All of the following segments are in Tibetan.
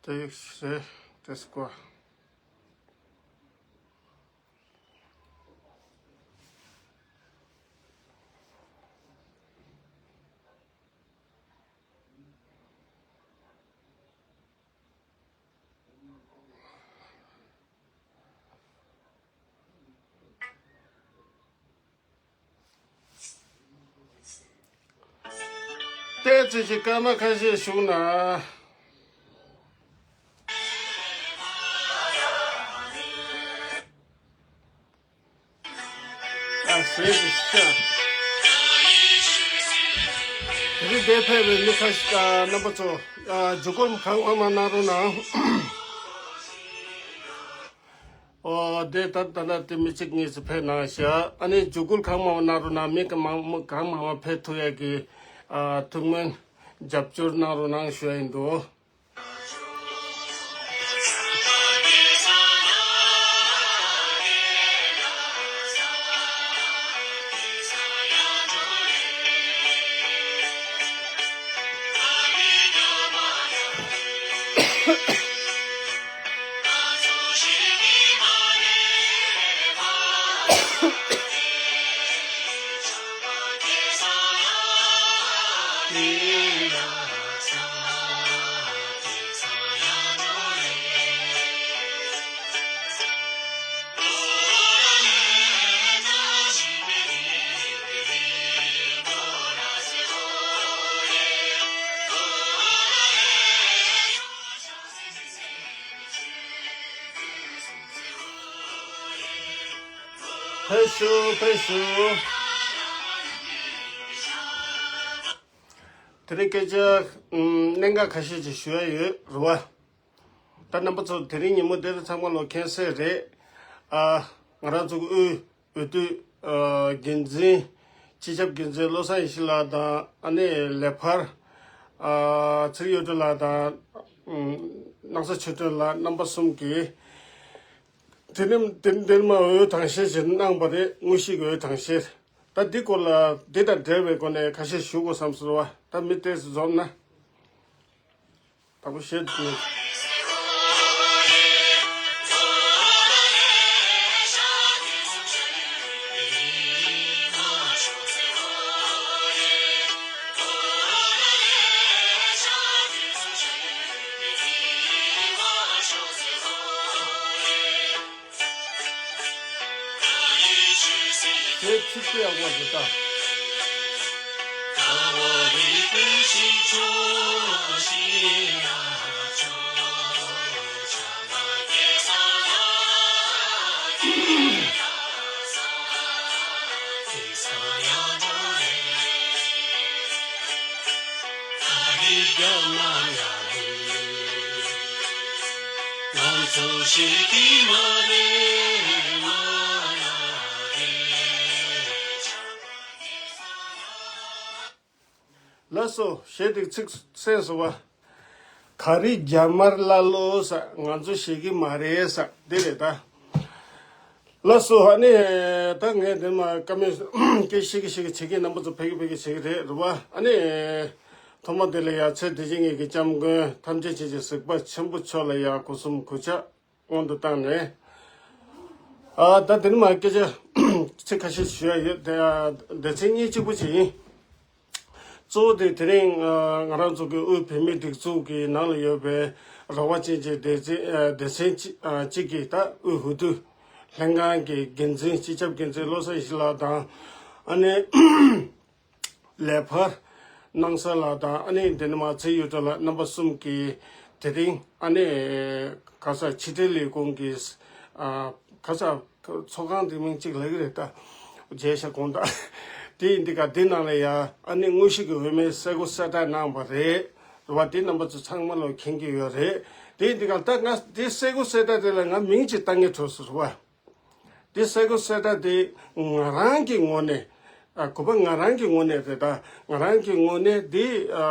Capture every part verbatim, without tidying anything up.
དེ་ཡིག་རེད་དེ་སྐོར། བལྟས་ཚེ་ཞིག་སྐར་མ་ཁ་ཤས་བཞུགས་ན། ཨ་ཟེར་གྱི་ཤ། དེ་རིང་འདིར་ཕེབས་པའི་མི་ཁ་ཤས་ཨ་རྣམ་པ་ཚོ་ཨ་འཇུག་སྒོམ་གང་མང་མང་གནང་རོགས་གནང་། ཨོ་དེ་ད་ད་ལྟ་དེ་མི་གཅིག་གཉིས་སུ་ཕེབས་གནང་ཤག་ཨ་ནི་འཇུག་སྒོམ་གང་མང་མང་གནང་རོགས་གནང་། མི་གང་མང་མང་གང་མང་མང་ཕེབས་ཐུབ་ཡག་གི་ཨ་ཐུགས་སྨོན་རྒྱབ་སྐྱོར་གནང་རོགས་གནང་ཞུ་ཡ་ཡིན་འདུག་ཕེབས་ཤོག་ཕེབས་ཤོག་དེ་རིང་སྐད་ཆ་ཨམ་གནད་འགག་ཁ་ཤས་ཅིག་ཞུ་ཡ་ཡོད་རེད་བ། ད་རྣམ་པ་ཚོ་དེ་རིང་ཉིན་མོ་འདིར་ཚང་མ་ལོ་མཁྱེན་གསལ་རེད། ཨ་ང་རང་ཚོ་གི་དབུས་འོས་བསྡུ་ཨ་འགན་འཛིན་སྤྱི་ཁྱབ་འགན་འཛིན་བློ་བཟང་ཡེ་ཤེས་ལགས་དང་ཨ་ནི་ལས་འཕར་ཨ་ཚེ་རིང་གཡུ་སྒྲོན་ལགས་དང་ཨམ་སྣང་ས་ཆོས་སྒྲོན་ལགས་རྣམ་པ་གསུམ་གྱིས་དེ་རིང་དེ་རིང་འདིར་མ་འོས་གྲངས་བཤེར་ཞིག་གནང་པ་རེད། དངོས་གཞི་གི་འོས་གྲངས་བཤེར། ད་འདི་སྐོར་ལ་འདི་དང་འབྲེལ་བའི་སྒོ་ནས་ཁ་ཤས་ཞུ་དགོས་བསམ་སོང་བ། ད་མི་ཏོག་ཙམ་འཛོམས་ན། དང་པོ་བཤད་དུས། དེ་ཚིག་པའི་དབང་དུ་བཏང་། ལགས་སོ། གཞས་དེ་ཚིག་གསན་སོང་བ། ག་རེ་རྒྱ་དམར་ཀླ་ཀློ་ཟེར། ང་ཚོ་ཤེས་ཀྱི་མ་རེད་ཟེར། འདི་རེད་ད། ལགས་སོ། ཨ་ནི་ད་ངས་འདི་མ་བཀའ་མོལ་སྐད་ཤིག་གི་ཤིག་གི་བྱེད་ཀྱི་རྣམ་པ་ཚོ་ཕེབས་ཀྱི་ཕེབས་ཀྱི་བྱེད་ཀྱི་རེད་རེད་བ། ཨ་ནི་ཐོག་མ་དེ་ལ་ཡ་ཚེ་འདི་ཕྱི་གཉིས་ཀྱི་སྐྱབས་མགོན་ཐམས་ཅད་མཁྱེན་ཅིང་གཟིགས་པ་ཆེན་པོ་མཆོག་ལ་ཡ་སྒོ་གསུམ་གུས་ཕྱག་སྔོན་དུ་བཏང་ནས། ཨ་ད་དེ་ནས་མ་སྐད་ཆ་ཚིག་ཁ་ཤས་ཞུ་ཡ་ཡོད། དེ་སྡེ་ཚན་གཉིས་གཅིག་པུ་ཅིག་ཡིན། གཙོ་བོ་དེ་དེ་རིང་ཨ་ང་རང་ཚོ་གི་དབུས་བོད་མིའི་སྒྲིག་འཛུགས་ཀྱི་ནང་ལ་ཡོད་པའི་རང་དབང་ཅན་གྱི་སྡེ་ཚན་ཨ་སྡེ་ཚན་གཅིག་ཨ་གཅིག་གི་ད་དབུས་འོས་བསྡུ་ལྷན་ཁང་གི་འགན་འཛིན་སྤྱི་ཁྱབ་འགན་འཛིན་བློ་བཟང་ཡེ་ཤེས་ལགས་དང་། ཨ་ནི་ལས་འཕར་སྣང་ས་ལགས་དང་། ཨ་ནི་དེ་ནས་མ་ཚེ་གཡུ་སྒྲོན་ལགས་རྣམ་པ་གསུམ་གྱིས་དེ་རིང་ཨ་ནི་ག་ས་ཕྱི་དྲིལ་ལས་ཁུངས་ཀྱི་ཨ་ག་ས་ཚོགས་ཁང་དེ་མིང་གཅིག་ལབ་ཀྱི་རེད་ད། མཇལ་ཤག་དགོངས་དག་དེ་ཡིན་དུས་ག་དེ་ནང་ལ་ཡ་ཨ་ནི་དངོས་གཞི་གི་འོས་མིའི་གསལ་པོ་གསལ་བསྒྲགས་གནང་བ་རེད་རེད་བ། དེ་རྣམ་པ་ཚོ་ཚང་མ་ལོ་མཁྱེན་གྱི་ཡོད་རེད། དེ་ཡིན་དུས་ག་ད་ང་དེ་གསལ་པོ་གསལ་བསྒྲགས་དེ་ལ་ང་མིང་གཅིག་བཏགས་ངེས་འགྲོ་སོང་རེད་བ། དེ་གསལ་པོ་གསལ་བསྒྲགས་དེ་ང་རང་གི་ངོས་ནས་ཨ་གུས་པ་ང་རང་གི་ངོས་ནས་རེད་ད། ང་རང་གི་ངོས་ནས་དེ་ཨ་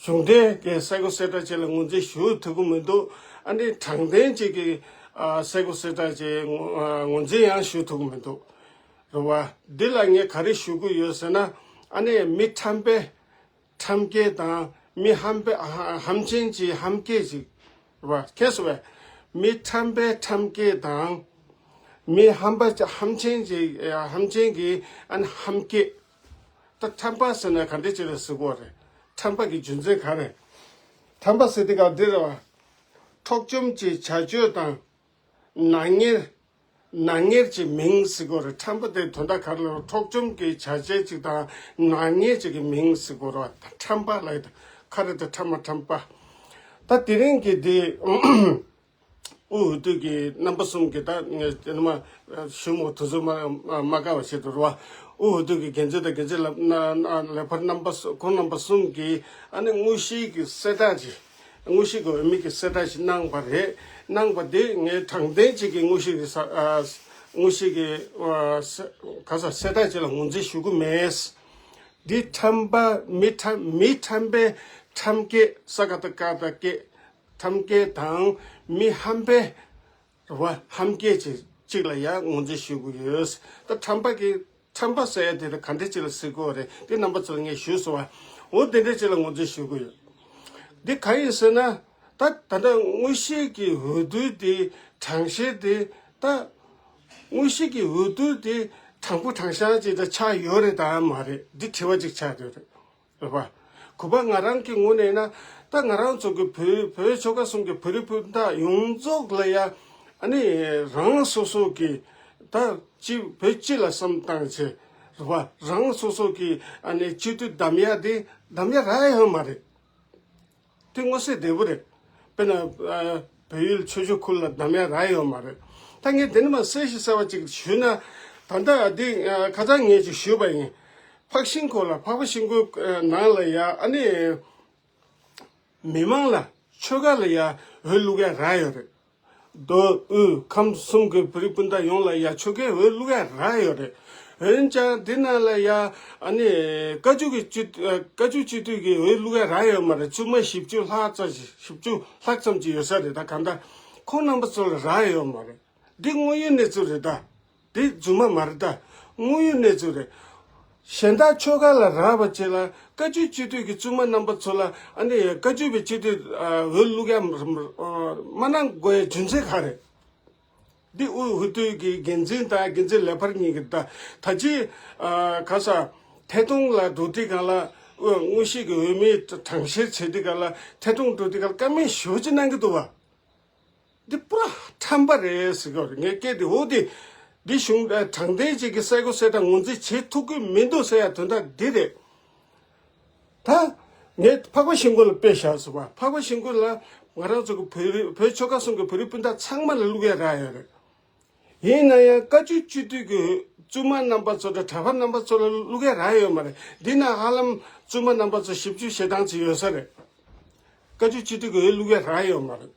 གཞུང་འབྲེལ་གྱི་གསལ་པོ་གསལ་བསྒྲགས་ཅིག་ལ་ངོས་འཛིན་ཞུ་ཐུབ་ཀྱི་མི་འདུག་ཨ་ནི་དྲང་བདེན་ཅིག་གི་ཨ་གསལ་པོ་གསལ་བསྒྲགས་ཅིག་ངོ་ཨ་ངོས་འཛིན་ཡང་ཞུ་ཐུབ་ཀྱི་མི་འདུག་རེད་བ། འདི་ལ་ངས་ག་རེ་ཞུ་གི་ཡོད་ཟེར་ན། ཨ་ནི་མི་ཁྲམ་པས་ཁྲམ་སྐྱེལ་དང་ མི་ཧམ་པའི་ཧམ་ཆེན་གྱི་ཧམ་སྐད་ཅིག་རེད་བ། ཁྱེད་སོ་བས་མི་ཁྲམ་པའི་ཁྲམ་སྐད་དང་། མི་ཧམ་པ་ཧམ་ཆེན་གྱི་ཧམ་ཆེན་གྱི་ཨ་ནི་ཧམ་སྐད། ད་ཁྲམ་པ་ཟེར་ན་ག་འདྲ་ཅིག་ལ་ཟེར་གོ་རེད། ཁྲམ་པ་གི་རྒྱུ་མཚན་ག་རེ། ཁྲམ་པ་ཟེར་དེ་ག་འདི་རེད་བ། འཕྲོག་བཅོམ་གྱི་བྱ་སྤྱོད་དང་། ནག་ཉེས། ནག་ཉེས་ཀྱི་མིང་ཟེར་གོ་རེད། ཁྲམ་པ་དེ་དོན་དག་ག་རེ་ལབ། འཕྲོག་བཅོམ་གྱི་བྱ་སྤྱོད་ཅིག་དང་ནག་ཉེས་ཅིག་གི་མིང་ཟེར་གོ་རེད། ཁྲམ་པ་ལབ་ཡ་ཁ་རེད་དེ། ཁྲམ་པ་ཁྲམ་པ། ད་དེ་རིང་གི་དེ་དབུ་འོས་བསྡུ་གི་རྣམ་པ་གསུམ་གྱི་ད་ངས་དེ་ནི་མ་ཞུ་མོ་དུ་ཚོད་མ་མ་དཀའ་བ་བྱེད་དུ་རུ་བ། དབུ་འོས་བསྡུ་གི་འགན་འཛིན་དང་འགན་འཛིན་ལ་ལས་ཕར་རྣམ་པ་ཁོང་རྣམ་པ་གསུམ་གྱི་ཨ་ནི་དངོས་གཞིའི་གི་གསལ་བསྒྲགས་ཀྱི། དངོས་གཞི་གི་འོས་མི་གི་གསལ་བསྒྲགས་ཤིག་གནང་བ་རེད། གནང་བ་འདི་ངས་དྲང་བདེན་ཅིག་གི་དངོས་གཞི་གི་ས་ཨ་དངོས་གཞི་གི་ཨ་ས་ག་ས་གསལ་བསྒྲགས་ཅིག་ལ་ངོས་འཛིན་ཞུ་གི་མེད། འདི་ཁྲམ་པ་མི་ཁྲམ་མི་ཁྲམ་པའི་ཁྲམ་སྐད། ས་ཀ་ཏ་ཀ་ཏ་སྐད། ཁྲམ་སྐད་དང་མི་ཧམ་པའི་རེད་བ། ཧམ་སྐད་ཅིག་ཅིག་ལ་ཡང་ངོས་འཛིན་ཞུ་གི་ཡོད། ད་ཁྲམ་པ་གི་ཁྲམ་པ་ཟེར་ཡ་དེ་ལ་ག་འདྲ་ཅིག་ལ་ཟེར་དགོས་རེད། དེ་རྣམ་པ་ཚོ་ལ་ངས་ཞུས་སོང་བ། འོ་དེ་འདྲ་ཅིག་ལ་ངོས་འཛིན་ཞུ་གི་ཡོད། འདི་གང་ཡིན་ཟེར་ན། ད་ད་ལྟ་དངོས་གཞི་གི་འོས་བསྡུ་དེ་གྲངས་བཤེར་དེ་ད་དངོས་གཞི་གི་འོས་བསྡུ་དེ་དྲང་པོ་དྲང་གཞག་ཅིག་ད་ཆགས་ཡོད་རེད་དམ་མ་རེད། འདི་དྲི་བ་ཅིག་ཆགས་ཡོད་རེད། རེད་པ། གུས་པ་ང་རང་གི་ངོས་ནས་ན། ད་ང་རང་ཚོ་གི་བོད་བོད་ཆོལ་ཁ་གསུམ་གི་བོད་རིགས་སྤུན་ཟླ་ཡོངས་རྫོགས་ལ་ཡ། ཨ་ནི་རང་སོ་སོ་གི་ད་སྤྱི་བོད་སྤྱི་ལ་བསམ་བཏང་བྱས། རེད་པ། རང་སོ་སོ་གི་ཨ་ནི་སྤྱི་འཐུས་གདམ་ཡ་དེ་གདམ་ཡ་རག་ཡོད་མ་རེད། དེ་མངོན་གསལ་དོད་པོ་རེད། དཔེར་ན་ཨ་བལ་ཡུལ་ཆོས་ཕྱོགས་ཁུལ་ལ་གདམ་ཡ་རག་ཡོད་མ་རེད། ད་ངས་དེ་ནི་མ་གསལ་ཞིག་གསལ་བ་ཅིག་ཞུས་ན། ད་ལྟ་འདི་ཨ་ཁ་སང་ངས་ཅིག་ཞུས་པ་ཡིན། འཕགས་ཤིང་ཁོ་ལ་འཕགས་པ་ཤིང་ཀུན་ནང་ལ་ཡ་ཨ་ནི་མི་མང་ལ་ཆོལ་ཁ་ལ་ཡ་འོས་བླུག་ཡ་རག་ཡོད་རེད། མདོ་དབུས་ཁམས་གསུམ་གྱི་བོད་རིགས་སྤུན་ཟླ་ཡོངས་ལ་ཡ་ཆོལ་ཁའི་འོས་བླུག་ཡ་རག་ཡོད་རེད། འོན་ཀྱང་འདི་ནང་ལ་ཡ་ཨ་ནི་བཀའ་བརྒྱུད་ཀྱི་སྤྱི་ཨ་བཀའ་བརྒྱུད་སྤྱི་འཐུས་ཀྱི་འོས་བླུག་ཡ་རག་ཡོད་མ་རེད། བཙུན་མ་བཞི་བཅུ་ལྷག་ཙམ་ཞིག་བཞི་བཅུ་ལྷག་ཙམ་ཅིག་ཡོད་ས་རེད། ད་གང་ལྟར་ཁོང་རྣམ་པ་ཚོ་ལ་རག་ཡོད་མ་རེད། འདི་དངོས་ཡོད་གནས་ཚུལ་རེད་ད། འདི་རྫུན་མ་མ་རེད་ད། དངོས་ཡོད་གནས་ཚུལ་རེད། གཞན་དག་ཆོལ་ཁ་ལ་རག་པ་བཅས་ལ་བཀའ་བརྒྱུད་སྤྱི་འཐུས་ཀྱི་བཙུན་མ་རྣམ་པ་ཚོ་ལ་ཨ་ནི་བཀའ་བརྒྱུད་པའི་སྤྱི་འཐུས་ཨ་འོས་བླུག་ཡ་མ་གནང་དགོས་ཡ་རྒྱུ་མཚན་ག་རེད། འདི་དབུས་འོས་བསྡུ་གི་འགན་འཛིན་དང་འགན་འཛིན་ལས་འཕར་གཉིས་ཀྱི་ད་ད་ཅི་ཨ་ག་ས་ཐད་གཏོང་ལ་འགྲོ་དུས་སྒང་ལ་དབུས་དངོས་གཞི་གི་འོས་མིའི་གྲངས་བཤེར་བྱེད་དུས་སྒང་ལ་ཐད་གཏོང་འགྲོ་དུས་སྒང་ལ་བཀའ་མོལ་ཞེ་པོ་ཅིག་གནང་གི་འདུག་བ། འདི་པུ་ར་ཁྲམ་པ་རེད་ཟེར་གི་རེད། ངས་སྐད་དེ་འོ་དེ་འདི་གཞུང་དྲང་བདེན་ཅིག་གི་གསལ་པོ་གསལ་དྲགས་ངོས་འཛིན་བྱེད་ཐུབ་ཀྱི་མི་འདུག་ཟེར་ཡ་དོན་དག་འདི་རེད། ད་ངས་འཕགས་པ་ཤིང་ཀུན་ལ་དཔེ་བཞག་སོང་བ། འཕགས་པ་ཤིང་ཀུན་ལ་ང་རང་ཚོ་གི་བོད་རིགས་བོད་ཆོལ་ཁ་གསུམ་གི་བོད་རིགས་སྤུན་ཟླ་ཚང་མ་ལ་བླུག་ཡ་རག་ཡོད་རེད། ཡིན་ན་ཡང་བཀའ་བརྒྱུད་སྤྱི་འཐུས་ཀྱི་བཙུན་མ་རྣམ་པ་ཚོ་དང་གྲྭ་པ་རྣམ་པ་ཚོ་ལ་བླུག་ཡ་རག་ཡོད་མ་རེད། འདི་ན་ཧ་ལམ་བཙུན་མ་རྣམ་པ་ཚོ་བཞི་བཅུ་ཞེ་གྲངས་ཅིག་ཡོད་ས་རེད། བཀའ་བརྒྱུད་སྤྱི་འཐུས་ཀྱི་འོས་བླུག་ཡ་རག་ཡོད་མ་རེད།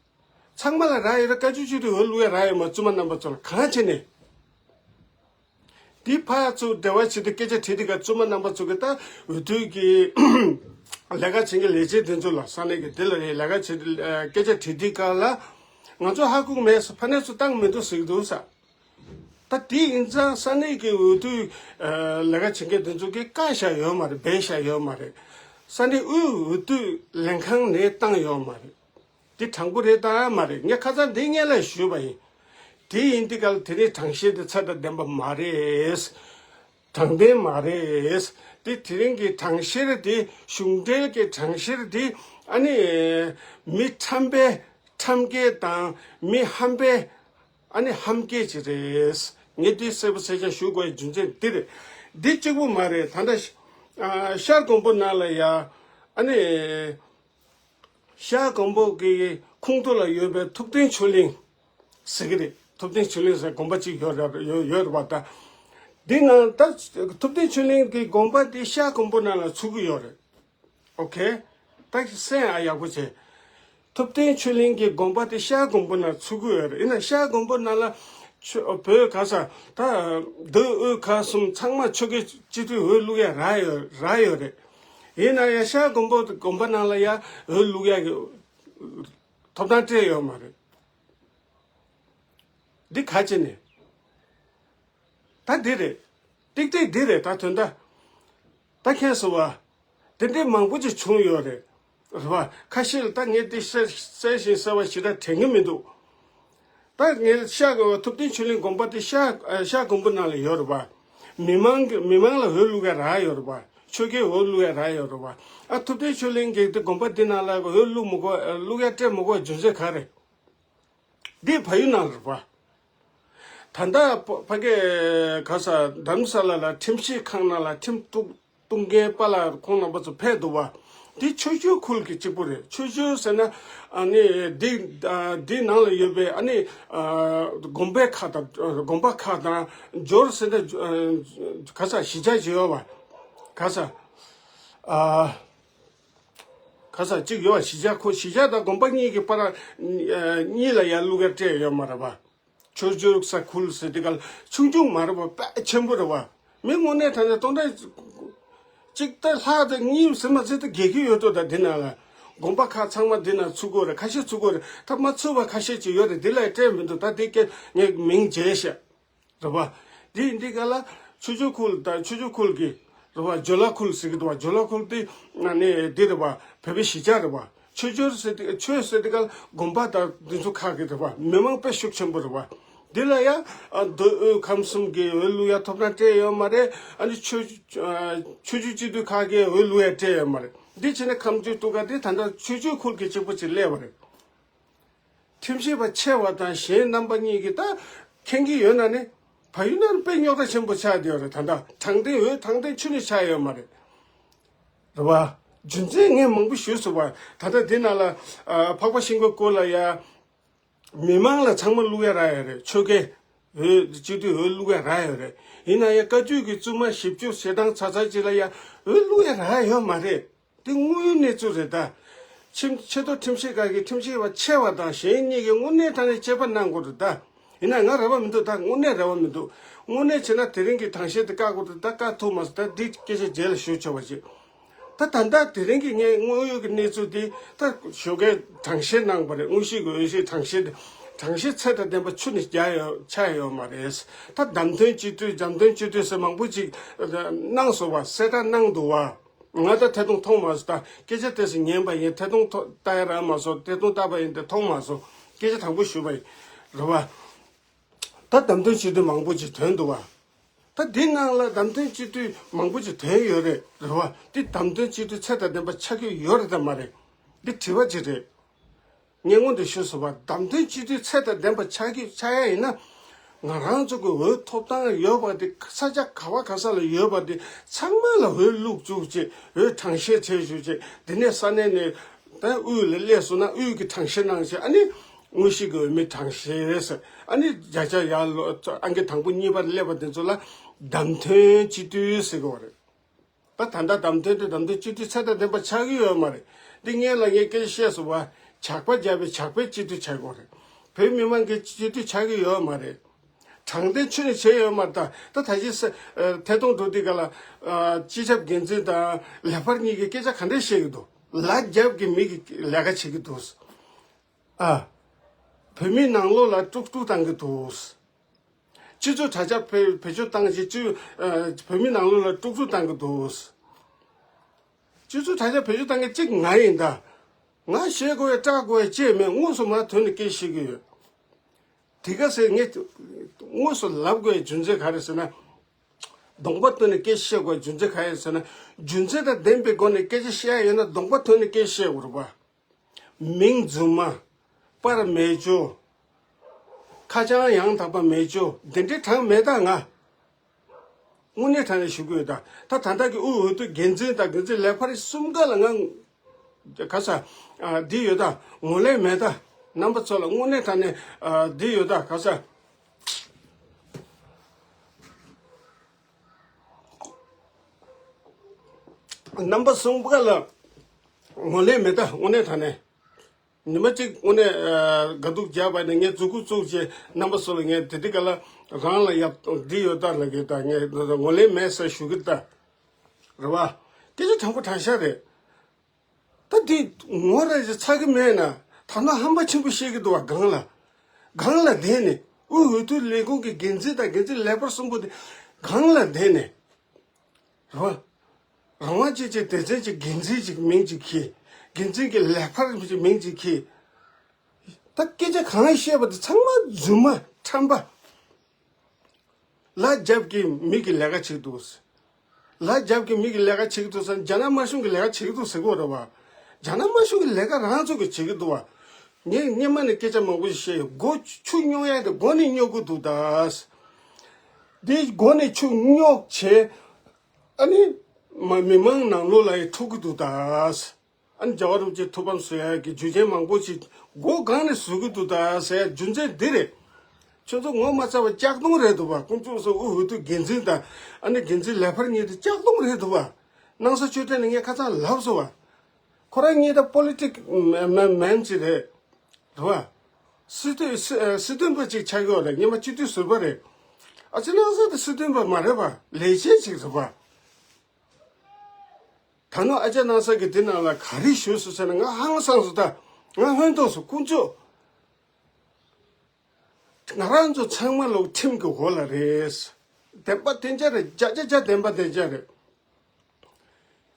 ཚང་མ་ལ་རག་ཡོད་རེད། བཀའ་བརྒྱུད་སྤྱི་འཐུས་འོས་བླུག་ཡ་རག་ཡོད་མ་རེད། བཙུན་མ་རྣམ་པ་ཚོ་ལ་གང་བྱས་ནས། འདི་ཕར་ཚུར་འབྲེལ་བ་བྱེད་དུས་སྐད་ཆ་དྲིས་དུས་ཀ་བཙུན་མ་རྣམ་པ་ཚོ་གི་ད་འོས་བསྡུ་གི་ལས་ཀ་བྱེད་མཁན་ལས་བྱེད་དེ་ཚོ་ལ་ས་གནས་ཀྱི་དེ་ལ་ལས་ཀ་བྱེད་དུས་སྐད་ཆ་དྲིས་དུས་ཀ་ལ་ང་ཚོ་ཧ་གོ་མེད་ས། ཕ་ནས་ཚོ་བཏང་མི་འདུག་ཟེར་གི་འདུག་ས། ད་དེ་ཡིན་ཙང་ས་གནས་ཀྱི་འོས་བསྡུ་ལས་ཀ་བྱེད་མཁན་དེ་ཚོ་གིས་བཀག་བཞག་ཡོད་མ་རེད། སྦས་བཞག་ཡོད་མ་རེད། ས་གནས་དབུས་འོས་བསྡུ་ལས་ཁང་ནས་བཏང་ཡོད་མ་རེད། འདི་དྲང་པོ་རེད་དམ་མ་རེད། ངས་ཁ་སང་འདི་སྔོན་ལ་ཞུས་པ་ཡིན། དེ་ཡིན་དུས་ཀ་ལ་དེ་རིང་གྲངས་བཤེར་འདི་ཚད་དང་ལྡན་པ་མ་རེད། དྲང་བདེན་མ་རེད། འདི་དེ་རིང་གི་གྲངས་བཤེར་འདི་གཞུང་འབྲེལ་གྱི་གྲངས་བཤེར་འདི་ཨ་ནི་མི་ཁྲམ་པའི་ཁྲམ་སྐད་དང་མི་ཧམ་པའི་ཨ་ནི་ཧམ་སྐད་ཅིག་རེད། ངས་འདི་གསལ་པོ་གསལ་རྐྱང་ཞུ་དགོས་པའི་རྒྱུ་མཚན་འདི་རེད། འདི་གཅིག་པུ་མ་རེད། ད་ལྟ་ཤར་དགོན་པ་ནང་ལ་ཡ་ཨ་ནི། ཤར་དགོན་པ་གི་ཁོངས་གཏོགས་ལ་ཡོད་པའི་ཐུབ་བསྟན་ཆོས་གླིང་ཟེར་གི་རེད། ཐུབ་བསྟན་ཆོས་གླིང་ཟེར་དགོན་པ་གཅིག་ཡོད་རེད། ཡོད་ཡོད་རེད་པ། ད་འདི་ནང་ད་ཐུབ་བསྟན་ཆོས་གླིང་གི་དགོན་པ་འདི་ཤར་དགོན་པ་ནང་ལ་ཚུད་ཀྱི་ཡོད་རེད། ཨོ་ཁེ། ད་གསན་ཨ་ཡག་པོ་བྱེད། ཐུབ་བསྟན་ཆོས་གླིང་གི་དགོན་པ་དེ་ཤར་དགོན་པ་ནང་ཚུད་ཀྱི་ཡོད་རེད། ཡིན་ན་ཤར་དགོན་པ་ནང་ལ་ཆོས་བོད་ག་ས་ད་མདོ་དབུས་ཁམས་གསུམ་ཚང་མ་ཆོལ་ཁའི་སྤྱི་འཐུས་འོས་བླུག་ཡ་རག་ཡོད་རག་ཡོད་རེད། ཡིན་ན་ཡང་ཤར་དགོན་པ་དགོན་པ་ནང་ལ་ཡ་འོས་བླུག་ཡ་གི་ཐོབ་ཐང་སྤྲད་ཡོད་མ་རེད། འདི་ག་བྱས་ནས། ད་འདི་རེད། ཏིག་ཏིག་འདི་རེད། ད་དོན་དག་ད་མཁྱེན་སོང་བ། དེ་འདྲའི་མང་པོ་ཅིག་བྱུང་ཡོད་རེད། རེད་བ། ཁ་ཤས་ལ་ད་ངས་དེ་གསལ་གསལ་ཞིང་གསལ་བ་ཞེ་དྲག་དྲན་གི་མི་འདུག་ད་ངས་ཤར་གི་ཐུབ་བསྟན་ཆོས་གླིང་དགོན་པ་དེ་ཤར་ཤར་དགོན་པ་ནང་ལ་ཡོད་རེད་བ། མི་མང་གི་མི་མང་ལ་འོས་བླུག་ཡ་རག་ཡོད་རེད་བ། ཆོས་ཁས་འོས་བླུག་ཡ་རག་ཡོད་རེད་བ། ཨ་ཐུབ་བསྟན་ཆོས་གླིང་གི་དེ་དགོན་པ་དེ་ནང་ལ་འོས་བླུག་མི་དགོས་བླུག་ཡ་སྤྲད་མི་དགོས་རྒྱུ་མཚན་ག་རེ། འདི་བལ་ཡུལ་ནང་རེད་བ། ད་ལྟ་ཕ་ཕ་གི་ག་ས་རྡ་རམ་ས་ལ་ལ་ཁྲིམས་ཞིབ་ཁང་ནང་ལ་ཁྲིམས་གཏུག་གཏུག་མཁན་པཱ་ལགས་ཁོང་རྣམ་པ་ཚོ་ཕེབས་འདུག་བ། འདི་ཆོས་བརྒྱུད་ཁུལ་གྱི་གཅིག་པུ་རེད། ཆོས་བརྒྱུད་ཟེར་ན་ཨ་ནི་འདི་ཨ་འདི་ནང་ལ་ཡོད་པའི་ཨ་ནི་ཨ་དགོན་པའི་ཁག་དང་དགོན་པ་ཁག་དང་འབྱོར་ཟེར་ན་ག་ས་གཞིས་ཆགས་ཅིག་ཡོད་བ། ག་ས་ཨ། ག་ས་གཅིག་ཡོད་པ། གཞིས་ཆགས་ཁོ་གཞིས་ཆགས་དང་དགོན་པ་གཉིས་ཀྱི་བར་ཨ་གཉིས་ལ་ཡར་བླུག་ཡ་སྤྲད་ཡོད་མ་རེད་བ། ཆོས་བརྒྱུད་ས་ཁུལ་ཟེར་དེ་ག་ལ་ཆུང་ཆུང་མ་རེད་བ། དཔེ་ཆེན་པོ་རེད་བ། མི་དངོས་གནས་དྲང་གནས་སྟོང་ཕྲག་གཅིག་ད་ལྷག་ད་གཉིས་ཟེར་མ་ཟེར་ད་བརྒལ་གྱི་ཡོད་དོ། ད་དེ་ནང་ལ་དགོན་པ་ཁག་ཚང་མ་དེ་ནང་ཚུད་དགོས་རེད། ཁ་ཤས་ཚུད་དགོས་རེད། ད་མ་ཚུད་པ་ཁ་ཤས་ཅིག་ཡོད་རེད། དེ་ལ་སྤྲད་མི་འདུག་ད་དེ་སྐད་ངས་མིང་བརྗེས་ཤག་རེད་བ། འདི་འདི་ག་ལ་ཆོས་བརྒྱུད་ཁུལ་དང་ཆོས་བརྒྱུད་ཁུལ་གྱི་རེད་བ། ཇོ་ལ་ཁུལ་ཟེར་གྱི་འདུག་བ། ཇོ་ལ་ཁུལ་དེ་ཨ་ནི་འདི་རེད་བ། བོད་པའི་གཞིས་ཆགས་རེད་བ། ཆོས་བརྒྱུད་ཟེར་དེ་ཆོས་ཟེར་དེ་ག་ལ་དགོན་པ་དང་འདི་ཚོ་ཁག་གི་རེད་བ། མི་མང་དཔེ་ཤུགས་ཆེན་པོ་རེད་བ། འདི་ལ་ཡ་ཨ་མདོ་དབུས་ཁམས་གསུམ་གྱི་འོས་བླུག་ཡ་ཐོབ་ཐང་སྤྲད་ཡོད་མ་རེད། ཨ་ནི་ཆོས་ཨ་ཆོས་བརྒྱུད་སྤྱི་འཐུས་ཁག་གི་འོས་བླུག་ཡ་སྤྲད་ཡོད་མ་རེད། འདི་བྱས་ནས་ཁམས་སྤྱི་འཐུས་ཁག་དེ་ད་ལྟ་ཆོས་བརྒྱུད་ཁུལ་གྱི་གཅིག་པུ་ཅིག་སླེབས་པ་རེད། ཁྲིམས་ཞིབ་པ་ཆེ་བ་དང་གཞན་རྣམ་པ་གཉིས་ཀྱིས་ད་མཁྱེན་གྱི་ཡོད་ན་ནི། བལ་ཡུལ་ནང་དཔེ་རྙོག་དྲ་ཆེན་པོ་ཆགས་བསྡད་ཡོད་རེད། ད་ལྟ་དྲང་བདེན་འོས་དྲང་བདེན་ཁྱོན་ནས་ཆགས་ཡོད་མ་རེད། རེད་བ། རྒྱུ་མཚན་ངས་མང་པོ་ཞུས་སོང་བ། ད་ལྟ་འདི་ནང་ལ་ཨ་འཕགས་པ་ཤིང་ཀུན་སྐོར་ལ་ཡ། མི་མང་ལ་ཚང་མ་བླུག་ཡ་རག་ཡོད་རེད། ཆོལ་ཁའི་འོས་སྤྱི་འཐུས་འོས་བླུག་ཡ་རག་ཡོད་རེད། ཡིན་ན་ཡང་བཀའ་བརྒྱུད་ཀྱི་བཙུན་མ་བཞི་བཅུ་ཞེ་གྲངས་ཚ་ཚ་ཅིག་ལ་ཡ་འོས་བླུག་ཡ་རག་ཡོད་མ་རེད། དེ་དངོས་ཡོད་གནས་ཚུལ་རེད་ད། ཁྲིམས་ཆེས་མཐོ་ཁྲིམས་ཞིབ་ཁང་གི་ཁྲིམས་ཞིབ་པ་ཆེ་བ་དང་གཞན་གཉིས་ཀྱིས་དངོས་གནས་དྲང་གནས་དཔྱད་པ་གནང་དགོས་རེད་ད། ཡིན་ན་ང་རེ་བ་མི་འདུག་ད་དངོས་གནས་རེ་བ་མི་འདུག་དངོས་གནས་བྱས་ན་དེ་རིང་གི་དྲང་བཤེར་དེ་བཀག་དགོས་རེད་ད། བཀག་ཐུབ་མ་སོང་། ད་འདི་སྐད་ཆ་རྗེས་ལ་ཞུ་ཆོག་པ་ཞིག་ད་ད་ལྟ་དེ་རིང་གི་ངས་དངོས་ཡོད་ཀྱི་གནས་ཚུལ་འདི་ད་ཞོགས་ཀས་དྲང་བཤེར་གནང་བ་རེད། དངོས་གཞི་གི་འོས་གཞི་དྲང་བཤེར་དེ་དྲང་བཤེར་ཚད་དང་ལྡན་པ་ཁྱོན་ནས་རྒྱག་ཡོད་ཆགས་ཡོད་མ་རེད། ད་བདམས་ཐོན་སྤྱི་འཐུས་བདམས་ཐོན་སྤྱི་འཐུས་ཟེར་མང་པོ་ཅིག་གནང་སོང་བ། གསལ་བསྒྲགས་གནང་འདུག་བ། ང་ད་ཐད་གཏོང་མཐོང་མ་སོང་། ད་སྐད་ཆ་དེ་ཚོ་ཉན་པ་ཡིན། ཐད་གཏོང་ཐོ་ལྟ་ཡ་རག་མ་སོང་། ཐད་གཏོང་ལྟ་བ་ཡིན་ཏེ་མཐོང་མ་སོང་། སྐད་ཆ་དྲང་པོ་ཞུས་པ་ཡིན། རེད་བ། ད་བདམས་ཐོན་སྤྱི་འཐུས་མང་པོ་ཅིག་ཐོན་འདུག་བ། ད་འདི་ནང་ལ་བདམས་ཐོན་སྤྱི་འཐུས་མང་པོ་ཅིག་ཐོན་ཡོད་རེད། རེད་བ། འདི་བདམས་ཐོན་སྤྱི་འཐུས་ཚད་དང་ལྡན་པ་ཆགས་ཀྱི་ཡོད་རེད་དམ་མ་རེད། འདི་དྲི་བ་ཅིག་རེད། ངས་སྔོན་དུ་ཞུས་སོང་བ། བདམས་ཐོན་སྤྱི་འཐུས་ཚད་དང་ལྡན་པ་ཆགས་ཀྱི་ཆགས་ཡ་ཡིན་ན། ང་རང་ཚོ་གི་འོས་ཐོབ་ཐང་ཡོད་པ་དེ་ས་ཆ་ག་བ་ག་ས་ལ་ཡོད་པ་དེ་ཚང་མ་ལ་འོས་བླུག་བཅུག་ཅིག་འོས་གྲངས་བཤེར་བྱེད་བཅུག་ཅིག་དེ་ནས་ས་གནས་ནས་ད་དབུས་ལ་སླེབས་སོང་ན་དབུས་ཀྱི་གྲངས་བཤེར་གནང་ཅིག་ཨ་ནི་དངོས་གཞི་གི་འོས་མི་གྲངས་བཤེར་ཟེར། ཨ་ནི་བརྒྱ་ཆ་ཡར་ལོ་ཨང་ཀི་དང་པོ་གཉིས་པར་སླེབས་པ་དེ་ཚོ་ལ་བདམས་ཐོན་སྤྱི་འཐུས་ཟེར་གི་བ་རེད། ད་ད་ལྟ་བདམས་ཐོན་དེ་བདམས་ཐོན་སྤྱི་འཐུས་ཚད་དང་ལྡན་པ་ཆགས་ཀྱི་ཡོད་མ་རེད། འདི་སྔོན་ལ་ངས་སྐད་ཆ་བཤད་སོང་བ། ཇག་པ་བརྒྱབ་པའི་ཇག་པའི་སྤྱི་འཐུས་ཆགས་ཀྱི་ཡོད་རེད། བོད་མི་མང་གི་སྤྱི་འཐུས་ཆགས་ཀྱི་ཡོད་མ་རེད། དྲང་བདེན་ཁྱོན་ནས་བྱས་ཡོད་མ་རེད། ད་ད་ད་ཅི་ས་ཨ་ཐད་གཏོང་འགྲོ་དུས་ག་ལ་ཨ་སྤྱི་ཁྱབ་འགན་འཛིན་དང་ལས་འཕར་གཉིས་ཀྱིས་སྐད་ཆ་ག་འདྲས་བཤད་ཀྱི་འདུག་ལ་རྒྱབ་ཀྱི་མི་གི་ལས་ཀ་བྱེད་ཀྱི་འདུག་ཨ། བོད་མིའི་ནང་ལོགས་ལ་དཀྲུག་དཀྲུག་བཏང་གི་འདུག་སྤྱི་ཚོགས་དྲ་རྒྱ་བེད་བེད་སྤྱོད་བཏང་བྱས་སྤྱི་ཨ་བོད་མི་ནང་ལོགས་ལ་དཀྲུག་དཀྲུག་བཏང་གི་འདུག་སྤྱི་ཚོགས་དྲ་རྒྱ་བེད་སྤྱོད་བཏང་མཁན་གཅིག་ང་ཡིན་ད། ང་བཤད་དགོས་ཡ་སྐྲག་དགོས་ཡ་ཅི་ཡང་མེད། དངོས་སུ་མར་ཐོན་ནས་སྐད་བཤད་ཀྱི་ཡོད། དེ་ག་ཟེར་ངས་དངོས་སུ་ལབ་དགོས་ཡ་རྒྱུ་མཚན་ག་རེ་ཟེར་ན། གདོང་པ་སྟོན་ནས་སྐད་བཤད་དགོས་རྒྱུ་མཚན་ག་རེ་ཟེར་ན། རྒྱུ་མཚན་དང་ལྡན་པའི་སྒོ་ནས་སྐད་ཆ་བཤད་ཡ་ཡོད་ན་གདོང་པ་སྟོན་ནས་སྐད་བཤད་དགོས་རེད་པ། མིང་རྫུན་མ། པར་མེད་ཅོ། ཁ་བྱང་ཡང་དག་པ་མེད་ཅོ། འདི་འདྲའི་གྲངས་མེད་ད་ང་། དངོས་གནས་དྲང་གནས་ཞུ་གི་ཡོད་ད། ད་ད་ལྟ་གི་དབུས་འོས་བསྡུ་འགན་འཛིན་དང་འགན་འཛིན་ལས་འཕར་གསུམ་ཀ་ལ་ང་། ག་ས། ཨ་འདི་ཡོད་ད། ངོས་ལེན་མེད་ད། རྣམ་པ་ཚོ་ལ་དངོས་གནས་དྲང་གནས་ཨ་འདི་ཡོད་ད། ག་ས། རྣམ་པ་གསུམ་ཀ་ལ་ངོས་ལེན་མེད་ད། དངོས་གནས་དྲང་གནས། ཉི་མ་གཅིག་དངོས་གནས་ཨ་དགའ་སྡུག་བརྒྱབ་པ་ནས་ངས་མཛུབ་གུ་བཙུགས་བྱས་རྣམ་པ་ཚོ་ལ་ངས་དེ་དུས་ག་ལ་རང་ལ་ཡག་འདི་ཡོད་ད་ལབ་གི་ད། ངས་ངོས་ལེན་མེད་ཟེར་ཞུ་གི་ད། རེད་བ། སྐད་ཆ་དྲང་པོ་དྲང་བཞག་རེད། ད་འདི་ངོ་ར་ཅིག་ཚ་གི་མེད་ན་ད་ནི་ཧམ་པ་ཆེན་པོ་བཤད་གི་འདུག་བ། སྒང་ལ། སྒང་ལ་བསྡད་ནས་དབུས་འོས་བསྡུ་ལས་ཁུངས་ཀྱི་འགན་འཛིན་དང་འགན་འཛིན་ལས་འཕར་གསུམ་པོ་དེ་སྒང་ལ་བསྡད་ནས། རེད་བ། རང་དབང་ཅན་གྱི་སྡེ་ཚན་གྱི་འགན་འཛིན་གྱི་མིང་ཅིག་གིས། འགན་འཛིན་གྱི་ལས་ཕར་མིང་ཅིག་ཁྱེར། ད་སྐད་ཆ་གང་བཤད་པ་དེ་ཚང་མ་རྫུན་མ་ཁྲམ་པ། ལ་རྒྱབ་ཀྱི་མི་གི་ལས་ཀ་བྱེད་ཀྱི་འདུག་ལ་རྒྱབ་ཀྱི་མི་གི་ལས་ཀ་བྱེད་ཀྱི་འདུག་ཟེར་ན་རྒྱ་ནག་དམར་གཞུང་གི་ལས་ཀ་བྱེད་ཀྱི་འདུག་ཟེར་གྱི་ཡོད་རེད་བ། རྒྱ་ནག་དམར་གཞུང་གི་ལས་ཀ་རང་ཚོ་གི་བྱེད་ཀྱི་འདུག་བ། ངས་སྔོན་མ་ནས་སྐད་ཆ་མང་པོ་ཞིག་བཤད་ཡོད། སྒོ་ཆུ་སྙོག་ཡ་དེ་སྒོ་ནས་སྙོག་གི་འདུག་ད། དེ་སྒོ་ནས་ཆུ་སྙོག་བྱས། ཨ་ནི། མ་མི་མང་ནང་ལོགས་ལ་ཡི་འཁྲུག་གི་འདུག་ད། ཨ་ནི་རྒྱལ་བ་རིན་པོ་ཆེ་ཐུགས་ཕམ་བཟོ་ཡ་གི་རྒྱུ་རྐྱེན་མང་པོ་ཞིག་སྒོ་སྒང་ནས་བཟོ་གི་འདུག་ད་ཟེར་ཡ་རྒྱུ་མཚན་འདི་རེད། ཁྱོད་ཚོ་ངོ་མ་ཚ་བ་ལྕགས་གདོང་རེད་འདུག་བ། ཁོང་ཚོ་སོ་དབུ་འོས་བསྡུ་འགན་འཛིན་དང་ཨ་ནི་འགན་འཛིན་ལས་ཕར་གཉིས་དེ་ལྕགས་གདོང་རེད་འདུག་བ། སྣང་ས་ཆོས་སྒྲོན་ནས་ངས་ཁ་སང་ལབ་སོང་བ། ཁོ་རང་གཉིས་ད་པོ་ལི་ཊིག་མེན་མེན་ཅིག་རེད། རེད་བ། སྲིད་དོན་སྲིད་སྲིད་དོན་པ་ཅིག་ཆགས་ཡོད་རེད། སྔོན་མ་སྤྱི་འཐུས་ཟུར་པ་རེད། ཨ་ཅེ་སྣང་ས་དེ་སྲིད་དོན་པ་མ་རེད་བ། ལས་བྱེད་ཅིག་རེད་བ། ད་ནོ་ཨ་ཅག་སྣང་ས་གི་དེ་ནང་ལ་ག་རེ་ཞུས་སོང་ཟེར་ན། ང་ཧང་སངས་སོང་། ད་ང་ཧོན་ཐོག་སོང་། དཀོན་མཆོག་ང་རང་ཚོ་ཚང་མ་ལོག་ཁྲིམས་ཀྱི་འོག་ལ་རེད། བདེན་པ་བདེན་ཆ་རེད། བརྒྱ་ཆ་བརྒྱ་བདེན་པ་བདེན་ཆ་རེད།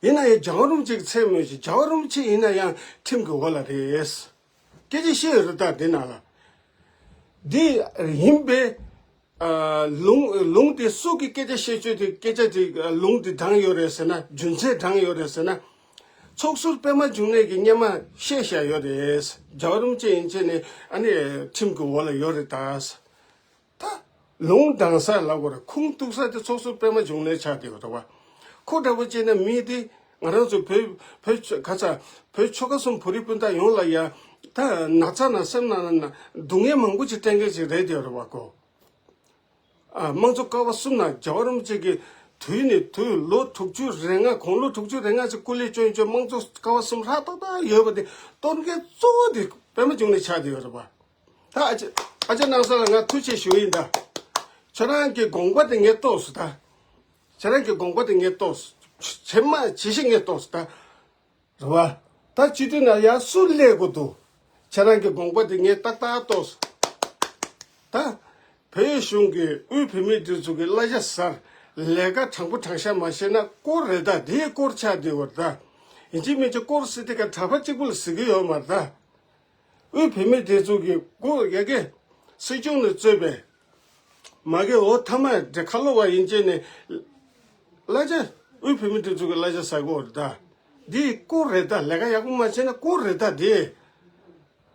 ཡིན་ན་ཡང་རྒྱལ་བ་རིན་པོ་ཆེ་གི་མཚན་སྨོས་ཤིག་རྒྱལ་བ་རིན་པོ་ཆེ་ཡིན་ན་ཡང་ཁྲིམས་ཀྱི་འོག་ལ་རེད། སྐད་ཆ་བཤད་ཡོད་རེད། ད་དེ་ནང་ལ། འདི་ཡིན་པས། ཨ། ལུང་ལུང་དེ་སུ་གི་སྐད་ཆ་བཤད་ཆོས་དེ་སྐད་ཆ་དེ་ལུང་དེ་དྲངས་ཡོད་རེད་ཟེར་ན། རྒྱུ་མཚན་དྲངས་ཡོད་རེད་ཟེར་ན། ཚོགས་ཟུར་པད་མ་འབྱུང་གནས་ཀྱིས་སྔོན་མ་བཤད་བཞག་ཡོད་རེད། རྒྱལ་བ་རིན་པོ་ཆེ་ཡན་ཆད་ནས་ཨ་ནི་ཁྲིམས་ཀྱི་འོག་ལ་ཡོད་རེད་ད། ད་ལུང་དྲངས་ས་ལབ་དགོས་རེད། ཁུངས་གཏུགས་ས་དེ་ཚོགས་ཟུར་པད་མ་འབྱུང་གནས་ཆགས་བསྡད་ཡོད་རེད་བ། ཁོ་འདྲ་པོ་བྱས་ན་མི་དེ་ང་རང་ཚོ་བོད་བོད་ག་ས་བོད་ཆོལ་ཁ་གསུམ་བོད་རིགས་སྤུན་ཟླ་ཡོངས་ལ་ཡ། ད་ན་ཚ་ན་སེམས་ན་ན་སྡུག་བསྔལ་མང་པོ་ཅིག་སྤྲད་མཁན་ཅིག་རེད་བསྡད་ཡོད་རེད་བ་ཁོ། ཨ། དམངས་གཙོ་ཀ་བ་གསུམ་ནང་རྒྱལ་བ་རིན་པོ་ཆེ་གིས་དུས་ནས་དུས་ལོ་དྲུག་ཅུ་རེ་ལྔ། དགུང་ལོ་དྲུག་ཅུ་རེ་ལྔ་ཅིག་སྐུ་ལས་བསྐྱོན་བསྐྱོན། དམངས་གཙོ་ཀ་བ་གསུམ་ཧྲག་ཏག་ཏག་ཡོད་པ་དེ་གཏོར་མཁན་གཙོ་བོ་དེ་པད་མ་འབྱུང་གནས་ཆགས་བསྡད་ཡོད་རེད་པ། ད་ཨ་ཅེ་ཨ་ཅེ་སྣང་ས་ལ་ང་ཐུགས་རྗེ་ཆེ་ཞུ་ཡིན་ད། ཁྱོད་རང་གི་དགོངས་པ་དེ་ངས་རྟོགས་སོང་ད། ཁྱོད་རང་གི་དགོངས་པ་དེ་ངས་རྟོགས་སོང་། ཇེ་མང་ཇེ་ཞིག་ངས་རྟོགས་སོང་ད། རེད་བ། ད་སྤྱི་འཐུས་ནང་ཡར་སུ་སླེབས་དགོས་འདུག་ཁྱེད་རང་གི་དགོངས་པ་དེ་ངས་ཏག་ཏག་རྟོགས་སོང་། ད་བོད་གཞུང་གི་དབུས་བོད་མིའི་སྒྲིག་འཛུགས་ཀྱི་གླ་ཆ་ཟ་ར། ལས་ཀ་དྲང་པོ་དྲང་བཞག་མ་བྱས་ན་སྐོར་རེད་ད། དེའི་སྐོར་ཆགས་བསྡད་ཡོད་རེད་ད། ཡིན་གཅིག་མིན་གཅིག་སྐོར་ཟེར་དེ་ག་གྲྭ་པ་གཅིག་པུ་ལ་ཟེར་གྱི་ཡོད་མ་རེད་ད། དབུས་བོད་མིའི་སྒྲིག་འཛུགས་ཀྱི་སྐོར་ཡ་གི་སྲིད་སྐྱོང་ནས་གཙོས་པའི། མ་གི་འོ་ཐ་མ་འདྲེ་ཁ་ལོ་བ་ཡིན་ཅེ་ནས། གླ་ཆ། དབུས་བོད་མིའི་སྒྲིག་འཛུགས་ཀྱི་གླ་ཆ་ཟ་གི་ཡོད་རེད་ད། འདི་སྐོར་རེད་ད། ལས་ཀ་ཡག་པོ་མ་བྱས་ན་སྐོར་རེད་ད་འདི།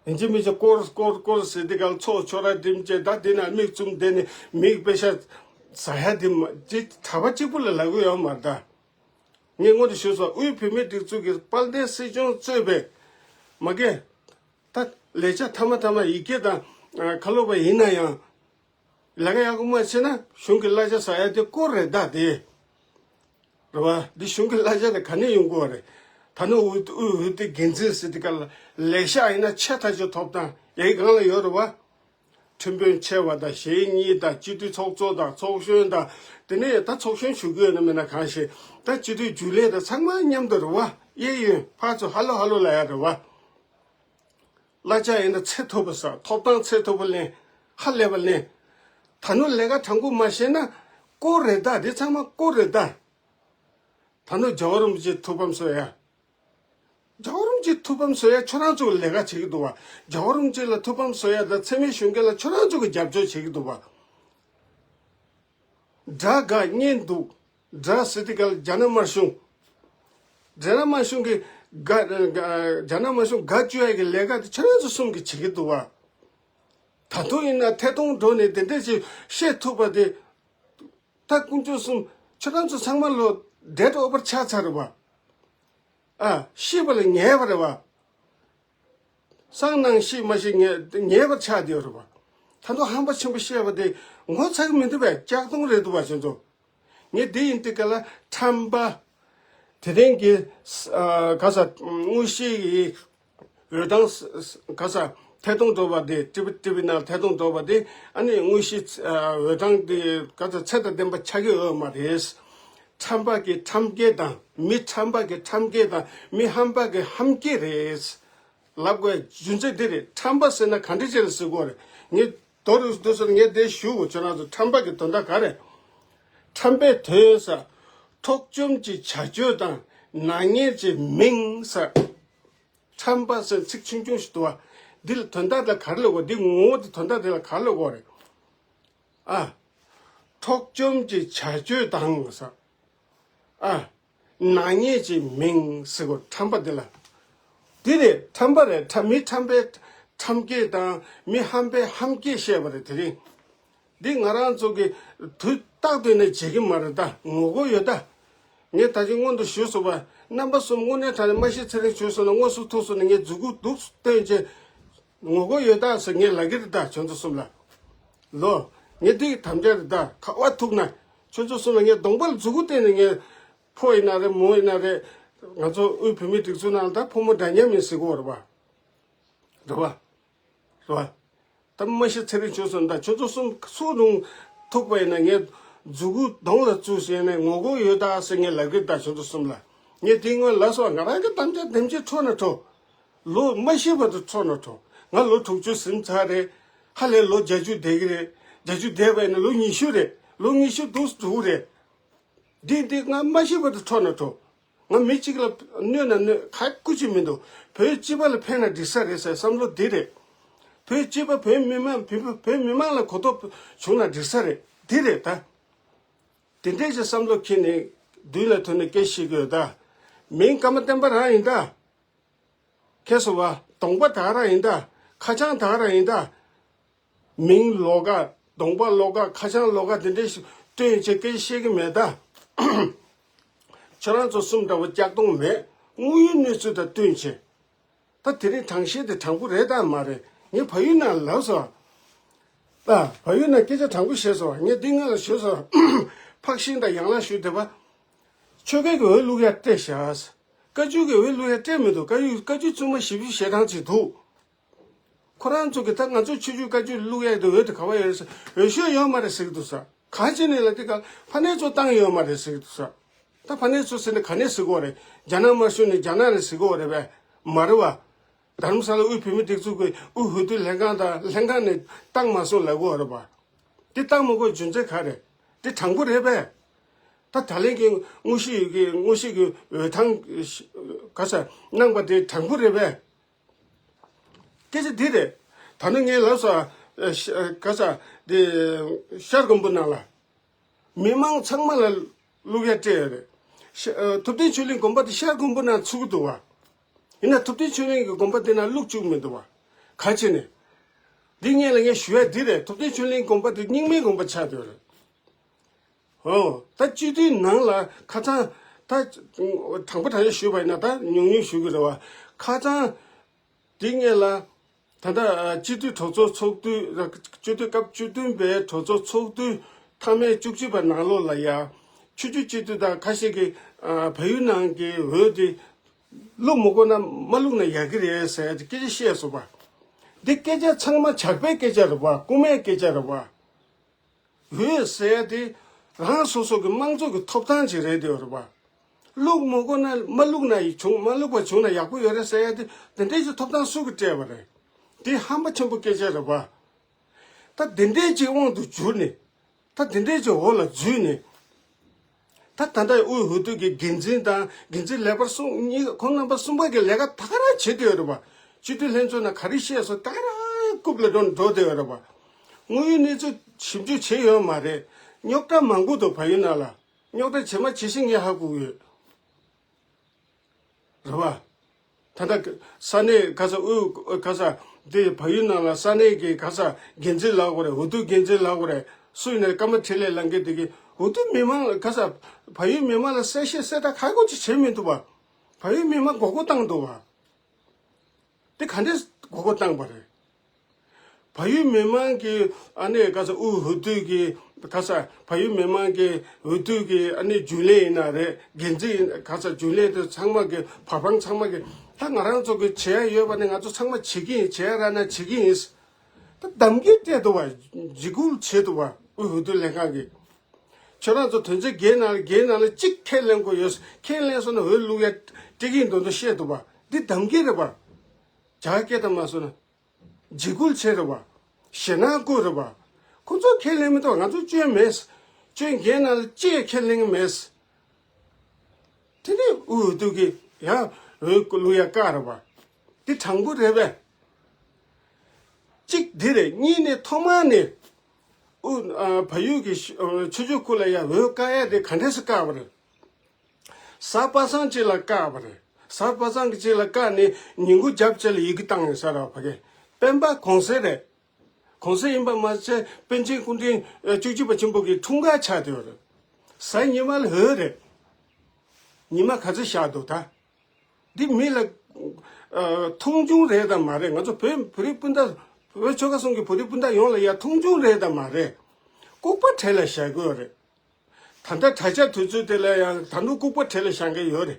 ཡིན་གཅིག་མིན་གཅིག་སྐོར་སྐོར་སྐོར་ཟེར་དེ་ག་ལ་ཚོགས་ཆོ་ར་འགྲིམ་བྱས། ད་འདི་ན་མིག་བཙུམ་བསྡད་ནས་མིག་པེ་ཤ་ཟ་ཡ་འདི་མ་ཅི་གྲྭ་པ་གཅིག་པུ་ལ་ལབ་གི་ཡོད་མ་རེད་ད། ངས་སྔོན་དུ་ཞུས་སོང་། དབུས་བོད་མིའི་སྒྲིག་འཛུགས་ཀྱི་དཔལ་ལྡན་སྲིད་སྐྱོང་གཙོས་པའི་མ་གི་ད་ལས་བྱ་ཐ་མ་ཐ་མ་ཡི་གེ་དང་ཁ་ལོ་བ་ཡིན་ན་ཡང་། ལས་ཀ་ཡག་པོ་མ་བྱས་ན་གཞུང་གི་གླ་ཆ་ཟ་ཡ་དེ་སྐོར་རེད་ད་དེ། རེད་བ། འདི་གཞུང་གི་གླ་ཆ་དེ་ག་ནས་ཡོང་དགོས་རེད། ད་ནི་དབུས་དབུས་འོས་བསྡུ་འགན་འཛིན་ཟེར་དེ་ག་ལ་ལས་ཤག་ཡིན་ན་ཆེ་ཐག་ཆོད་ཐོབ་ཐང་ཡ་གི་སྒང་ལ་ཡོད་རེད་བ། ཁྲིམས་དཔོན་ཆེ་བ་དང་། ཞེ་གཉིས་དང་། སྤྱི་འཐུས་ཚོགས་གཙོ་དང་། ཚོགས་གཞོན་དང་། དེ་ནས་ད་ཚོགས་གཞོན་ཞུ་གི་ཡོད་ན་མེད་ན་གང་ཤེས། ད་སྤྱི་འཐུས་རྒྱུན་ལས་དང་ཚང་མ་མཉམ་དུ་རེད་བ། གཡས་གཡོན་ཕར་ཚུར་ཧ་ལོ་ཧ་ལོ་ལབ་ཡ་རེད་བ། གླ་ཆ་ཡིན་ན་ཚད་མཐོ་པོ་ཟ། ཐོབ་ཐང་ཚད་མཐོ་པོ་ལེན། ཧ་ལས་པ་ལེན། ད་ནོ་ལས་ཀ་དྲང་པོ་མ་བྱས་ན་སྐོར་རེད་ད། དེ་ཚང་མ་སྐོར་རེད་ད། ད་ནོ་རྒྱལ་བ་རིན་པོ་ཆེ་ཐུགས་ཕམ་བཟོ་ཡ། རྒྱལ་བ་རིན་པོ་ཆེ་ཐུགས་ཕམ་བཟོ་ཡ་ཁྱོད་རང་ཚོ་ལས་ཀ་བྱེད་ཀྱི་འདུག་བ། རྒྱལ་བ་རིན་པོ་ཆེ་ལ་ཐུགས་ཕམ་བཟོ་ཡ་དང་འཚེ་མེད་གཞུང་སྒེར་ལ་ཁྱོད་རང་ཚོ་གི་རྒྱབ་སྐྱོར་བྱེད་ཀྱི་འདུག་བ། དགྲ་དགའ་གཉེན་སྡུག་དགྲ་ཟེར་དེ་ག་ལ་རྒྱ་ནག་དམར་གཞུང་། རྒྱ་ནག་དམར་གཞུང་གི་དགའ་རྒྱ་ནག་དམར་གཞུང་དགའ་བཅུག་ཡ་གི་ལས་ཀ་དེ་ཁྱོད་རང་ཚོ་གསུམ་གྱིས་བྱེད་ཀྱི་འདུག་བ། ད་དུང་ཡིན་ན་ཐད་གཏོང་འགྲོ་ནས་དེ་འདྲས་ཅིག་བཤད་ཐུབ་པ་དེ། ད་དཀོན་མཆོག་གསུམ་ཁྱོད་རང་ཚོ་ཚང་མ་ལོ་dead over་ཆགས་ཚར་རེད་བ། ཨ། ཤི་བ་ལས་ཉེ་བ་རེད་བ། སང་ནང་ཤི་མ་ཤི་ཉེ་ཉེ་བར་ཆགས་བསྡད་ཡོད་རེད་བ། ད་དུང་ཧམ་པ་ཆེན་པོ་བཤད་པ་དེ་ངོ་ཚ་གི་མི་འདུག་པས། ལྕགས་གདོང་རེད་འདུག་བ་ཁྱོད་ཚོ། ངས་འདི་ཡིན་དུས་ག་ལ་ཁྲམ་པ། དེ་རིང་གི་ཨ་ག་ས་དངོས་གཞི་ཡི་འོས་གྲངས་ག་ས་ཐད་གཏོང་འགྲོ་བ་དེ། ཀྲི་པི་ཀྲི་པི་ནང་ཐད་གཏོང་འགྲོ་བ་དེ། ཨ་ནི་དངོས་གཞི་ཨ་འོས་གྲངས་དེ་ག་ས་ཚད་དང་ལྡན་པ་ཆགས་ཀྱི་ཡོད་མ་རེད། ཁྲམ་པ་གི་ཁྲམ་སྐད་དང་། མི་ཁྲམ་པ་གི་ཁྲམ་སྐད་དང་། མི་ཧམ་པ་གི་ཧམ་སྐད་རེད། ལབ་དགོས་རྒྱུ་མཚན་འདི་རེད། ཁྲམ་པ་ཟེར་ན་ག་འདྲ་ཅིག་ལ་ཟེར་དགོས་རེད། ངས་མདོར་བསྡུས་ཟེར་ངས་འདི་ཞུ་དགོས། ཁྱོད་རང་ཚོ་ཁྲམ་པ་གི་དོན་དག་ག་རེད། ཁྲམ་པའི་དོན་ཟེར། འཕྲོག་བཅོམ་གྱི་བྱ་སྤྱོད་དང་ནག་ཉེས་ཀྱི་མིང་ཟེར། ཁྲམ་པ་ཟེར་ཚིག་ཆུང་ཆུང་ཞིག་འདུག་བ། འདི་ལ་དོན་དག་དེ་ག་རེ་ལབ་དགོས། འདི་ངོ་བོ་དེ་དོན་དག་དེ་ལ་ག་རེ་ལབ་དགོས་རེད། ཨ། འཕྲོག་བཅོམ་གྱི་བྱ་སྤྱོད་དང་ས། ཨ། ནག་ཉེས་ཀྱི་མིང་ཟེར་གོ་ཁྲམ་པ་འདི་ལ། འདི་རེད་ཁྲམ་པ་རེད། ཁྲ་མི་ཁྲམ་པའི་ཁྲམ་སྐད་དང་མི་ཧམ་པའི་ཧམ་སྐད་བཤད་པ་རེད་དེ་རིང་། འདི་ང་རང་ཚོ་གི་དུས་རྟག་ཏུ་ནས་བྱེད་ཀྱི་མ་རེད་ད། ངོ་རྒོལ་ཡོད་ད། ངས་ད་ཅི་སྔོན་དུ་ཞུས་སོང་བ། རྣམ་པ་གསུམ་དངོས་གནས་དྲང་གནས་མ་ཤི་ཚེ་རིང་བྱོས་སོང་ན་དངོས་སུ་ཐུག་སོང་ན་ངས་མཛུ་གུ་གདུགས་སུ་བསྟན་བྱས། ངོ་རྒོལ་ཡོད་ད་ཟེར་ངས་ལབ་ཀྱི་རེད་ད་ཁྱོད་ཚོ་གསུམ་ལ། ལོ། ངས་འདི་གི་དམ་བཅའ་རེད་ད་ཁ་བ་ཐུག་ན། ཁྱོད་ཚོ་གསུམ་ལ་ངས་གདོང་པ་ལ་མཛུ་གུ་བསྟན་ནས་ངས། ཕོ་ཡིན་ན་རེད་མོ་ཡིན་ན་རེད། ང་ཚོ་དབུས་བོད་མིའི་སྒྲིག་འཛུགས་ནང་ལ་ད་ཕོ་མོ་འདྲ་མཉམ་ཡིན་ཟེར་གོ་རེད་བ། རེད་བ། རེད་བ། ད་མ་ཤི་ཚེ་རིང་བྱོས་སོང་ད་ཁྱོད་ཚོ་གསུམ་སུ་རུང་ཐུག་པ་ཡིན་ན་ངས་མཛུ་གུ་གདོང་ལ་བཙུགས་ཟེར་ནས་ངོ་རྒོལ་ཡོད་ད་ཟེར་ངས་ལབ་ཀྱི་ད་ཁྱོད་ཚོ་གསུམ་ལ། ངས་དེ་སྔོན་ལབ་སོང་ང་རང་གི་དམ་བཅའ་དེམ་ཅིག་འཕྲོ་ན་འཕྲོ། ལོ་མ་ཤི་བར་དུ་འཕྲོ་ན་འཕྲོ། ང་ལོ་དྲུག་ཅུ་ཟིན་ཚར་རེད། ཧ་ལས་ལོ་བརྒྱད་ཅུ་བསྡད་ཀྱི་རེད། བརྒྱད་ཅུ་བསྡད་པ་ཡིན་ན་ལོ་ཉི་ཤུ་རེད། ལོ་ཉི་ཤུ་འདུག་འགྲོ་གི་རེད། འདི་འདི་ང་མ་ཤི་བར་དུ་འཕྲོ་ན་འཕྲོ། ང་མི་གཅིག་ལ་གནོད་ན་གནོད་ཁ་སྐུ་ཅི་མི་འདུག་བོད་སྤྱི་པ་ལ་ཕན་ན་འགྲིག་ས་རེད་ཟེར་བསམ་བློ་འདི་རེད། བོད་སྤྱི་པ་བོད་མི་མང་བོད་བོད་མི་མང་ལ་གོ་རྟོགས་བྱུང་ན་འགྲིག་ས་རེད་འདི་རེད་ད། དེ་འདྲས་ཀྱི་བསམ་བློ་འཁྱེར་ནས་མདུན་ལ་ཐོན་ནས་སྐད་བཤད་དགོས་ད། མིང་ཀརྨ་བསྟན་པ་རང་ཡིན་ད། ཁྱེད་སུ་བ་གདོང་པ་ད་ག་རང་ཡིན་ད། ཁ་བྱང་ད་ག་རང་ཡིན་ད། མིང་ལོགས་ཀ་གདོང་པ་ལོགས་ཀ་ཁ་བྱང་ལོགས་ཀ་དེ་འདྲས་ཞིག་སྟོན་བྱེད་སྐད་བཤད་ཀྱི་མེད་ད། ཁྱོད་རང་ཚོ་གསུམ་འདྲ་བོ་ལྕགས་གདོང་མེད། དངོས་ཡོད་གནས་ཚུལ་དང་བསྟུན་བྱེད། ད་དེ་རིང་དྲང་བཤད་དེ་དྲང་པོ་རེད་དམ་མ་རེད། ངས་བལ་ཡུལ་ནང་ལབ་སོང་། ད་བལ་ཡུལ་ནང་སྐད་ཆ་དྲང་པོ་བཤད་སོང་། ངས་འདི་སྔ་ལ་ཞུས་སོང་། ཕག་ཤིང་དང་ཡང་ལ་ཞུས་བསྡད་པ། ཆོལ་ཁའི་གི་འོས་བླུག་ཡ་སྤྲད་བཞག་བཀའ་བརྒྱུད་ཀྱི་འོས་བླུག་ཡ་སྤྲད་མི་འདུག་བཀའ་བརྒྱུད་བཀའ་བརྒྱུད་བཙུན་མ་བཞི་བཅུ་ཞེ་གྲངས་ཅིག་འདུག་ཁོ་རང་ཚོ་གི་ད་ང་ཚོ་ཆོས་བརྒྱུད་བཀའ་བརྒྱུད་བླུག་ཡ་དེ་འོས་དེ་ག་བ་ཡོད་རེད་ཟེར། འོས་ཤོག་ཡོད་མ་རེད་ཟེར་གི་འདུག་ས། ག་ཅི་ནས་ལ་དེ་ག་ཕ་ནས་ཚོ་བཏང་ཡོད་མ་རེད་ཟེར་གི་འདུག་ས། ད་ཕ་ནས་ཚོ་ཟེར་ནས་ག་ནས་ཟེར་གི་ཡོད་རེད། རྒྱ་ནག་དམར་གཞུང་ནས་རྒྱ་ནག་རེད་ཟེར་གི་ཡོད་རེད་པས། མ་རེད་བ། རྡ་རམ་ས་ལ་དབུས་བོད་མིའི་སྒྲིག་འཛུགས་ཀྱི་དབུས་འོས་བསྡུ་ལྷན་ཁང་དང་ལྷན་ཁང་ནས་བཏང་མ་སོང་ལབ་གི་ཡོད་རེད་བ། དེ་བཏང་མ་དགོས་རྒྱུ་མཚན་ག་རེད། དེ་དྲང་པོ་རེད་པས། ད་ད་ལན་གྱི་དངོས་གཞི་ཡི་གི་དངོས་གཞི་གི་འོས་ཐང་ག་ས་གནང་པ་དེ་དྲང་པོ་རེད་པས། སྐད་ཆ་འདི་རེད། ད་ནི་ངས་ལབ་ས་ག་ས་དེ་ཤར་དགོན་པ་ནང་ལ། མི་མང་ཚང་མ་ལ་བླུག་ཡ་སྤྲད་ཡོད་རེད། ཤ་ཨ་ཐུབ་བསྟན་ཆོས་གླིང་དགོན་པ་དེ་ཤར་དགོན་པ་ནང་ཚུགས་ཀྱི་འདུག་བ། ཡིན་ན་ཐུབ་བསྟན་ཆོས་གླིང་གི་དགོན་པ་དེ་ནང་བླུག་བཅུག་མི་འདུག་བ། ག་ཅི་ནས། འདི་སྔོན་ལ་ངས་ཞུ་ཡ་འདི་རེད། ཐུབ་བསྟན་ཆོས་གླིང་དགོན་པ་དེ་རྙིང་མའི་དགོན་པ་ཆགས་བསྡད་ཡོད་རེད། ཨོ། ད་སྤྱི་འཐུས་ནང་ལ་ཁ་སང་། ད་དྲང་པོ་དྲང་ཡ་ཞུས་པ་ཡིན་ན་ད་ཉུང་ཉུང་ཞུ་གི་རེད་བ། ཁ་སང་། དེ་སྔོན་ལ། ད་ལྟ་སྤྱི་འཐུས་གྲོས་ཚོགས་ཚོགས་དུས་སྤྱི་འཐུས་སྐབས་བཅུ་བདུན་པའི་གྲོས་ཚོགས་ཚོགས་དུས་མཐའ་མའི་བཅུ་གཅིག་པ་ནང་ལོགས་ལ་ཡ། ཆོས་བརྒྱུད་སྤྱི་འཐུས་དང་ཁ་ཤས་ཀྱིས་བལ་ཡུལ་ནང་གི་འོས་དེ་བླུག་མི་དགོས་ན་མ་བླུག་ན་ཡག་གི་རེད་ཟེར་སྐད་ཆ་བཤད་སོང་བ། འདི་སྐད་ཆ་ཚང་མ་ཇག་པའི་སྐད་ཆ་རེད་བ། རྐུ་མའི་སྐད་ཆ་རེད་བ། འོས་ཟེར་ཡ་དེ་རང་སོ་སོ་གི་དམངས་གཙོ་གི་ཐོབ་ཐང་ཅིག་རེད་དེ་རེད་བ། བླུག་མི་དགོས་ན་མ་བླུག་ན་ཡི་བྱུང་མ་བླུག་པ་བྱུང་ན་ཡག་པོ་ཡོད་རེད་ཟེར་ཡ་དེ་དེ་འདྲའི་ཅིག་ཐོབ་ཐང་སུ་གིས་སྤྲད་པ་རེད། དེ་ཧམ་པ་ཆེན་པོ་སྐད་ཆ་རེད་བ། ད་དེ་འདྲའི་ཅིག་དབང་དུ་གྱུར་ནས། ད་དེ་འདྲའི་ཅིག་འོག་ལ་འཛུལ་ནས། ད་ད་ལྟ་དབུས་འོས་བསྡུ་གི་འགན་འཛིན་དང་འགན་འཛིན་ལས་འཕར་གསུམ་གཉིས་ཁོང་རྣམ་པ་གསུམ་པ་གི་ལས་ཀ་ད་ག་རང་བྱེད་དེ་ཡོད་རེད་བ། སྤྱི་འཐུས་ལྷན་ཚོགས་ནང་ག་རེ་བཤད་སོང་ད་ག་རང་རྐུབ་ལ་འགྲོ་འགྲོ་དེ་ཡོད་རེད་བ། དངོས་ཡོད་གནས་ཚུལ་ཞིབ་འཇུག་བྱས་ཡོད་མ་རེད། རྙོག་དྲ་མང་པོ་འདུག་བལ་ཡུལ་ནང་ལ། རྙོག་དྲ་ཇི་མ་ཇི་བཞིན་ངས་ཧ་གོ་གི་ཡོད། རེད་བ། ད་ལྟ་ས་གནས་ག་ས་དབུས་ག་ས་འདི་བལ་ཡུལ་ནང་ལ་ས་གནས་ཀྱི་ག་ས་འགན་འཛིན་ལབ་དགོས་རེད། འོས་བསྡུ་འགན་འཛིན་ལབ་དགོས་རེད། སུ་ཡིན་ན་ཀརྨ་འཕྲིན་ལས་ལབ་མཁན་དེ་གི་འོས་བསྡུ་མི་མང་ག་ས་བལ་ཡུལ་མི་མང་ལ་གསལ་བཤད་གསལ་བསྒྲགས་ག་གོ་ཅིག་བྱས་མི་འདུག་བ། བལ་ཡུལ་མི་མང་མགོ་སྐོར་བཏང་འདུག་བ། དེ་ག་འདྲས་མགོ་སྐོར་བཏང་པ་རེད། བལ་ཡུལ་མི་མང་གི་ཨ་ནེ་ག་ས་དབུས་འོས་བསྡུ་གི་ག་ས་བལ་ཡུལ་མི་མང་གི་འོས་བསྡུ་གི་ཨ་ནེ་རྒྱུན་ལས་ཡིན་ན་རེད། འགན་འཛིན་ཡིན་ག་ས་རྒྱུན་ལས་དེ་ཚང་མ་གི་བར་དཔང་ཚང་མ་གི་ད་ང་རང་ཚོ་གི་བྱེད་ཡ་ཡོད་པ་ནི་ང་ཚོ་ཚང་མ་བྱེད་ཀྱི་ཡིན། བྱེད་ཡ་རག་ན་བྱེད་ཀྱི་ཡིན། ད་གཏམ་གྱི་སྤྲད་འདུག་བ། འཇིགས་སྐུལ་བྱེད་འདུག་བ། དབུས་འོས་བསྡུ་ལྷན་ཁང་གི་ཁྱོད་རང་ཚོ་དོན་ཚན་བརྒྱད་ནང་ལ་བརྒྱད་ནང་ལ་གཅིག་ཁས་ལེན་དགོས་ཡོད། ཁས་ལེན་སོང་ན་འོས་བླུག་ཡ་སྤྲད་ཀྱི་ཡིན་མདོག་མདོག་བཤད་འདུག་བ། འདི་གཏམ་གྱི་རེད་བ། བྱ་སྐད་དང་མ་སོང་ན། འཇིགས་སྐུལ་བྱས་རེད་བ། ཞེད་སྣང་བསྐུལ་རེད་བ། ཁོ་ཚོ་ཁས་ལེན་མི་འདུག་ང་ཚོ་སྐྱོན་མེད། སྐྱོན་འགན་ནང་ལ་ཅི་ཡང་ཁས་ལེན་གི་མེད། དེ་ནས་དབུས་འོས་བསྡུ་གི་ཡང་འོས་བླུག་ཡ་བཀག་རེད་བ། དེ་དྲང་པོ་རེད་པས། གཅིག་འདི་རེད། གཉིས་ནས་ཐོག་མར་ནས་ཨུ་ཨ་བལ་ཡུལ་གྱི་ཆོས་ཕྱོགས་ཁུལ་ལ་ཡ་འོས་བཀག་ཡ་དེ་ག་འདྲས་སེ་བཀག་པ་རེད། གཟའ་པ་སངས་གཅིག་ལ་བཀག་པ་རེད། གཟའ་པ་སངས་གཅིག་ལ་བཀག་ནས་ཉིན་གུང་རྒྱབ་བཅས་ལ་ཡི་གེ་བཏང་ཡོད་ས་རེད་བ། ཕ་གི་སྤེན་པ་གོང་གསལ་རེད། གོང་གསལ་ཡིན་པ་མ་ཟད་པཎ་ཆེན་སྐུ་ཕྲེང་བཅུ་གཅིག་པ་ཆེན་པོ་གི་འཁྲུངས་སྐར་ཆགས་བསྡད་ཡོད་རེད། གཟའ་ཉི་མ་ལ་འོས་རེད། ཉི་མ་ག་ཚོད་ཤར་འདུག་ད། འདི་མི་ལ་ཨ་མཐོང་ཆུང་རེད་དམ་མ་རེད། ང་ཚོ་བོད་བོད་རིགས་སྤུན་ཟླ། བོད་ཆོལ་ཁ་གསུམ་གྱི་བོད་རིགས་སྤུན་ཟླ་ཡོངས་ལ་ཡ་མཐོང་ཆུང་རེད་དམ་མ་རེད། ལྐུགས་པ་བྲེས་ལ་བཞག་གི་ཡོད་རེད། ད་ལྟ་དྲ་རྒྱ་དུས་ཚོད་དེ་ལ་ཡང་ད་དུང་ལྐུགས་པ་བྲེས་ལ་བཞག་མཁན་ཡོད་རེད།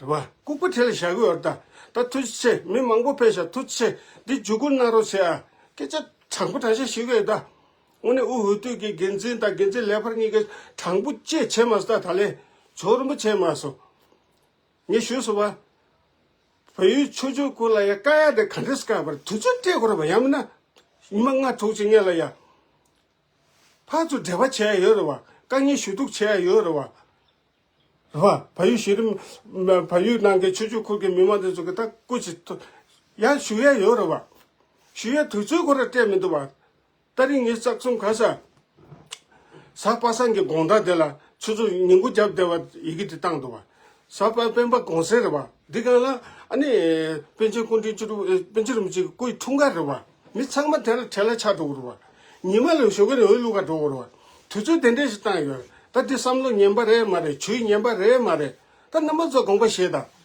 རེད་བ། ལྐུགས་པ་བྲེས་ལ་བཞག་གི་ཡོད་རེད་ད། ད་ཐུགས་རྗེ་ཆེ། མི་མང་པོ་ཕེབས་ཤག་ཐུགས་རྗེ་ཆེ། འདི་བརྒྱུད་སྐུར་གནང་རོགས་བྱེད་ཨ། སྐད་ཆ་དྲང་པོ་དྲང་བཞག་ཞུ་གི་ཡོད་ད། དངོས་གནས་དབུས་འོས་བསྡུ་གི་འགན་འཛིན་དང་འགན་འཛིན་ལས་འཕར་གཉིས་ཀས་དྲང་པོ་ཅིག་བྱས་མ་སོང་ད། ད་ལན་ཇོ་རིན་པོ་ཆེ་མ་སོང་། ངས་ཞུས་སོང་བ། བལ་ཡུལ་ཆོས་ཕྱོགས་ཁུལ་ལ་ཡ་བཀག་ཡ་དེ་ག་འདྲས་བཀག་པ་རེད། དུས་ཚོད་སྤྲད་དགོས་རེད་བ། ཡང་མིན་ན་ཉི་མ་ལྔ་དྲུག་ཅིག་སྔོན་ལ་ཡ་ཕར་ཚུར་འབྲེལ་བ་བྱས་ཡ་ཡོད་རེད་བ། དཀའ་ངལ་ཞུ་གཏུག་བྱས་ཡ་ཡོད་རེད་བ། རེད་བ། བལ་ཡུལ་གཞི་རིམ་བལ་ཡུལ་ནང་གི་ཆོས་ཕྱོགས་ཁུལ་གྱི་མི་མང་དེ་ཚོ་གི་ད་སྐུ་མཁྱེན་ཐུགས་ཡ་ཞུ་ཡ་ཡོད་རེད་བ། ཞུ་ཡ་དུས་ཚོད་ཁོ་རང་སྤྲད་མི་འདུག་བ། ད་རིང་ངས་ལྕགས་ཟམ་ག་ས། གཟའ་པ་སངས་ཀྱི་དགོང་དག་དེ་ལ་ཆུ་ཚོད་ཉིན་གུང་རྒྱབ་བསྡད་པ་ཡི་གེ་དེ་བཏང་འདུག་བ། གཟའ་པ་སྤེན་པ་གོང་གསལ་རེད་བ། འདི་ག་ལ་ཨ་ནི་པཎ་ཆེན་སྐུ་ཕྲེང་བཅུ་དྲུག་པཎ་ཆེན་རིན་པོ་ཆེ་གི་སྐུའི་འཁྲུངས་སྐར་རེད་བ། མི་ཚང་མ་དེ་ལ་བྲེལ་ལ་ཆགས་འགྲོ་གི་རེད་བ། ཉི་མ་ལ་ཞོགས་ཀས་ནས་འོས་བླུག་ག་འགྲོ་གི་རེད་བ། དུས་ཚོད་དེ་འདྲས་ཞིག་བཏང་ཡོད། ད་འདི་བསམ་བློ་ངན་པ་རེད་མ་རེད། ཇུས་ངན་པ་རེད་མ་རེད། ད་རྣམ་པ་ཚོ་དགོངས་པ་བཞེས་དང་།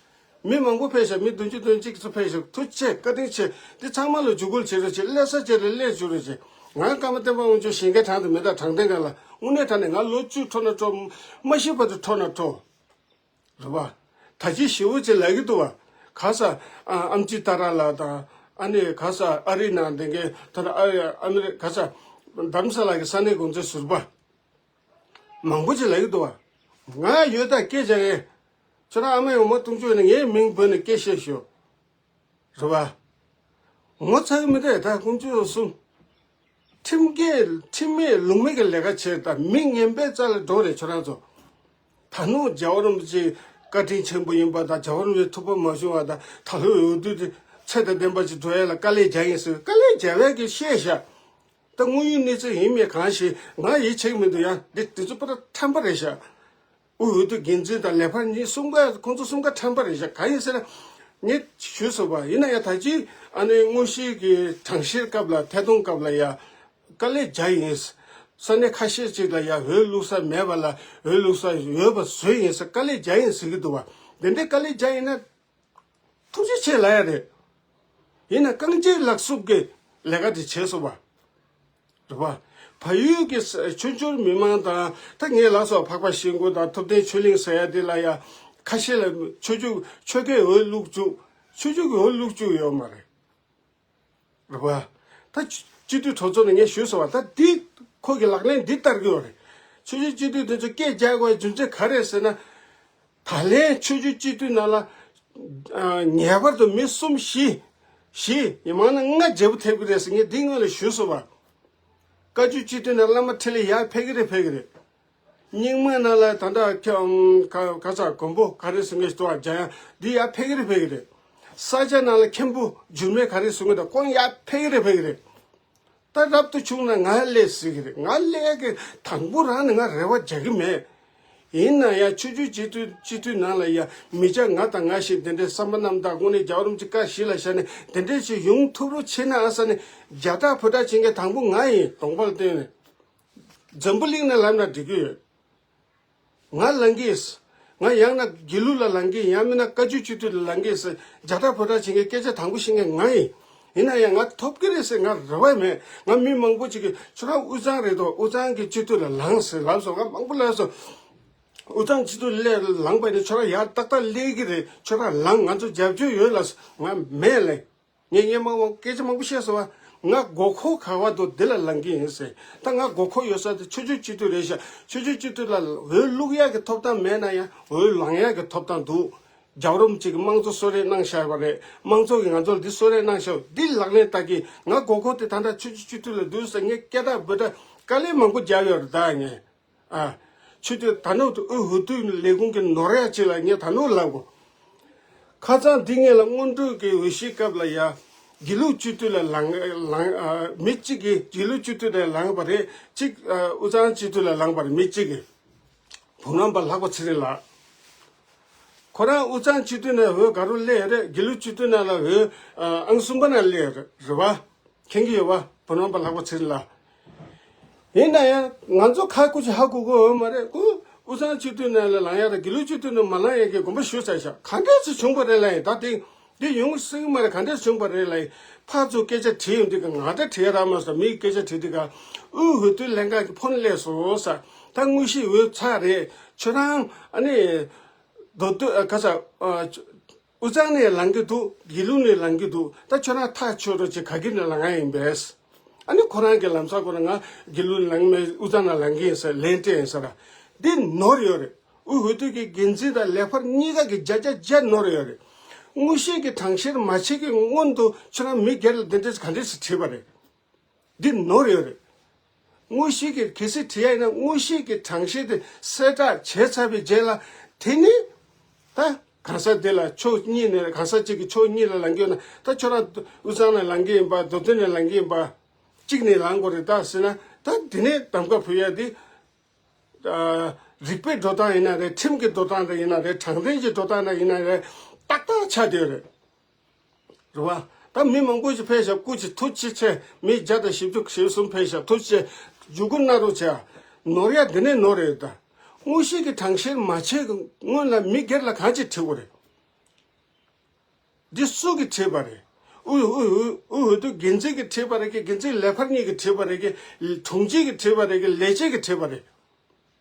མི་མང་པོ་ཕེབས་ཤག་མི་བདུན་ཅུ་དོན་གཅིག་ཙམ་ཕེབས་ཤག་ཐུགས་རྗེ་ཆེ། བཀའ་དྲིན་ཆེ། འདི་ཚང་མ་ལ་འཇུག་སྐུལ་བྱེད་རོགས་བྱེད། སླེབས་ས་བྱེད་རེ་སླེབས་བཅུག་རོགས་བྱེད། ང་ཀརྨ་བསྟན་པ་དབང་ཕྱུག་གཞན་གའི་དྲང་དུ་མི་ད། དྲང་བདེན་ག་ལ་དངོས་གནས་དྲང་གནས་ང་ལོ་བཅུ་འཕྲོ་ན་འཕྲོ། མ་ཤི་བར་དུ་འཕྲོ་ན་འཕྲོ། རེད་བ། ད་ཅི་ཞེ་པོ་ཅིག་ལབ་ཀྱི་འདུག་བ། ག་ས་ཨ་ཨམ་ཆི་ཏཱ་ར་ལགས་དང་། ཨ་ནི་ག་ས་ཨ་རི་ནང་བསྡད་མཁན་ད་ལྟ་ཨ་རི་ཨ་མི་རི་ག་ས་དྷ་རམ་ས་ལ་གི་ས་གནས་དགོན་རྩེ་ཟུར་པ། མང་པོ་ཅིག་ལབ་ཀྱི་འདུག་བ། ང་ཡོད་ད་སྐད་ཆ་ངས། ཁྱོད་རང་ཨ་མའི་འོ་མ་བཏུང་བཅུག་ནས་ངའི་མིང་འབོད་ནས་སྐད་བཤད་ཤོག་རེད་བ། ངོ་ཚ་གི་མི་འདུག་ད་དཀོན་མཆོག་གསུམ། ཁྲིམས་འགལ་ཁྲིམས་མེད་ལུགས་མེད་ཀྱི་ལས་ཀ་བྱས། ད་མི་ངན་པའི་རྩ་ལ་འགྲོ་རེད་ཁྱོད་རང་ཚོ། ད་ནུ་རྒྱལ་བ་རིན་པོ་ཆེ་བཀའ་དྲིན་ཆེན་པོ་ཡིན་པ་དང་། རྒྱལ་བ་རིན་པོ་ཆེ་ཐུགས་ཕམ་མ་བྱུང་བ་དང་། ད་ལོའི་འོས་བསྡུ་དེ་ཚད་དང་ལྡན་པ་ཅིག་འགྲོ་ཡ་ལ་དཀའ་ལས་རྒྱག་ཡིན་ཟེར། དཀའ་ལས་རྒྱག་པའི་གི་བཤད་བཞག་ད་དངོས་ཡོད་གནས་ཚུལ་ཡིན་མིན་གང་ཤེས། ང་ཡིད་ཆེས་མི་འདུག་ཡ། འདི་དེ་ཚོ་པར་ཁྲམ་པ་རེད་ཤག་དབུས་འོས་བསྡུ་འགན་འཛིན་དང་ལས་འཕར་གཉིས་གསུམ་ཀ་ཁོང་ཚོ་གསུམ་ཀ་ཁྲམ་པ་རེད་ཤག་གང་ཡིན་ཟེར་ན། ངས་ཞུས་སོང་བ་ཡིན་ན་ཡང་ད་ཅི་ཨ་ནི་དངོས་གཞིའི་གི་གྲངས་བཤེར་སྐབས་ལ་ཐད་གཏོང་སྐབས་ལ་ཡ། དཀའ་ལས་རྒྱག་ཡིན། ས་གནས་ཁ་ཤས་ཅིག་ལ་ཡ་འོས་བླུག་ས་མེད་པ་ལ་འོས་བླུག་ས་ཡོད་པ་བཟོས་ཡིན་ཟེར། དཀའ་ལས་རྒྱག་ཡིན་ཟེར་གི་འདུག་བ། དེ་འདྲའི་དཀའ་ལས་རྒྱག་ཡིན་ན། ཐུགས་རྗེ་ཆེ་ལབ་ཡ་རེད། ཡིན་ན་རྐང་རྗེས་ལག་སུབ་ཀྱི་ལས་ཀ་དེ་བྱས་སོང་བ། རེད་བ། བལ་ཡུལ་གྱི་ས་ཆོས་འབྱོར་མི་མང་དང་། ད་ངས་ལབ་སོང་། འཕགས་པ་ཤིང་ཀུན་དང་ཐུབ་བསྟན་ཆོས་གླིང་ཟེར་ཡ་དེ་ལ་ཡ། ཁ་ཤས་ལ་ཆོས་བརྒྱུད་ཆོལ་ཁའི་འོས་བླུག་བཅུག་ཆོས་བརྒྱུད་ཀྱི་འོས་བླུག་བཅུག་ཡོད་མ་རེད། རེད་བ། ད་སྤྱི་སྤྱི་འཐུས་གྲོས་ཚོགས་ནས་ངས་ཞུས་སོང་བ། ད་འདི་ཁོ་གི་ལག་ལེན་འདི་བསྟར་གི་ཡོད་རེད། ཆོས་བརྒྱུད་སྤྱི་འཐུས་དེ་ཚོ་སྐད་རྒྱག་དགོས་རྒྱུ་མཚན་ག་རེ་ཟེར་ན། ད་ལན་ཆོས་བརྒྱུད་སྤྱི་འཐུས་ནང་ལ་ཨ་ངེས་པར་དུ་མི་གསུམ་བཞི། བཞི་ཡིན་མང་ན་ལྔ་བརྗེ་པོ་ཐེབས་ཀྱི་རེད་ཟེར། ངས་འདི་སྔོན་ལ་ཞུས་སོང་བ། བཀའ་བརྒྱུད་སྤྱི་འཐུས་ནང་བླ་མ་འཕྲིན་ལས་ཡར་ཕེབས་ཀྱི་རེད། ཕེབས་ཀྱི་རེད། རྙིང་མ་ནང་ལ་ད་ལྟ་ཁ་ཁ་ས་མགོན་པོ་ག་རེ་ཟེར་མཁན་ཞིག་འདུག་ཨ། འཇམ་དབྱངས་འདི་ཡར་ཕེབས་ཀྱི་རེད། ཕེབས་ཀྱི་རེད། ས་སྐྱ་ནང་ལ་མཁན་པོ་འགྱུར་མེད་ག་རེ་ཟེར་མཁན་འདུག་ཁོང་ཡར་ཕེབས་ཀྱི་རེད། ཕེབས་ཀྱི་རེད། ད་རབ་ཏུ་བྱུང་ན་ང་སླེབས་སྲིད་ཀྱི་རེད། ང་སླེབས་ཀྱི་དང་པོ་རང་ནས་ང་རེ་བ་རྒྱག་གི་མེད། ཡིན་ན་ཡང་ཆོས་བརྒྱུད་སྤྱི་འཐུས་སྤྱི་འཐུས་ནང་ལ་ཡ་མི་སྐྱ་ང་དང་ང་བཞིན་དེ་འདྲའི་བསམ་པ་རྣམ་དག་དངོས་གནས་རྒྱལ་བ་རིན་པོ་ཆེ་བཀའ་གཞི་ལ་བཞག་ནས་དེ་འདྲའི་ཞིག་ཡོང་ཐུབ་རོགས་བྱེད་ན་ཨ་ས་ནས་རྒྱ་སྟག་བོད་སྟག་བྱེད་མཁན་དང་པོ་ང་ཡིན། གདོང་པ་ལ་བསྟན་ནས། འཛམ་བུ་གླིང་ནས་ལབ་ན་འགྲིག་གི་ཡོད། ང་ལངས་ཀྱི་ཡིན། ང་ཡང་ན་དགེ་ལུགས་ལ་ལངས་ཀྱི་ཡིན། ཡང་མིན་ན་བཀའ་བརྒྱུད་སྤྱི་འཐུས་ལ་ལངས་ཀྱི་ཡིན་ཟེར། རྒྱ་སྟག་བོད་སྟག་བྱེད་མཁན་སྐད་ཆ་དང་པོ་བཤད་མཁན་ང་ཡིན། ཡིན་ན་ཡང་ང་ཐོབ་ཀྱི་རེད་ཟེར་ང་རེ་བ་མེད། ང་མི་མང་པོ་ཅིག་གིས་ཁྱོད་རང་དབུས་གཙང་རེད་དོ། དབུས་གཙང་གི་སྤྱི་འཐུས་ལ་ལངས་ཟེར་ལབ་སོང་། ང་མང་པོ་ལབ་སོང་། དབུས་གཙང་སྤྱི་འཐུས་ལ་ལངས་པ་ཡིན་ན་ཁྱོད་རང་ཡར་ཏག་ཏག་སླེབས་ཀྱི་རེད། ཁྱོད་རང་ལངས། ང་ཚོ་རྒྱབ་སྐྱོར་ཡོད་ལབ་སོང་། ང་མེད་ལབ། ངས་སྔོན་མ་སྐད་ཆ་མང་པོ་བཤད་སོང་བ། ང་མགོ་འཁོར་ག་པར་འདུག་འདི་ལ་ལངས་ཀྱི་ཡིན་ཟེར། ད་ང་མགོ་འཁོར་ཡོད་ས་དེ་ཆོས་བརྒྱུད་སྤྱི་འཐུས་རེད་ཤག་ཆོས་བརྒྱུད་སྤྱི་འཐུས་ལ་འོས་བླུག་ཡག་གི་ཐོབ་ཐང་མེད་ན་ཡང་འོས་ལངས་ཡག་གི་ཐོབ་ཐང་འདུག་རྒྱལ་བ་རིན་པོ་ཆེ་གིས་དམངས་གཙོ་གསོལ་རས་གནང་བཞག་པ་རེད། དམངས་གཙོ་གིས་ང་ཚོར་འདི་གསོལ་རས་གནང་བཞག་འདི་ལག་ལེན་བསྟར་གྱི། ང་མགོ་འཁོར་དེ་ད་ལྟ་ཆོས་བརྒྱུད་སྤྱི་འཐུས་ལ་འདུག་ཟེར་ངས་སྐད་གྲགས་འབོད་གྲགས་དཀའ་ལས་མང་པོ་རྒྱབ་ཡོད་རེད་ད་ངས། ཨ། ཆོས་དེ་ད་ནུབ་ཏུ་དབུས་འོས་བསྡུ་ལས་ཁུངས་ཀྱི་ནོར་ཡ་ཅིག་ལ་ངས་ད་ནུབ་ལབ་གོ། ཁ་སང་འདི་ངེད་ལ་སྔོན་འགྲོའི་གི་འོས་གཞིའི་སྐབས་ལ་ཡ། དགེ་ལུགས་སྤྱི་འཐུས་ལ་ལངས་ལངས་ཨ། མི་གཅིག་གིས་དགེ་ལུགས་སྤྱི་འཐུས་ལ་ལངས་པ་རེད། གཅིག་ཨ། དབུས་གཙང་སྤྱི་འཐུས་ལ་ལངས་པ་རེད། མི་གཅིག་གིས། བུ་རམ་པ་ལྷག་པ་ཚེ་རིང་ལགས། ཁོ་རང་དབུས་གཙང་སྤྱི་འཐུས་ནས་འོས་ག་རུ་སླེབས་ཡོད་རེད། དགེ་ལུགས་སྤྱི་འཐུས་ནང་ལ་འོས་ཨ། ཨང་གསུམ་པ་ནང་སླེབས་ཡོད་རེད། རེད་བ། མཁྱེན་གྱི་ཡོད་བ། བུ་རམ་པ་ལྷག་པ་ཚེ་རིང་ལགས། ཡིན་ན་ཡང་ང་ཚོ་ཁ་སྐུ་ཅིག་ཧ་གོ་གི་ཡོད་མ་རེད། ཁོ་དབུས་གཙང་སྤྱི་འཐུས་ནང་ལ་ལངས་ཡ་དང་དགེ་ལུགས་སྤྱི་འཐུས་ནང་མ་ལངས་ཡ་གི་དགོངས་པ་ཞུས་ཚར་ཤག་ག་འདྲས་སེ་བྱུང་བ་རེད་ལབ་ཡིན། ད་དེ་འདི་ཡོང་སྲིད་ཀྱི་མ་རེད། ག་འདྲས་བྱུང་བ་རེད་ལབ་ཡིན། ཕར་ཚུར་སྐད་ཆ་དྲིས་ཡོང་དུས་ཀ་ང་ད་དྲི་ཡ་རག་མ་སོང་། མིའི་སྐད་ཆ་དྲིས་དུས་ཀ་དབུས་འོས་བསྡུ་ལྷན་ཁང་གི་ཕོན་སླེབས་སོང་ཟེར། ད་དངོས་གཞིའི་འོས་ཚར་རེད། ཁྱོད་རང་ཨ་ནི་མདོ་སྟོད་ཨ། ག་ས་ཨ། དབུས་གཙང་ནས་ལངས་ཀྱི་འདུག་དགེ་ལུགས་ནས་ལངས་ཀྱི་འདུག་ད་ཁྱོད་རང་ཐག་ཆོད་རོགས་བྱེད། ག་གི་ནས་ལངས་ཡ་ཡིན་པས། ཨ་ནི་ཁོ་རང་གི་ལམ་སང་ཁོ་རང་ང་དགེ་ལུགས་ནས་ལངས་མེད། དབུས་གཙང་ནས་ལངས་ཀྱི་ཡིན་ཟེར་ལན་སྤྲད་ཡིན་ཟེར། འདི་ནོར་ཡོད་རེད། དབུས་འོས་བསྡུ་གི་འགན་འཛིན་དང་ལས་འཕར་གཉིས་ཀ་གི་བརྒྱ་ཆ་བརྒྱ་ནོར་ཡོད་རེད། དངོས་གཞིའི་གི་གྲངས་བཤེར་མ་བྱེད་ཀྱི་སྔོན་དུ་ཁྱོད་རང་མི་སྒེར་ལ་འདི་འདྲས་ག་འདྲས་སེ་བྲིས་པ་རེད། འདི་ནོར་ཡོད་རེད། དངོས་གཞི་གི་གལ་སྲིད་བྲིས་ཡ་ཡིན་ན་དངོས་གཞི་གི་གྲངས་བཤེར་དེ་གསལ་བསྒྲགས་བྱས་ཚར་བའི་རྗེས་ལ། དེ་ནི་ད་གང་ཟག་དེ་ལ་ཕྱོགས་གཉིས་ནས། གང་ཟག་གཅིག་གི་ཕྱོགས་གཉིས་ལ་ལངས་ཀྱི་ཡོད་ན། ད་ཁྱོད་རང་དབུས་གཙང་ནས་ལངས་ཀྱི་ཡིན་པ། མདོ་སྟོད་ནས་ལངས་ཀྱི་ཡིན་པ། གཅིག་ནས་ལངས་དགོས་རེད་ད་ཟེར་ན། ད་དེ་ནས་གདམ་ག་ཕུལ་ཡ་དེ། ཨ། རིག་པའི་འགྲོ་སྟངས་ཡིན་ན་རེད། ཁྲིམས་ཀྱི་འགྲོ་སྟངས་རེ་ཡིན་ན་རེད། དྲང་བདེན་གྱི་འགྲོ་སྟངས་རེ་ཡིན་ན་རེད། ཏག་ཏག་ཆགས་བསྡད་ཡོད་རེད། རེད་བ། ད་མི་མང་པོ་ཞིག་ཕེབས་ཤག་སྐུ་མཁྱེན་ཐུགས་རྗེ་ཆེ། མི་བརྒྱ་དང་བཞི་བཅུ་ཞེ་གསུམ་ཕེབས་ཤག་ཐུགས་རྗེ་ཆེ། འཇུག་སྒོ་གནང་རོགས་བྱས། ནོར་ཡ་འདི་ནས་ནོར་རེད་ད། དངོས་གཞི་གི་གྲངས་བཤེར་མ་བྱས་སྔོན་ལ་མི་སྒེར་ལ་གང་ཅིག་བྲིས་དགོས་རེད། འདི་སུ་གིས་བྲིས་པ་རེད། དབུས་དབུས་དབུས་འོས་བསྡུ་འགན་འཛིན་གྱིས་བྲིས་པ་རེད་གི། འགན་འཛིན་ལས་འཕར་གཉིས་ཀྱིས་བྲིས་པ་རེད་གི། དྲུང་ཆེ་གིས་བྲིས་པ་རེད་གི། ལས་བྱེད་ཀྱིས་བྲིས་པ་རེད།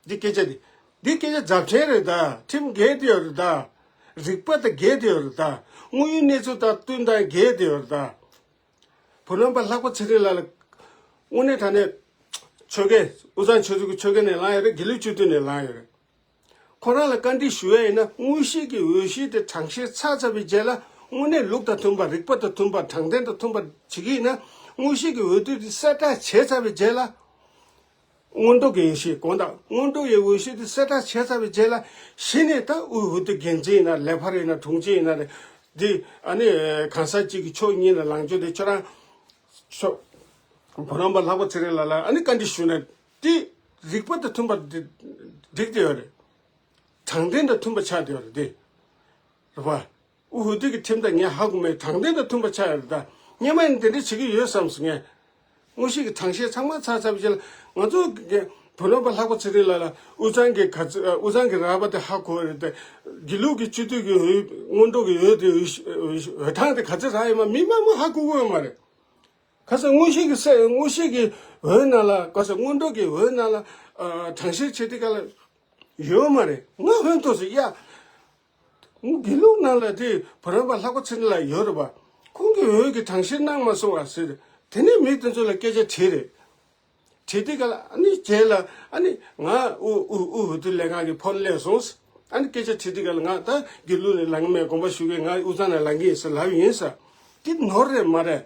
འདི་སྐད་ཆ་འདི། འདི་སྐད་ཆ་རྫབ་ཆེན་རེད་ད། ཁྲིམས་འགལ་དེ་ཡོད་རེད་ད། རིག་པ་དང་འགལ་དེ་ཡོད་རེད་ད། དངོས་ཡོད་གནས་ཚུལ་དང་བསྟུན་དང་འགལ་དེ་ཡོད་རེད་ད། བུ་རམ་པ་ལྷག་པ་ཚེ་རིང་ལགས་ལ། དངོས་གནས་དྲང་གནས། ཆོལ་ཁའི་དབུས་གཙང་ཆོལ་ཁའི་ཆོལ་ཁ་ནས་ལངས་ཡོད་རེད། དགེ་ལུགས་སྤྱི་འཐུས་ནས་ལངས་ཡོད་རེད། ཁོ་རང་ལ་བཀའ་འདྲི་ཞུ་ཡ་ཡིན་ན། དངོས་གཞི་གི་འོས་གཞི་དེ་གྲངས་བཤེར་ཚར་ཚར་བའི་རྗེས་ལ། དངོས་གནས་ལུགས་དང་མཐུན་པ། རིག་པ་དང་མཐུན་པ། དྲང་བདེན་དང་མཐུན་པ་བྱེད་ཀྱི་ཡིན་ན། དངོས་གཞི་གི་འོས་བསྡུ་དེ་གསལ་བསྒྲགས་བྱས་ཚར་བའི་རྗེས་ལ། སྔོན་འགྲོ་གི་འོས་གཞི། དགོངས་དག་སྔོན་འགྲོ་ཡི་འོས་གཞི་དེ་གསལ་བསྒྲགས་བྱས་ཚར་བའི་རྗེས་ལ། གཞི་ནས་ད་དབུས་འོས་བསྡུ་འགན་འཛིན་ཡིན་ན། ལས་འཕར་ཡིན་ན། དྲུང་ཆེ་ཡིན་ན་རེད། འདི་ཨ་ནི་གང་ཟག་གཅིག་གི་ཕྱོགས་གཉིས་ལ་ལངས་རྒྱུ་དེ་ཁྱོད་རང་ཕྱོགས། བུ་རམ་པ་ལྷག་པ་ཚེ་རིང་ལགས་ལ་ཨ་ནི་བཀའ་འདྲི་ཞུས་ན། དེ་རིག་པ་དང་མཐུན་པ་འགྲིག་འགྲིག་བསྡད་ཡོད་རེད། དྲང་བདེན་དང་མཐུན་པ་ཆགས་བསྡད་ཡོད་རེད་དེ། རེད་པ། དབུས་འོས་བསྡུ་གི་ཁྲིམས་དང་ངས་ཧ་གོ་མེད། དྲང་བདེན་དང་མཐུན་པ་ཆགས་ཡོད་རེད་ད། སྔོན་མ་ཡིན་དེ་འདྲ་བྱེད་ཀྱི་ཡོད་བསམ་སོང་ངས། དངོས་གཞི་གི་གྲངས་བཤེར་ཚང་མ་ཚར་ཚར་བའི་རྗེས་ལ་ང་ཚོ་གི་བུ་རམ་པ་ལྷག་པ་ཚེ་རིང་ལགས་ལ་དབུས་གཙང་གི་ག་ཚོད། དབུས་གཙང་གི་རག་པ་དེ་ཧ་གོ་རེད་དེ། དགེ་ལུགས་ཀྱི་སྤྱི་འཐུས་ཀྱི་འོས། སྔོན་འགྲོ་གི་འོས་དེ། འོས་འོས་གྲངས་དེ་ག་ཚོད་རག་ཡོད་མ། མི་མང་པོ་ཧ་གོ་གི་ཡོད་མ་རེད། ག་ས་དངོས་གཞི་གི་ས། དངོས་གཞི་གི་འོས་ནང་ལ། ག་ས་སྔོན་འགྲོ་གི་འོས་ནང་ལ་ཨ། གྲངས་བཤེར་བྱེད་དུས་ག་ལ་ཡོད་མ་རེད། ང་ཧོན་ཐོག་སེ་ཡ། དགེ་ལུགས་ནང་ལ་དེ་བུ་རམ་པ་ལྷག་པ་ཚེ་རིང་ལགས་ཡོད་རེད་པ། ཁོང་གི་འོས་ཀྱི་གྲངས་བཤེར་གནང་མ་སོང་བ་ཟེར། དེ་ནས་མི་དེ་ཚོ་ལ་སྐད་ཆ་དྲིས་རེད། དྲིས་དུས་ག་ལ་ཨ་ནི་རྗེས་ལ་ཨ་ནི་ང་དབུས་དབུས་དབུས་འོས་བསྡུ་ལས་ཁང་གི་ཕོན་སླེབས་སོང་། ཨ་ནི་སྐད་ཆ་དྲིས་དུས་ག་ལ་ང་ད་དགེ་ལུགས་ནས་ལངས་མེད། དགོངས་པ་ཞུ་གི། ང་དབུས་གཙང་ནས་ལངས་ཀྱི་ཡིན་ཟེར་ལབ་ཡིན་ས། དེ་ནོར་རེད་མ་རེད།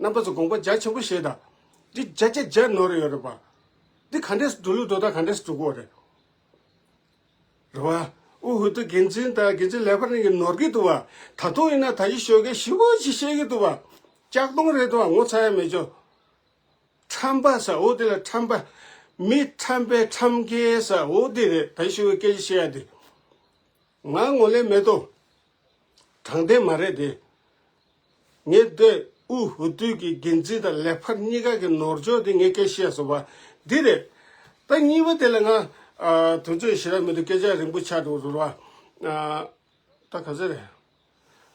རྣམ་པ་ཚོ་དགོངས་པ་རྒྱ་ཆེན་པོ་བཞེས་དང་། འདི་བརྒྱ་ཆ་བརྒྱ་ནོར་ཡོད་རེད་པ། འདི་ག་འདྲས་འགྲོ་ལུགས་འགྲོ་སྟངས་ག་འདྲས་འགྲོ་གི་ཡོད་རེད། རེད་པ། དབུས་འོས་བསྡུ་འགན་འཛིན་དང་འགན་འཛིན་ལས་འཕར་གཉིས་ཀྱིས་ནོར་གྱི་འདུག་པ། ད་དུང་ཡིན་ན་ད་ཡི་ཞོགས་ཀས་ཞི་བོ་ཞིག་བཤད་ཀྱི་འདུག་པ། ལྕགས་གདོང་རེད་འདུག་པ། ངོ་ཚ་ཡ་མེད་ཅོ། ཁྲམ་པ་ཟེར་འོ་དེ་ལ་ཁྲམ་པ། མི་ཁྲམ་པའི་ཁྲམ་རྒྱལ་ཟེར་འོ་དེ་རེད། ད་ཡི་ཞོགས་ཀས་སྐད་ཆ་བཤད་ཡ་དེ། ང་ངོ་ལས་མེད་དོ། དྲང་བདེན་མ་རེད་དེ། ངས་འདི་དབུས་འོས་བསྡུ་གི་འགན་འཛིན་དང་ལས་འཕར་གཉིས་ཀ་གི་ནོར་འཆོར་དེ་ངས་སྐད་བཤད་སོང་བ། འདི་རེད། ད་གཉིས་པ་དེ་ལ་ང་ཨ། དུས་ཚོད་ཞེ་དྲག་མི་འདུག་སྐད་ཆ་རིང་པོ་ཆགས་འགྲོ་རེད་བ། ཨ། ད་ག་ཚོད་རེད།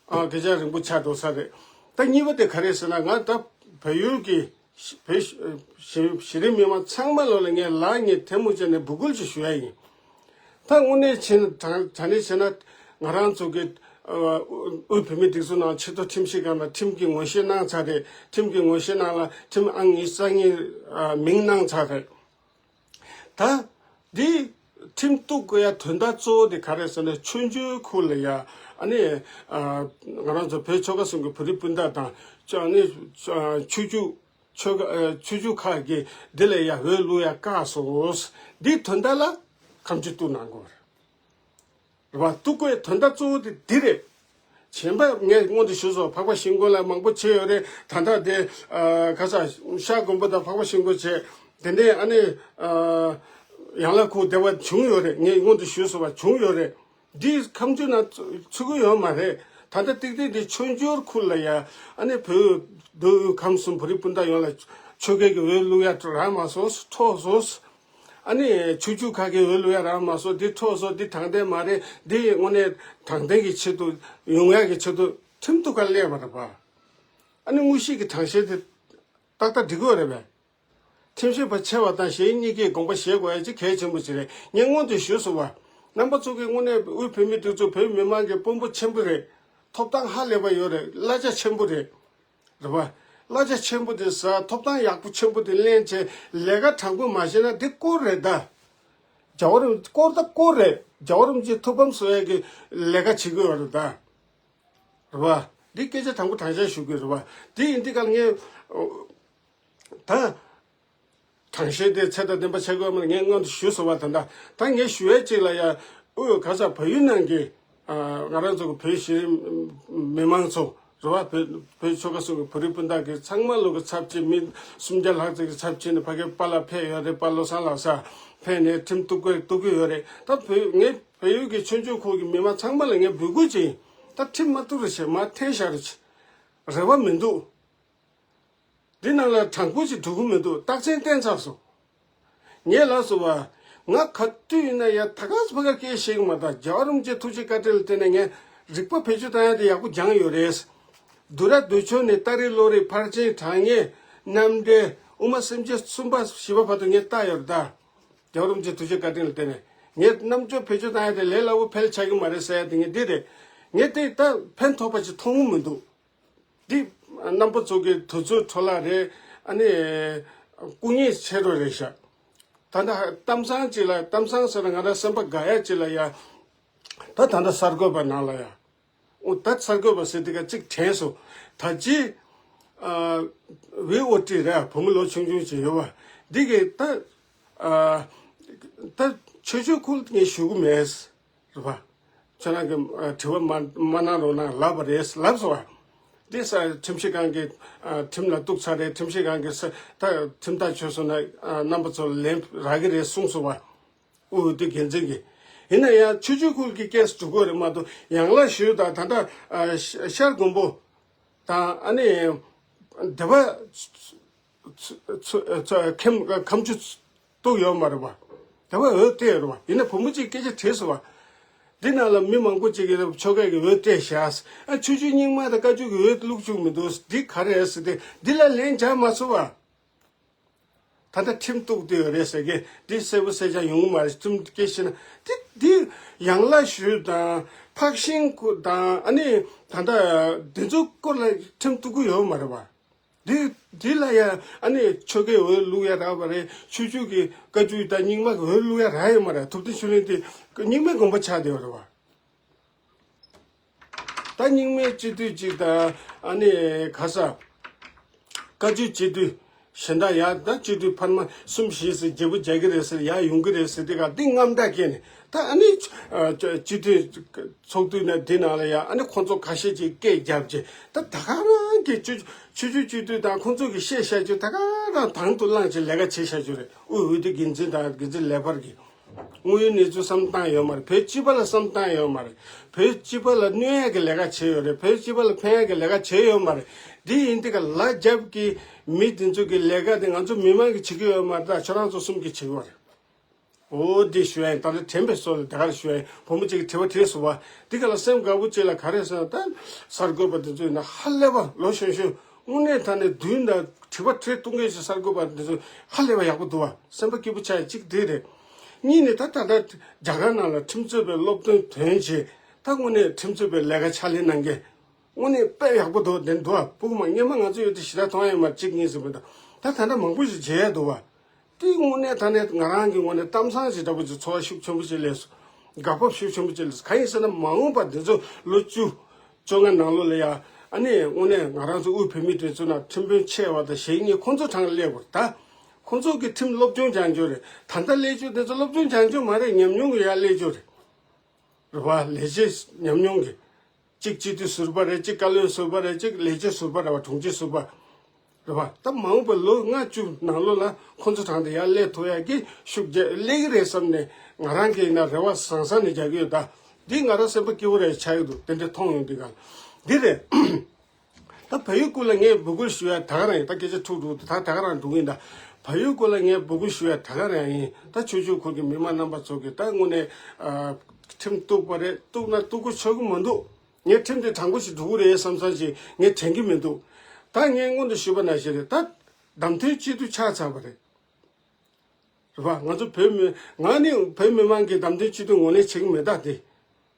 ཨ། སྐད་ཆ་རིང་པོ་ཆགས་འགྲོ་ས་རེད། ད་གཉིས་པ་དེ་ག་རེད་ཟེར་ན། ང་ད་བལ་ཡུལ་གྱི་བོད་གཞི་གཞི་རིམ་མི་མང་ཚང་མ་ལོ་ལ་ངས་ལག་གཉིས་ཐལ་མོ་སྦྱར་ནས་འབོད་སྐུལ་ཅིག་ཞུ་ཡ་ཡིན། ད་དངོས་གནས་བྱས་ན། དྲང་དྲང་གནས་བྱས་ན་ང་རང་ཚོ་གི་ཨ། དབུས་བོད་མིའི་སྒྲིག་འཛུགས་ནང་ཆེས་མཐོ་ཁྲིམས་ཞིབ་ཁང་ལ་ཁྲིམས་ཀྱི་ངོ་ཤེས་གནང་ཚར་རེད། ཁྲིམས་ཀྱི་ངོ་ཤེས་ནང་ལ་ཁྲིམས་ཨང་ཉི་ཤུ་རྩ་གཉིས་ཨ། མིང་གནང་ཚར་རེད། ད་འདི་ཁྲིམས་གཏུག་དགོས་ཡ་དོན་དག་གཙོ་བོ་དེ་ག་རེ་ཟེར་ན། ཆོས་བརྒྱུད་ཁུལ་ལ་ཡ་ཨ་ནི་ཨ། ང་རང་ཚོ་བོད་ཆོལ་ཁ་གསུམ་གྱི་བོད་རིགས་སྤུན་ཟླ་དང་། ཨ་ནི་ཨ། ཆོས་བརྒྱུད་ཆོལ་ཁ་ཨ། ཆོས་བརྒྱུད་ཁག་གིས་འདི་ལ་ཡ་འོས་བླུག་ཡ་བཀག་སོང་། འདིའི་དོན་དག་ལ་ཁ་མཆུ་གཏུག་གནང་དགོས་རེད། རེད་བ། གཏུག་དགོས་དོན་དག་གཙོ་བོ་དེ་འདི་རེད། གཞན་པ་ངས་སྔོན་དུ་ཞུས་སོང་། འཕགས་པ་ཤིང་ཀུན་ལ་མང་པོ་བྱས་ཡོད་རེད། ད་ལྟ་དེ་ཨ་ག་ས་ཤར་མགོན་པོ་དང་འཕགས་པ་ཤིང་ཀུན་བྱས། དེ་ནས་ཨ་ནི་ཨ་ཡང་ལ་ཁུག་བདེ་བ་བྱུང་ཡོད་རེད། ངས་སྔོན་དུ་ཞུས་སོང་བ་བྱུང་ཡོད་རེད། འདི་ཁ་མཆུ་ན་ཚུད་ཀྱི་ཡོད་མ་རེད། ད་ལྟ་ཏིག་ཏིག་འདི་མཆོད་འཇོར་ཁུལ་ལ་ཡ་ཨ་ནི་བོད་མདོ་དབུས་ཁམས་གསུམ་བོད་རིགས་སྤུན་ཟླ་ཡོངས་ལ་ཆོལ་ཁའི་གི་འོས་བླུག་ཡ་རག་མ་སོང་། འཕྲོག་སོང་། ཨ་ནི་ཆོས་བརྒྱུད་ཁག་གི་འོས་བླུག་ཡ་རག་མ་སོང་། འདི་འཕྲོག་སོང་། འདི་དྲང་བདེན་མ་རེད། འདི་དངོས་གནས་དྲང་བདེན་གྱི་ཆེད་དུ་ཡོང་ཡ་གི་ཆེད་དུ་ཁྲིམས་གཏུག་ག་སླེབས་པ་རེད་པ། ཨ་ནི་དངོས་གཞི་གི་དྲང་བཞེན་དེ་ཏག་ཏག་འགྲིག་གི་ཡོད་རེད་པས། ཁྲིམས་ཞིབ་པ་ཆེ་བ་དང་གཞན་གཉིས་ཀས་དགོངས་པ་བཞེས་དགོས་ཡ་ཅིག་གལ་ཆེན་པོ་ཅིག་རེད། ངས་སྔོན་དུ་ཞུས་སོང་བ། རྣམ་པ་ཚོ་གིས་དངོས་གནས་དབུས་བོད་མིའི་སྒྲིག་འཛུགས་བོད་མི་མང་གི་དཔོན་པོ་ཆེན་པོ་རེད། ཐོབ་ཐང་ཧ་ལས་པ་ཡོད་རེད། གླ་ཆ་ཆེན་པོ་རེད། རེད་བ། གླ་ཆ་ཆེན་པོ་དེ་ཟ། ཐོབ་ཐང་ཡག་པོ་ཆེན་པོ་དེ་ལེན་བྱས་ལས་ཀ་དྲང་པོ་མ་བྱས་ན་དེ་སྐོར་རེད་ད། རྒྱལ་བ་རིན་སྐོར་ད་སྐོར་རེད། རྒྱལ་བ་རིན་པོ་ཆེ་ཐུགས་ཕམ་བཟོ་ཡ་གི་ལས་ཀ་བྱེད་ཀྱི་ཡོད་རེད་ད། རེད་བ། འདི་སྐད་ཆ་དྲང་པོ་དྲང་བཞག་ཞུ་དགོས་རེད་བ། འདི་ཡིན་དུས་ག་ལ་ངས་ད་དྲང་བཤད་དེ་ཚད་དང་ལྡན་པ་བྱེད་དགོས་མ་རེད། ངས་སྔོན་དུ་ཞུས་སོང་བ། ད་ལྟ་ད་ངས་ཞུ་ཡས་ཅིག་ལ་ཡ། ཨུ་ག་ས་བལ་ཡུལ་ནང་གི་ང་རང་ཚོ་གི་བོད་གཞིས་མི་མང་ཚོ་རེད་བ། བོད་བོད་ཆོལ་ཁ་གསུམ་གི་བོད་རིགས་སྤུན་ཟླ་གི་ཚང་མ་ལོ་གི་ཚབ་བྱེད། མི་སུམ་བརྒྱ་ལྷག་ཙམ་གི་ཚབ་བྱེད་ནས་ཕ་གིར་པཱ་ལགས་ཕེབས་ཡོད་རེད། པཱ་བློ་བཟང་ལགས་ས་ཕེབས་ནས་ཁྲིམས་གཏུག་དགོས་གཏུག་གི་ཡོད་རེད། ད་བོད་ངས་བལ་ཡུལ་གྱི་ཆོས་བརྒྱུད་ཁུལ་གྱི་མི་མང་ཚང་མ་ལ་ངས་འབོད་སྐུལ་བྱེད་ཡིན། ད་ཁྲིམས་མ་གཏུག་རོགས་བྱེད། མར་འཐེན་བཞག་རོགས་བྱེད། རེ་བ་མི་འདུག་འདི་ནང་ལ་དྲང་པོ་ཞིག་འགྲོ་གི་མི་འདུག་རྟགས་མཚན་བསྟན་ཚར་སོང་། ངས་ལབ་སོང་བ། ང་ག་དུས་ཡིན་ན་ཡ་ད་ག་ས་ཕ་ག་སྐད་བཤད་གི་མ། ད་རྒྱལ་བ་རིན་པོ་ཆེ་ཐུགས་རྗེ་བཀའ་དྲིན་ལ་བརྟེན་ནས་ངས་རིག་པ་བེད་སྤྱོད་བཏང་ཡ་དེ་ཡག་པོ་སྦྱངས་ཡོད་རེད། བསྡུ་ར་བསྡུ་ཆོས་ནས་ཏཱ་རེ་བློ་རིག་ཕར་ཕྱིན་དྲང་ངེས་རྣམ་འགྲེལ་དབུ་མ་སེམས་བསྐྱེད་གསུམ་པ་བཞི་པ་བར་དུ་ངས་བལྟས་ཡོད་རེད་ད། རྒྱལ་བ་རིན་པོ་ཆེ་ཐུགས་རྗེ་བཀའ་དྲིན་ལ་བརྟེན་ནས་ངས་རྣམ་དཔྱོད་བེད་སྤྱོད་བཏང་ཡ་དེ་ལས་སླ་བོ་ཕལ་ཆགས་ཀྱི་མ་རེད་ཟེར་ཡ་དེ་ངས་འདི་རེད། ངས་དེ་ད་ཕན་ཐོགས་པ་ཅིག་མཐོང་གི་མི་འདུག་འདི་རྣམ་པ་ཚོ་གི་དུས་ཚོད་འཕྲོ་བརླག་རེད། ཨ་ནི་སྐུ་ངལ་ཆེ་རུ་རེད་ཤག་ད་ལྟ་གཏམ་བཟང་ཅིག་ལ། གཏམ་བཟང་ཟེར་ན་ང་རང་སེམས་པ་དགའ་ཡ་ཅིག་ལ་ཡ། ད་ད་ལྟ་གསར་འགོད་པ་ནང་ལ་ཡ། འོ་ད་གསར་འགོད་པ་ཟེར་དེ་ག་ཅིག་དྲན་སོང་། ད་ཅི་ཨ་བི་ཨོ་ཊི་རེད། བུ་མོ་ལོ་ཆུང་ཆུང་ཅིག་ཡོད་བ། འདི་གི་ད་ཨ་ད་ཆོས་བརྒྱུད་ཁུལ་ངས་ཞུ་གི་མེད། རེད་པ། ཁྱོད་རང་གི་ཨ་དྲི་བ་མ་མ་གནང་རོགས་གནང་ལབ་པ་རེད། ལབ་སོང་བ། འདི་ས་ཁྲིམས་ཞིབ་ཁང་གི་ཨ་ཁྲིམས་ལ་གཏུག་ཚར་རེད། ཁྲིམས་ཞིབ་ཁང་གི་ས་ད་ཁྲིམས་ཐག་ཆོད་སོང་ན་ཨ་རྣམ་པ་ཚོ་ལན་རག་གི་རེད་གསུངས་སོང་བ། ཨུ་དེ་འགན་འཛིན་གྱི། ཡིན་ན་ཡང་ཆོས་བརྒྱུད་ཁུལ་གྱི་སྐད་སུ་འགྲོ་གི་རེད་མ་གཏོགས། ཡང་ལ་ཞུས་དང་ད་ལྟ་ཨ་ཤར་མགོན་པོ་དང་ཨ་ནི་སྡེ་པ་ཚོ་ཚོ་ཚོ་ཁམས་ཁམས་ཆུ་གཏུག་ཡོད་མ་རེད་པ། དེ་བ་འོས་སྤྲད་ཡོད་རེད་པ། ཡིན་ན་བུ་མོ་གཅིག་སྐད་ཆ་དྲིས་སོང་བ། འདི་ནང་ལ་མི་མང་པོ་གཅིག་གིས་ཆོལ་ཁ་གི་འོས་སྤྲད་བཞག་ཨ་ཆོས་བརྒྱུད་རྙིང་མ་དང་བཀའ་བརྒྱུད་ཀྱི་འོས་བླུགས་བཅུག་མི་འདུག་འདི་ག་རེ་རེད་ཟེར་ཏེ་འདི་ལ་ལན་རྒྱག་མ་སོང་བ། ད་ལྟ་ཁྲིམས་གཏུག་བསྡད་ཡོད་རེད་ཟེར་གི་འདི་གསལ་པོ་གསལ་རྐྱང་ཡོང་གི་མ་རེད། ཁྲིམས་སྐད་བཤད་ན་འདི་འདི་ཡང་ལ་ཞུས་དང་འཕགས་ཤིང་ཁུ་དང་ཨ་ནི་ད་ལྟ་འདི་ཚོ་སྐོར་ལ་ཁྲིམས་གཏུག་གི་ཡོད་མ་རེད་བ། འདི་འདི་ལ་ཡ་ཨ་ནི་ཆོལ་ཁའི་འོས་བླུག་ཡ་རག་པ་རེད། ཆོས་བརྒྱུད་ཀྱི་བཀའ་བརྒྱུད་དང་རྙིང་མ་གི་འོས་བླུག་ཡ་རག་ཡོད་མ་རེད། ཐུབ་བསྟན་ཆོས་གླིང་དེ་རྙིང་མའི་དགོན་པ་ཆགས་བསྡད་ཡོད་རེད་བ། ད་རྙིང་མའི་སྤྱི་འཐུས་གཅིག་དང་ཨ་ནི་ག་ས་བཀའ་བརྒྱུད་སྤྱི་འཐུས་གཞན་དག་ཡ་ད་སྤྱི་འཐུས་འཕར་མ་གསུམ་བཞི་ཟེར་བརྗེ་པོ་རྒྱག་གི་རེད་ཟེར་ཡ་ཡོང་གི་རེད་ཟེར་དེ་ག་འདི་རྔམ་སྐྲག་སྐྱེས་ནས་ད་ཨ་ནི་སྤྱི་འཐུས་ཚོགས་འདུ་ནས་འདི་ནང་ལ་ཡ་ཨ་ནི་ཁོང་ཚོ་ཁ་ཤས་ཀྱིས་སྐད་རྒྱབ་རྗེས་ད་ད་ག་རང་གི་ཆོས་ཆོས་བརྒྱུད་སྤྱི་འཐུས་དང་ཁོང་ཚོ་གི་བཤད་བཤད་རྒྱུ་ད་ག་རང་དང་དུ་བླངས་བྱས་ལས་ཀ་བྱེད་བཤད་རྒྱུ་རེད། དབུས་འོས་བསྡུ་འགན་འཛིན་དང་འགན་འཛིན་ལས་འཕར་གྱིས། དངོས་ཡོད་གནས་ཚུལ་བསམ་བཏང་ཡོད་མ་རེད། བོད་སྤྱི་པ་ལ་བསམ་བཏང་ཡོད་མ་རེད། བོད་སྤྱི་པ་ལ་གནོད་ཡག་གི་ལས་ཀ་བྱས་ཡོད་རེད། བོད་སྤྱི་པ་ལ་ཕན་ཡག་གི་ལས་ཀ་བྱས་ཡོད་མ་རེད། འདི་ཡིན་དེ་ག་ལ་རྒྱབ་ཀྱི་མི་དེ་ཚོ་གི་ལས་ཀ་དེ་ང་ཚོ་མི་མང་གིས་བྱེད་ཀྱི་ཡོད་མ་རེད། ད་ཁྱོད་རང་ཚོ་གསུམ་གྱིས་བྱེད་ཀྱི་ཡོད་རེད། འོ་འདི་ཞུ་ཡ་ཡིན། ད་ལྟ་དྲན་པའི་སྲོལ་ལ་ད་ག་རེ་ཞུ་ཡ་ཡིན། བུ་མོ་གཅིག་གིས་དྲི་བ་དྲིས་སོང་བ། འདི་ག་ལ་སེམས་དགའ་པོ་བྱེད་ལ་ག་རེ་ཟེར་ན་ད་གསར་འགོད་པ་དེ་ཚོ་ཡིན་ན་ཧ་ལས་པ་ལོ་གཞོན་གཞོན་དངོས་གནས་ད་ནས་མདུན་ད་དྲི་བ་དྲིས་གཏོང་མཁན་ཞིག་གསར་འགོད་པ་དེ་ཚོ་ཧ་ལས་པ་ཡག་པོ་འདུག་བ། སེམས་པ་སྐྱིད་པོ་ཆགས་ཡ་གཅིག་དེ་རེད། གཉིས་ནས་ད་ད་ལྟ་རྒྱ་གར་ནང་ལ་ཁྲིམས་རྩོད་པའི་སློབ་སྟོན་དོན་བྱེད་ད་དངོས་གནས་ཁྲིམས་རྩོད་པའི་ལས་ཀ་ཕྱག་ལས་གནང་མཁན་དངོས་གནས་དཔེ་ཡག་པོ་འདུག་དེ་འདུག་བ། སྤུ་གུ་མ་སྔོན་མ་ང་ཚོ་ཡོད་དུས་ཞེ་དྲག་མཐོང་ཡ་མ་གཅིག་གཉིས་ཟེར་མི་འདུག་ད་ད་ལྟ་མང་པོ་ཞིག་མཇལ་ཡ་འདུག་བ། དེ་དངོས་གནས་ད་ནས་ང་རང་གི་ངོས་ནས་གཏམ་བཟང་ཞིག་འདྲ་པོ་ཅིག་ཚོར་བ་ཤུགས་ཆེན་པོ་ཅིག་སླེབས་སོང་། དགའ་སྤོབས་ཤུགས་ཆེན་པོ་ཅིག་སླེབས་སོང་། གང་ཡིན་ཟེར་ན་མ་འོངས་པ་འདི་ཚོ་ལོ་བཅུ་བཅོ་ལྔ་ནང་ལོགས་ལ་ཡ་ཨ་ནི་དངོས་གནས་ང་རང་ཚོ་དབུས་བོད་མི་དེ་ཚོ་ནང་ཁྲིམས་དཔོན་ཆེ་བ་དང་གཞན་གཉིས་ཁོང་ཚོ་གྲས་སླེབས་དགོས་རེད་ད། ཁོང་ཚོ་གི་ཁྲིམས་སློབ་སྦྱོང་སྦྱང་རྒྱུ་རེད། ད་ལྟ་སླེབས་རྒྱུ་དེ་ཚོ་སློབ་སྦྱོང་སྦྱང་རྒྱུ་མ་རེད། ཉམས་མྱོང་གི་ཡར་སླེབས་རྒྱུ་རེད། རེད་བ། ལས་བྱེད་ཉམས་མྱོང་གི། གཅིག་སྤྱི་འཐུས་ཟུར་པ་རེད། གཅིག་བཀའ་བློན་ཟུར་པ་རེད། གཅིག་ལས་བྱེད་ཟུར་པ་རེད་བ། དྲུང་ཆེ་ཟུར་པ་རེད་བ། ད་མ་འོངས་པ་ལོ་ལྔ་བཅུ་ནང་ལོགས་ལ་ཁོ་ཚོ་དྲངས་ཏེ་ཡར་སླེབས་ཐུབ་ཡག་གི་ཤུགས་རྒྱ་སླེབས་ཀྱི་རེད་བསམ་ནས་ང་རང་གིས་ཡིན་ན་རེ་བ་བཟང་ས་ནས་རྒྱག་གི་ཡོད། ད་འདི་ང་རང་སེམས་པ་སྐྱིད་པོ་རེད་ཆགས་ཀྱི་འདུག་དེ་འདྲ་མཐོང་ཡོང་དུས་ག་འདི་རེད། ད་བལ་ཡུལ་སྐོར་ལ་ངས་འབོད་སྐུལ་ཞུ་ཡ་ད་ག་རང་ཡིན། ད་སྐད་ཆ་འཁྲུག་འགྲོ་འདུག་ད་ད་ག་རང་འགྲོ་གི་ཡིན། ད་བལ་ཡུལ་སྐོར་ལ་ངས་འབོད་སྐུལ་ཞུ་ཡ་ད་ག་རང་ཡིན། ད་ཆོས་ཕྱོགས་ཁུལ་གྱི་མི་མང་རྣམ་པ་ཚོ་གིས་ད་དངོས་གནས་ཨ། ཁྲིམས་གཏུགས་པ་རེད། གཏུགས་ན་གཏུགས་གི་ཆོག་གི་མི་འདུག་ངས་ཁྲིམས་དེ་དྲང་པོ་ཞིག་འགྲོ་གི་རེད་བསམ་བསམ་ཞིག་ངས་དྲན་གི་མི་འདུག་ད་ངས་སྔོན་དུ་ཞུས་པ་ནང་བཞིན་རེད། ད་བདམས་ཐོན་སྤྱི་འཐུས་ཆགས་ཚར་བ་རེད། རེད་བ། ང་ཚོ་བོད་མི་ང་ནི་བོད་མི་མང་གིས་བདམས་ཐོན་སྤྱི་འཐུས་ངོས་ལེན་བྱེད་ཀྱི་མེད་ད་དེ།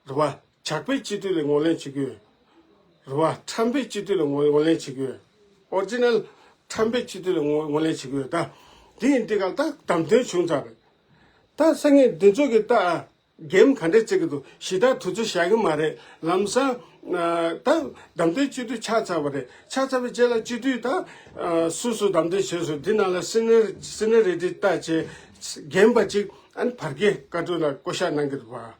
རེད་བ། ཇག་པའི་སྤྱི་འཐུས་ལ་ངོས་ལེན་བྱེད་ཀྱི་ཡོད། རེད་བ། ཁྲམ་པའི་སྤྱི་འཐུས་ལ་ངོས་ངོས་ལེན་བྱེད་ཀྱི་ཡོད། ཨོ་རི་ཇི་ནལ་ཁྲམ་པའི་སྤྱི་འཐུས་ལ་ངོས་ངོས་ལེན་བྱེད་ཀྱི་ཡོད་ད། དེ་ཡིན་དུས་ག་ད་བདམས་ཐོན་བྱུང་ཚར་རེད། ད་སང་ཉིན་འདི་ཚོ་གི་ད་གེམ་ག་འདྲས་རྩེ་གི་འདུག་ཞེ་དྲག་དུས་ཚོད་བཞག་གི་མ་རེད། ལམ་སང་ད་བདམས་ཐོན་སྤྱི་འཐུས་ཆགས་ཚར་བ་རེད། ཆགས་ཚར་བའི་རྗེས་ལ་སྤྱི་འཐུས་ད་སུ་སུ་བདམས་ཐོན་བྱས་སོང་། འདི་ནང་ལ་སི་ནི་སི་ནི་རི་ཊི་ལྟ་བྱས་རྒན་པ་ཅིག་ཨ་ནི་བར་བརྒལ་བཀའ་འཁྲོལ་ལ་བསྐོ་བཞག་གནང་གི་འདུག་བ། བར་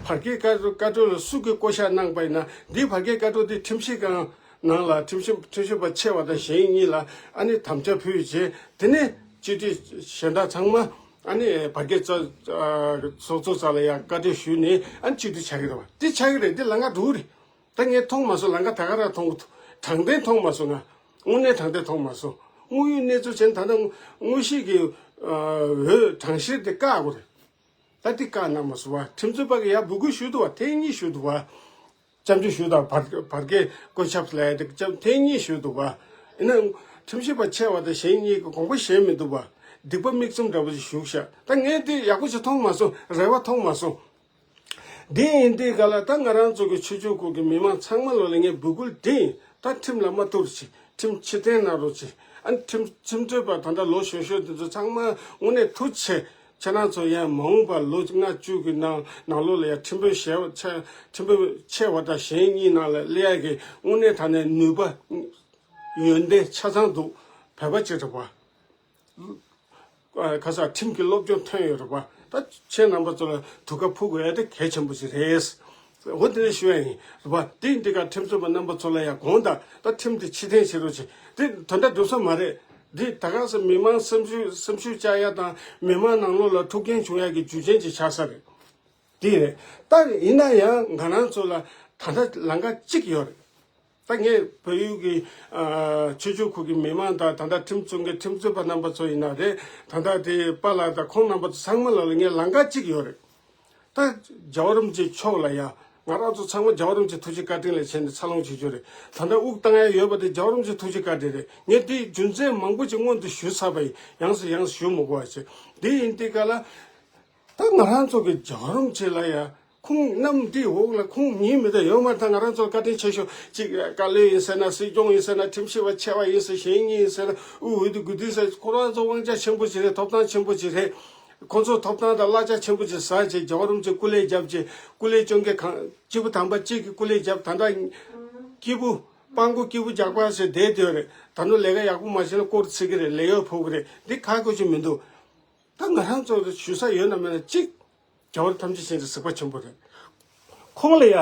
བརྒལ་བཀའ་འཁྲོལ་བཀའ་འཁྲོལ་ལ་སུ་གིས་བསྐོ་བཞག་གནང་པ་ཡིན་ན། འདིའི་བར་བརྒལ་བཀའ་འཁྲོལ་འདི་ཁྲིམས་ཞིབ་ཁང་ནང་ལ་ཁྲིམས་ཞིབ་ཁྲིམས་ཞིབ་པ་ཆེ་བ་དང་གཞན་གཉིས་ལ་ཨ་ནི་དམ་བཅའ་ཕུལ་བྱས། དེ་ནས་སྤྱི་འཐུས་གཞན་དག་ཚང་མ་ཨ་ནི་བར་བརྒལ་ཚོགས་ཚོགས་གཙོ་རྩ་ལ་ཡང་བཀའ་འཁྲོལ་ཞུས་ནས་ཨ་ནི་སྤྱི་འཐུས་ཆགས་ཀྱི་རེད་བ། འདི་ཆགས་ཀྱི་རེད། འདི་ལམ་ཁ་འགྲོ་གི་རེད། ད་ངས་མཐོང་མ་སོང་། ལམ་ཁ་ད་ག་རང་མཐོང་གི་འདུག་དྲང་བདེན་མཐོང་མ་སོང་། ང་དངོས་གནས་དྲང་བདེན་མཐོང་མ་སོང་། དངོས་ཡོད་གནས་ཚུལ་བྱས་ན་ད་ལྟ་དངོས་གཞི་གི་འོས་གྲངས་བཤེར་དེ་བཀག་དགོས་རེད། ད་འདི་བཀག་གནང་མ་སོང་བ། ཁྲིམས་རྩོད་པ་གི་ཡར་འབོད་སྐུལ་ཞུས་འདུག་བ། ཐེངས་གཉིས་ཞུས་འདུག་བ། སྐྱབས་འཇུག་ཞུས་དང་བར་བར་བརྒལ་བཀོད་ཁྱབ་ལས་དེ་སྐྱབས་ཐེངས་གཉིས་ཞུས་འདུག་བ། ཡིན་ནའང་ཁྲིམས་ཞིབ་པ་ཆེ་བ་དང་གཞན་གཉིས་ཀྱི་དགོངས་པ་བཞེས་མི་འདུག་བ། སྡིག་པ་མིག་བཙུམ་འདྲ་པོ་ཞིག་བཞུགས་ཤག་ད་ངས་འདི་ཡག་པོ་ཞིག་མཐོང་མ་སོང་། རེ་བ་མཐོང་མ་སོང་། འདི་ཡིན་དུས་ག་ལ་ད་ང་རང་ཚོ་གི་ཆོས་ཕྱོགས་ཁུལ་གྱི་མི་མང་ཚང་མ་ལོ་ལ་ངས་འབོད་སྐུལ་འདི་ཡིན། ད་ཁྲིམས་ལ་མ་ཐུག་ཅིག་ཁྲིམས་ཕྱིར་འཐེན་གནང་རོགས་གྱིས། ཨ་ནི་ཁྲིམས་ཁྲིམས་རྩོད་པ་ད་ལྟ་ལོ་གཞོན་གཞོན་དེ་ཚོ་ཚང་མ་དངོས་གནས་ཐུགས་རྗེ་ཆེ། ཁྱེད་རང་ཚོ་ཡང་མ་འོངས་པར་ལོ་ལྔ་བཅུ་གི་ནང་ནང་ལོགས་ལ་ཡང་ཁྲིམས་དཔོན་ཞེ་བ་ཆེ་ཁྲིམས་དཔོན་ཆེ་བ་དང་གཞན་གཉིས་ནང་ལ་སླེབས་ཡག་གི་དངོས་གནས་དྲང་གནས་ནུས་པ་ཡོན་ཏན་ཆ་ཚང་འདུག་བོད་པ་ཅིག་རེད་པ། ཁ་སང་ཁྲིམས་ཀྱི་སློབ་སྦྱོང་ཐོན་ཡོད་རེད་པ། ད་ཁྱེད་རྣམ་པ་ཚོ་ལ་དུས་སྐབས་ཕུལ་དགོས་ཡ་དེ་གལ་ཆེན་པོ་ཞིག་རེད། འོ་དེ་ནས་ཞུ་ཡ་ཡིན་རེད་པ། དེ་འདི་ག་ཁྲིམས་རྩོད་པ་རྣམ་པ་ཚོ་ལ་ཡང་དགོངས་དག་ད་ཁྲིམས་དེ་ཕྱིར་འཐེན་བྱེད་རོགས་བྱེད། དེ་དོན་དག་འགྲུབ་ས་མ་རེད། འདི་ད་ག་ས་མི་མང་སེམས་ཤུགས་སེམས་ཤུགས་བཅག་ཡ་དང་མི་མང་ནང་ལོགས་ལ་ཐུགས་འགན་བྱུང་ཡ་གི་རྒྱུ་རྐྱེན་ཅིག་ཆགས་ས་རེད། དེ་རེད། ད་ཡིན་ན་ཡང་ང་རང་ཚོ་ལ་ད་ལྟ་ལམ་ཁ་གཅིག་ཡོད་རེད། ད་ངས་བལ་ཡུལ་གྱི་ཨ་ཆོས་ཕྱོགས་ཁུལ་གྱི་མི་མང་དང་ད་ལྟ་ཁྲིམས་བཙོན་གྱི་ཁྲིམས་རྩོད་པ་རྣམ་པ་ཚོ་ཡིན་ན་རེད། ད་ལྟ་དེ་པཱ་ལགས་དང་ཁོང་རྣམ་པ་ཚོ་ཚང་མ་ལ་ལ་ངས་ལམ་ཁ་གཅིག་ཡོད་རེད། ད་རྒྱལ་བ་རིན་པོ་ཆེ་མཆོག་ལ་ཡང་ང་རང་ཚོ་ཚང་མ་རྒྱལ་བ་རིན་པོ་ཆེ་ཐུགས་རྗེ་བཀའ་དྲིན་ལ་བྱས་ནས་འཚར་ལོངས་བྱེད་རྒྱུ་རེད། ད་ལྟ་དབུགས་བཏང་ཡ་ཡོད་པ་དེ་རྒྱལ་བ་རིན་པོ་ཆེ་ཐུགས་རྗེ་བཀའ་དྲིན་རེད། ངས་དེའི་རྒྱུ་མཚན་མང་པོ་ཅིག་སྔོན་དུ་ཞུས་ཚར་བ་ཡིན། ཡང་སེ་ཡང་སེ་ཞུ་མི་དགོས་པ་བྱས། དེ་ཡིན་དུས་ག་ལ། ད་ང་རང་ཚོ་གི་རྒྱལ་བ་རིན་པོ་ཆེ་ལ་ཡ་ཁོང་གནམ་འདིའི་འོག་ལ་ཁོང་མིང་མེད་དུ་ཡོད་མ་རེད། ད་ང་རང་ཚོ་བཀའ་དྲིན་ཆེ་ཤོས་གཅིག་བཀའ་བློན་ཡིན་ཟེར་ན་སྲིད་སྐྱོང་ཡིན་ཟེར་ན་ཁྲིམས་ཞིབ་པ་ཆེ་བ་ཡིན་ཟེར་གཞན་གཉིས་ཡིན་ཟེར་ན་དབུས་འོས་བསྡུ་དགུ་བདུན་ཟེར། ཁོ་རང་ཚོ་དབང་ཆ་ཆེན་པོ་ཞིག་རེད། ཐོབ་ཐང་ཆེན་པོ་ཞིག་རེད། ཁོ་ཚོ་ཐོབ་ཐང་དང་གླ་ཆ་ཆེན་པོ་ཞིག་ཟ་བྱས་རྒྱལ་བ་རིན་པོ་ཆེ་སྐུ་ལས་བརྒྱབ་བྱས་སྐུ་ལས་སྐྱོན་མཁན་གང་སྐྱེས་བུ་དམ་པ་གཅིག་གིས་སྐུ་ལས་བརྒྱབ། ད་ལྟ་སྐྱེས་བུ་སྤྲང་པོ་སྐྱེས་བུ་རྒྱགས་པ་ཟེར་བསྡད་དེ་རེད། ད་ནོ་ལས་ཀ་ཡག་པོ་མ་བྱས་ན་སྐོར་ཚིག་གི་རེད། ལས་གཡོག་ཕོག་གི་རེད། འདི་ཁག་པོ་ཞིག་མི་འདུག་ད་ང་རང་ཚོ་ཞུ་ས་ཡོད་ན་མེད་ན་གཅིག་རྒྱལ་བ་ཐམས་ཅད་མཁྱེན་ཅིང་གཟིགས་པ་ཆེན་པོ་རེད། ཁོང་ལ་ཡ་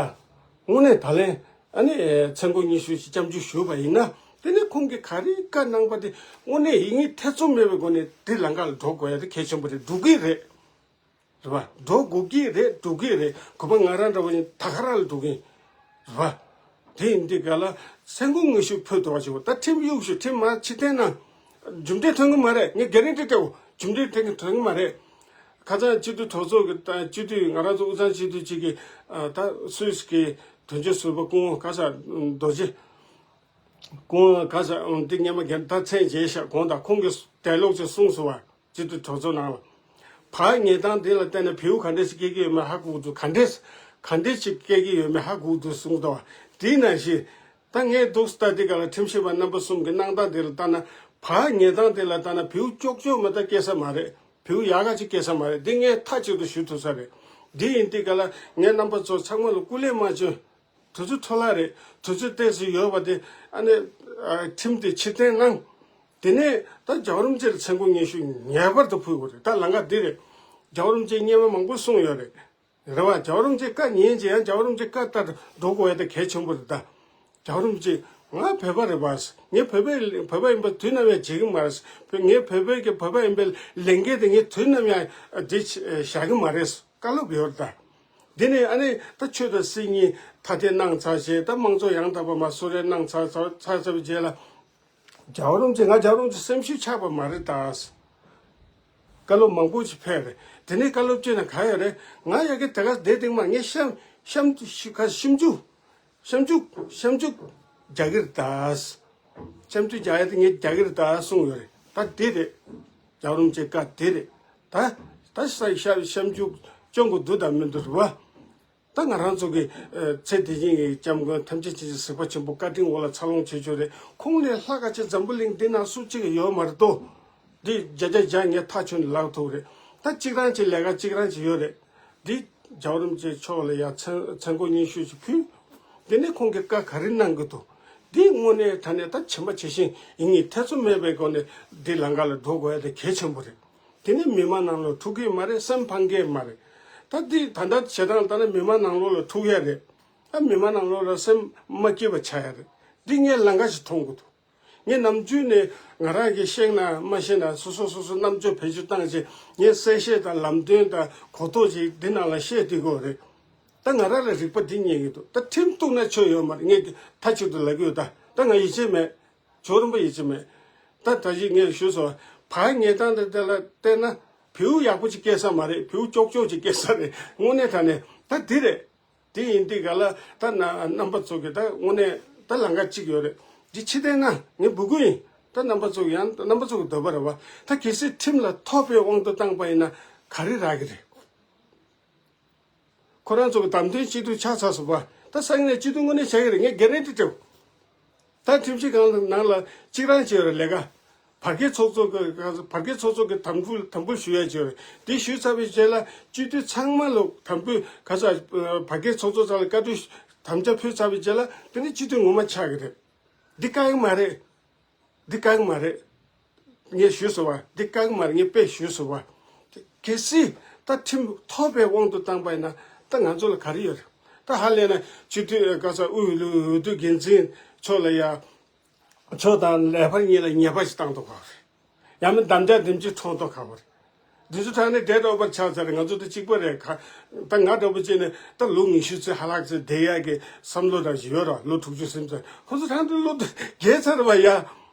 དངོས་གནས་ད་ལན་ཨ་ནི་མཚན་གུང་ཉི་ཤུ་ཞིག་སྐྱབས་འཇུག་ཞུས་པ་ཡིན་ན། དེ་ནས་ཁོང་གིས་ག་རེ་བཀའ་གནང་པ་དེ་དངོས་གནས་ཡིད་གཉིས་ཐེ་ཚོམ་མེད་པའི་སྒོ་ནས་དེ་ལམ་ཁ་ལ་འགྲོ་དགོས་ཡ་དེ་གལ་ཆེན་པོ་རེད། འགྲོ་གི་རེད། རེད་བ། འགྲོ་དགོས་ཀྱི་རེད། འགྲོ་གི་རེད། གོ་པ་ང་རང་འདྲ་བོ་ཡིན་ད་ག་རང་ལ་འགྲོ་གི་ཡིན། རེད་བ། དེ་ཡིན་དུས་ག་ལ་མཚན་གུང་ངེས་ཤུགས་ཕུལ་ཐུབ་པ་ཞིག་ད་ཁྲིམས་གཡུག་ཞུ་ཁྲིམས་མ་ཕྱིར་འཐེན་ན་རྒྱུ་འབྲས་ཐོན་གི་མ་རེད། ངས་གྷ་རན་ཊི་སྤྲད་འོ། རྒྱུ་འབྲས་ཐོན་གི་ཐོན་གི་མ་རེད། ཁ་སང་སྤྱི་འཐུས་གྲོས་ཚོགས་ཀྱི་ད་སྤྱི་འཐུས་ང་རང་ཚོ་དབུས་གཙང་སྤྱི་འཐུས་གཅིག་གིས་ད་སུད་སི་གི་དོན་གཅོད་ཟུར་པ་སྐུ་ངོ་ག་ས་རྡོ་རྗེ་སྐུ་ངོ་ག་ས་འདི་སྔོན་མ་རྒན་ད་མཚན་བརྗེད་ཤག་གོང་དང་ཁོང་གིས་དད་ལོག་ཅིག་གསུངས་སོང་བ། སྤྱི་འཐུས་གྲོས་ཚོགས་ནང་ལ། བག་ཉལ་སྟངས་དེ་ལ་བལྟས་ན་བེའུ་ག་འདྲས་ཤིག་སྐྱེ་གི་ཡོད་མེད་ཧ་གོ་གི་འདུག་ག་འདྲས་ག་འདྲས་ཤིག་སྐྱེ་གི་ཡོད་མེད་ཧ་གོ་གི་འདུག་གསུངས་འདུག་བ། དེའི་ནང་བཞིན། ད་ངས་འདུག་ལྟ་དེ་ག་ལ་ཁྲིམས་ཞིབ་པ་རྣམ་པ་གསུམ་གྱི་གནང་སྟངས་དེ་ལ་ལྟ་ན། བག་ཉལ་སྟངས་དེ་ལ་ལྟ་ན་བེའུ་ཅོག་ཅོག་མ་གཏོགས་སྐྱེ་ས་མ་རེད། བེའུ་ཡག་ག་ཅིག་སྐྱེ་ས་མ་རེད། འདི་ངས་མཐའ་གཅིག་ཏུ་ཞུ་ཐུབ་ས་རེད། འདི་ཡིན་དུས་ག་ལ་ངས་རྣམ་པ་ཚོ་ཚང་མ་ལ་སྐུ་ལས་མ་བྱོན། དུས་ཚོད་འཕྲོ་བརླག་རེད། དུས་ཚོད་ཏོག་ཙམ་ཡོད་པ་དེ་ཨ་ནི་ཨ་ཁྲིམས་དེ་ཕྱིར་འཐེན་གནང་། དེ་ནས་ད་རྒྱལ་བ་རིན་པོ་ཆེ་ལ་མཚན་གུང་སྙན་ཞུ་ངེས་པར་དུ་ཕུལ་དགོས་རེད། ད་ལམ་ཁ་འདི་རེད། རྒྱལ་བ་རིན་པོ་ཆེས་སྔོན་མ་མང་པོ་གསུངས་ཡོད་རེད། རེད་བ། རྒྱལ་བ་རིན་པོ་ཆེ་བཀའ་ཉན་བྱས་ཡང་རྒྱལ་བ་རིན་པོ་ཆེ་བཀའ་ལྟར་འགྲོ་དགོས་ཡ་དེ་གལ་ཆེན་པོ་རེད་ད། རྒྱལ་བ་རིན་པོ་ཆེ་ང་བོད་པ་རེད་བ། ངས་བོད་པའི་བོད་པ་ཡིན་པ་དུས་ནམ་ཡང་བརྗེད་ཀྱི་མ་རེད། ངས་བོད་པའི་གི་བོད་པ་ཡིན་པའི་ལས་འགན་དེ་ངས་དུས་ནམ་ཡང་འདི་བཞག་གི་མ་རེད། བཀའ་སློབ་ཡོད་རེད་ད། འདི་ནས་ཨ་ནི་ད་ཆོས་དང་སྲིད་གཉིས་ཐ་དད་གནང་ཚར་རྗེས་ད་དམངས་གཙོ་ཡང་དག་པ་མར་གསོལ་རས་གནང་ཚར་ཚར་ཚར་ཚར་བའི་རྗེས་ལ། རྒྱལ་བ་རིན་པོ་ཆེ་ང་རྒྱལ་བ་རིན་པོ་ཆེ་སེམས་ཤུགས་ཆག་པ་མ་རེད་ད། བཀའ་སློབ་མང་པོ་ཞིག་ཕེབས་རེད། དེ་ནས་བཀའ་སློབ་སྤྱི་ན་ག་ཡོད་རེད། ང་ཡ་གི་དེ་ག་བསྡད་དེང་མ་ངས་གཤམ་གཤམ་གཤམ་གཤམ་འཇུག་གཤམ་འཇུག་གཤམ་འཇུག་རྒྱག་གི་རེད་ད། གཤམ་འཇུག་རྒྱག་ཡ་དེ་ངས་རྒྱག་གི་རེད་ད་གསུངས་ཡོད་རེད། ད་དེ་རེད། རྒྱལ་བ་རིན་པོ་ཆེ་བཀའ་དེ་རེད། ད་ད་ས་གཤམ་གཤམ་འཇུག་སྐྱོན་གོ་འདུག་དང་མི་འདུག་རེད་བ། ད་ང་རང་ཚོ་གི་ཚེ་འདི་ཉིད་ཀྱི་སྐྱབས་མགོན་ཐམས་ཅད་མཁྱེན་ཅིང་གཟིགས་པ་ཆེན་པོ་བཀའ་དྲིན་འོག་ལ་འཚར་ལོངས་བྱེད་ཆོག་རེད། ཁོང་ལས་ལྷག་ག་ཅིག་འཛམ་བུ་གླིང་འདི་ན་སུ་གཅིག་ཡོད་མ་རེད་དོ། འདི་བརྒྱ་ཆ་བརྒྱ་ངས་ཐག་ཆོད་ནས་ལབ་ཐུབ་རེད། ད་གཅིག་རང་གཅིག་ལས་ཀ་གཅིག་རང་གཅིག་ཡོད་རེད། འདི་རྒྱལ་བ་རིན་པོ་ཆེ་མཆོག་ལ་ཡང་མཚན་མཚན་སྒོ་སྙན་ཞུ་ཞིག་ཕུལ། འདི་ནས་ཁོང་གིས་བཀའ་ག་རེ་གནང་གི་འདུག་འདི་དངོས་གནས་དྲང་གནས་ད་བྱམས་པ་བྱད་བཞིན་ཡིན་ངེས་ཐེ་ཚོམ་མེད་པའི་སྒོ་ནས་འདི་ལམ་ཁ་ལ་འགྲོ་དགོས་ཡ་དེ་གལ་ཆེན་པོ་རེད། དེ་ནི་མི་མང་ནང་ལོགས་འཁྲུག་གི་མ་རེད། སེམས་ཕམ་གི་མ་རེད། ད་འདི་ད་ལྟ་བྱེད་སྟངས་ལྟར་ན་མི་མང་ནང་ལོགས་ལ་འཁྲུག་ཡ་རེད། ད་མི་མང་ནང་ལོགས་ལ་སེམས་མ་སྐྱིད་པ་ཆགས་ཡ་རེད། འདི་ངས་ལམ་ཁ་ཞིག་མཐོང་གི་འདུག་ངས་ནམ་རྒྱུན་ནས་ང་རང་གིས་ཤེས་ན་མ་ཤེས་ན་སོ་སོ་སོ་སོ་རྣམ་དཔྱོད་བེད་སྤྱོད་བཏང་བྱས་ངས་གསལ་བཤད་དང་ལམ་སྟོན་དང་གོ་རྟོགས་ཅིག་འདི་ནང་ལ་བཤད་བསྡད་དགོས་རེད། ད་ང་རང་ལ་རིག་པ་འདི་རྙེད་ཀྱི་འདུག་ད་ཁྲིམས་གཏུག་ན་ཆོ་ཡོད་མ་རེད། ངས་མཐའ་གཅིག་ཏུ་ལབ་ཀྱི་ཡོད། ད་ད་ང་ཡིད་ཆེས་མེད། ཇོ་རིན་པོ་ཡིད་ཆེས་མེད། ད་ད་ཅི་ངས་ཞུས་སོང་། བར་ངས་ད་འདི་དེ་ལ་བལྟས་ན་བེའུ་ཡག་པོ་ཅིག་སྐྱེས་ས་མ་རེད། བེའུ་ཀྱོག་ཀྱོག་ཅིག་སྐྱེས་ས་རེད། དངོས་གནས་དྲང་གནས་ད་འདི་རེད། དེ་ཡིན་དུས་ག་ལ་ད་ན་རྣམ་པ་ཚོ་གི་ད་དངོས་གནས་ད་ལམ་ཁ་གཅིག་ཡོད་རེད། འདི་ཕྱི་བལྟས་ན་ངས་འབོད་སྐུལ་ཡིན། ད་རྣམ་པ་ཚོ་གི་ཡང་རྣམ་པ་ཚོ་གི་འདོད་པ་རེད་བ། ད་གལ་སྲིད་ཁྲིམས་ལ་ཐོབ་པའི་དབང་དུ་བཏང་པ་ཡིན་ན་ག་རེ་རག་གི་རེད། ཁོ་རང་ཚོ་གི་བདམས་ཐོན་སྤྱི་འཐུས་ཆགས་ཚར་སོང་བ། ད་སང་ཉིན་སྤྱི་འཐུས་དངོས་གནས་བྱ་གི་རེད། ངས་གྷེ་རན་ཊི་སྤྲད། ད་ཁྲིམས་ཞིབ་ཁང་ནང་ལ་གཅིག་རང་བྱས་རེད་ལས་ཀ། བར་བརྒལ་ཚོགས་གཙོ་གི་བར་བརྒལ་ཚོགས་གཙོ་གི་དམ་འབུལ་དམ་འབུལ་ཞུ་ཡ་བྱས་རེད། དེ་ཞུས་ཚར་བའི་རྗེས་ལ་སྤྱི་འཐུས་ཚང་མ་ལ་དམ་འབུལ་ག་ས་བར་བརྒལ་ཚོགས་གཙོ་ཚང་ལ་བཀའ་འཁྲོལ་དམ་བཅའ་ཕུལ་ཚར་བའི་རྗེས་ལ་དེ་ནི་སྤྱི་འཐུས་ངོ་མ་ཆགས་ཀྱི་རེད། འདི་བཀག་གི་མ་རེད། འདི་བཀག་གི་མ་རེད། ངས་ཞུས་སོང་བ། འདི་བཀག་གི་མ་རེད། ངས་དཔེ་ཞུས་སོང་བ། གལ་སྲིད་ད་ཁྲིམས་ཐོབ་པའི་དབང་དུ་བཏང་པ་ཡིན་ན་ད་ང་ཚོ་ལ་ག་རེ་ཡོད་རེད། ད་ཧ་ལས་ན་སྤྱི་འཐུས་ག་ས་དབུས་འོས་བསྡུ་འགན་འཛིན་མཆོག་ལ་ཡ། མཆོག་དང་ལས་འཕར་གཉིས་ལ་ཉེས་པ་ཞིག་བཏང་ཐུབ་པ་རེད། ཡང་མིན་དམ་བཅའ་དེམ་ཅིག་འཁྲུངས་ཐུབ་པ་རེད། འདི་ཚོ་ཐང་ནས་བསྡད་འགྲོ་བར་ཆགས་ཚར་རེད། ང་ཚོ་ད་གཅིག་པ་རེད། ག་ད་ང་འདྲ་པོ་བྱས་ནས་ད་ལོ་ཉི་ཤུ་ཙམ་ཧ་ལག་ཙམ་བསྡད་ཡག་གི་བསམ་བློ་འདྲ་ཞིག་ཡོད་ར། ལོ་དྲུག་ཅུ་སུམ་ཅུ་ཁོ་ཚོ་ཐང་དུ་ལོ་བརྒྱད་ཚར་བ་ཡ།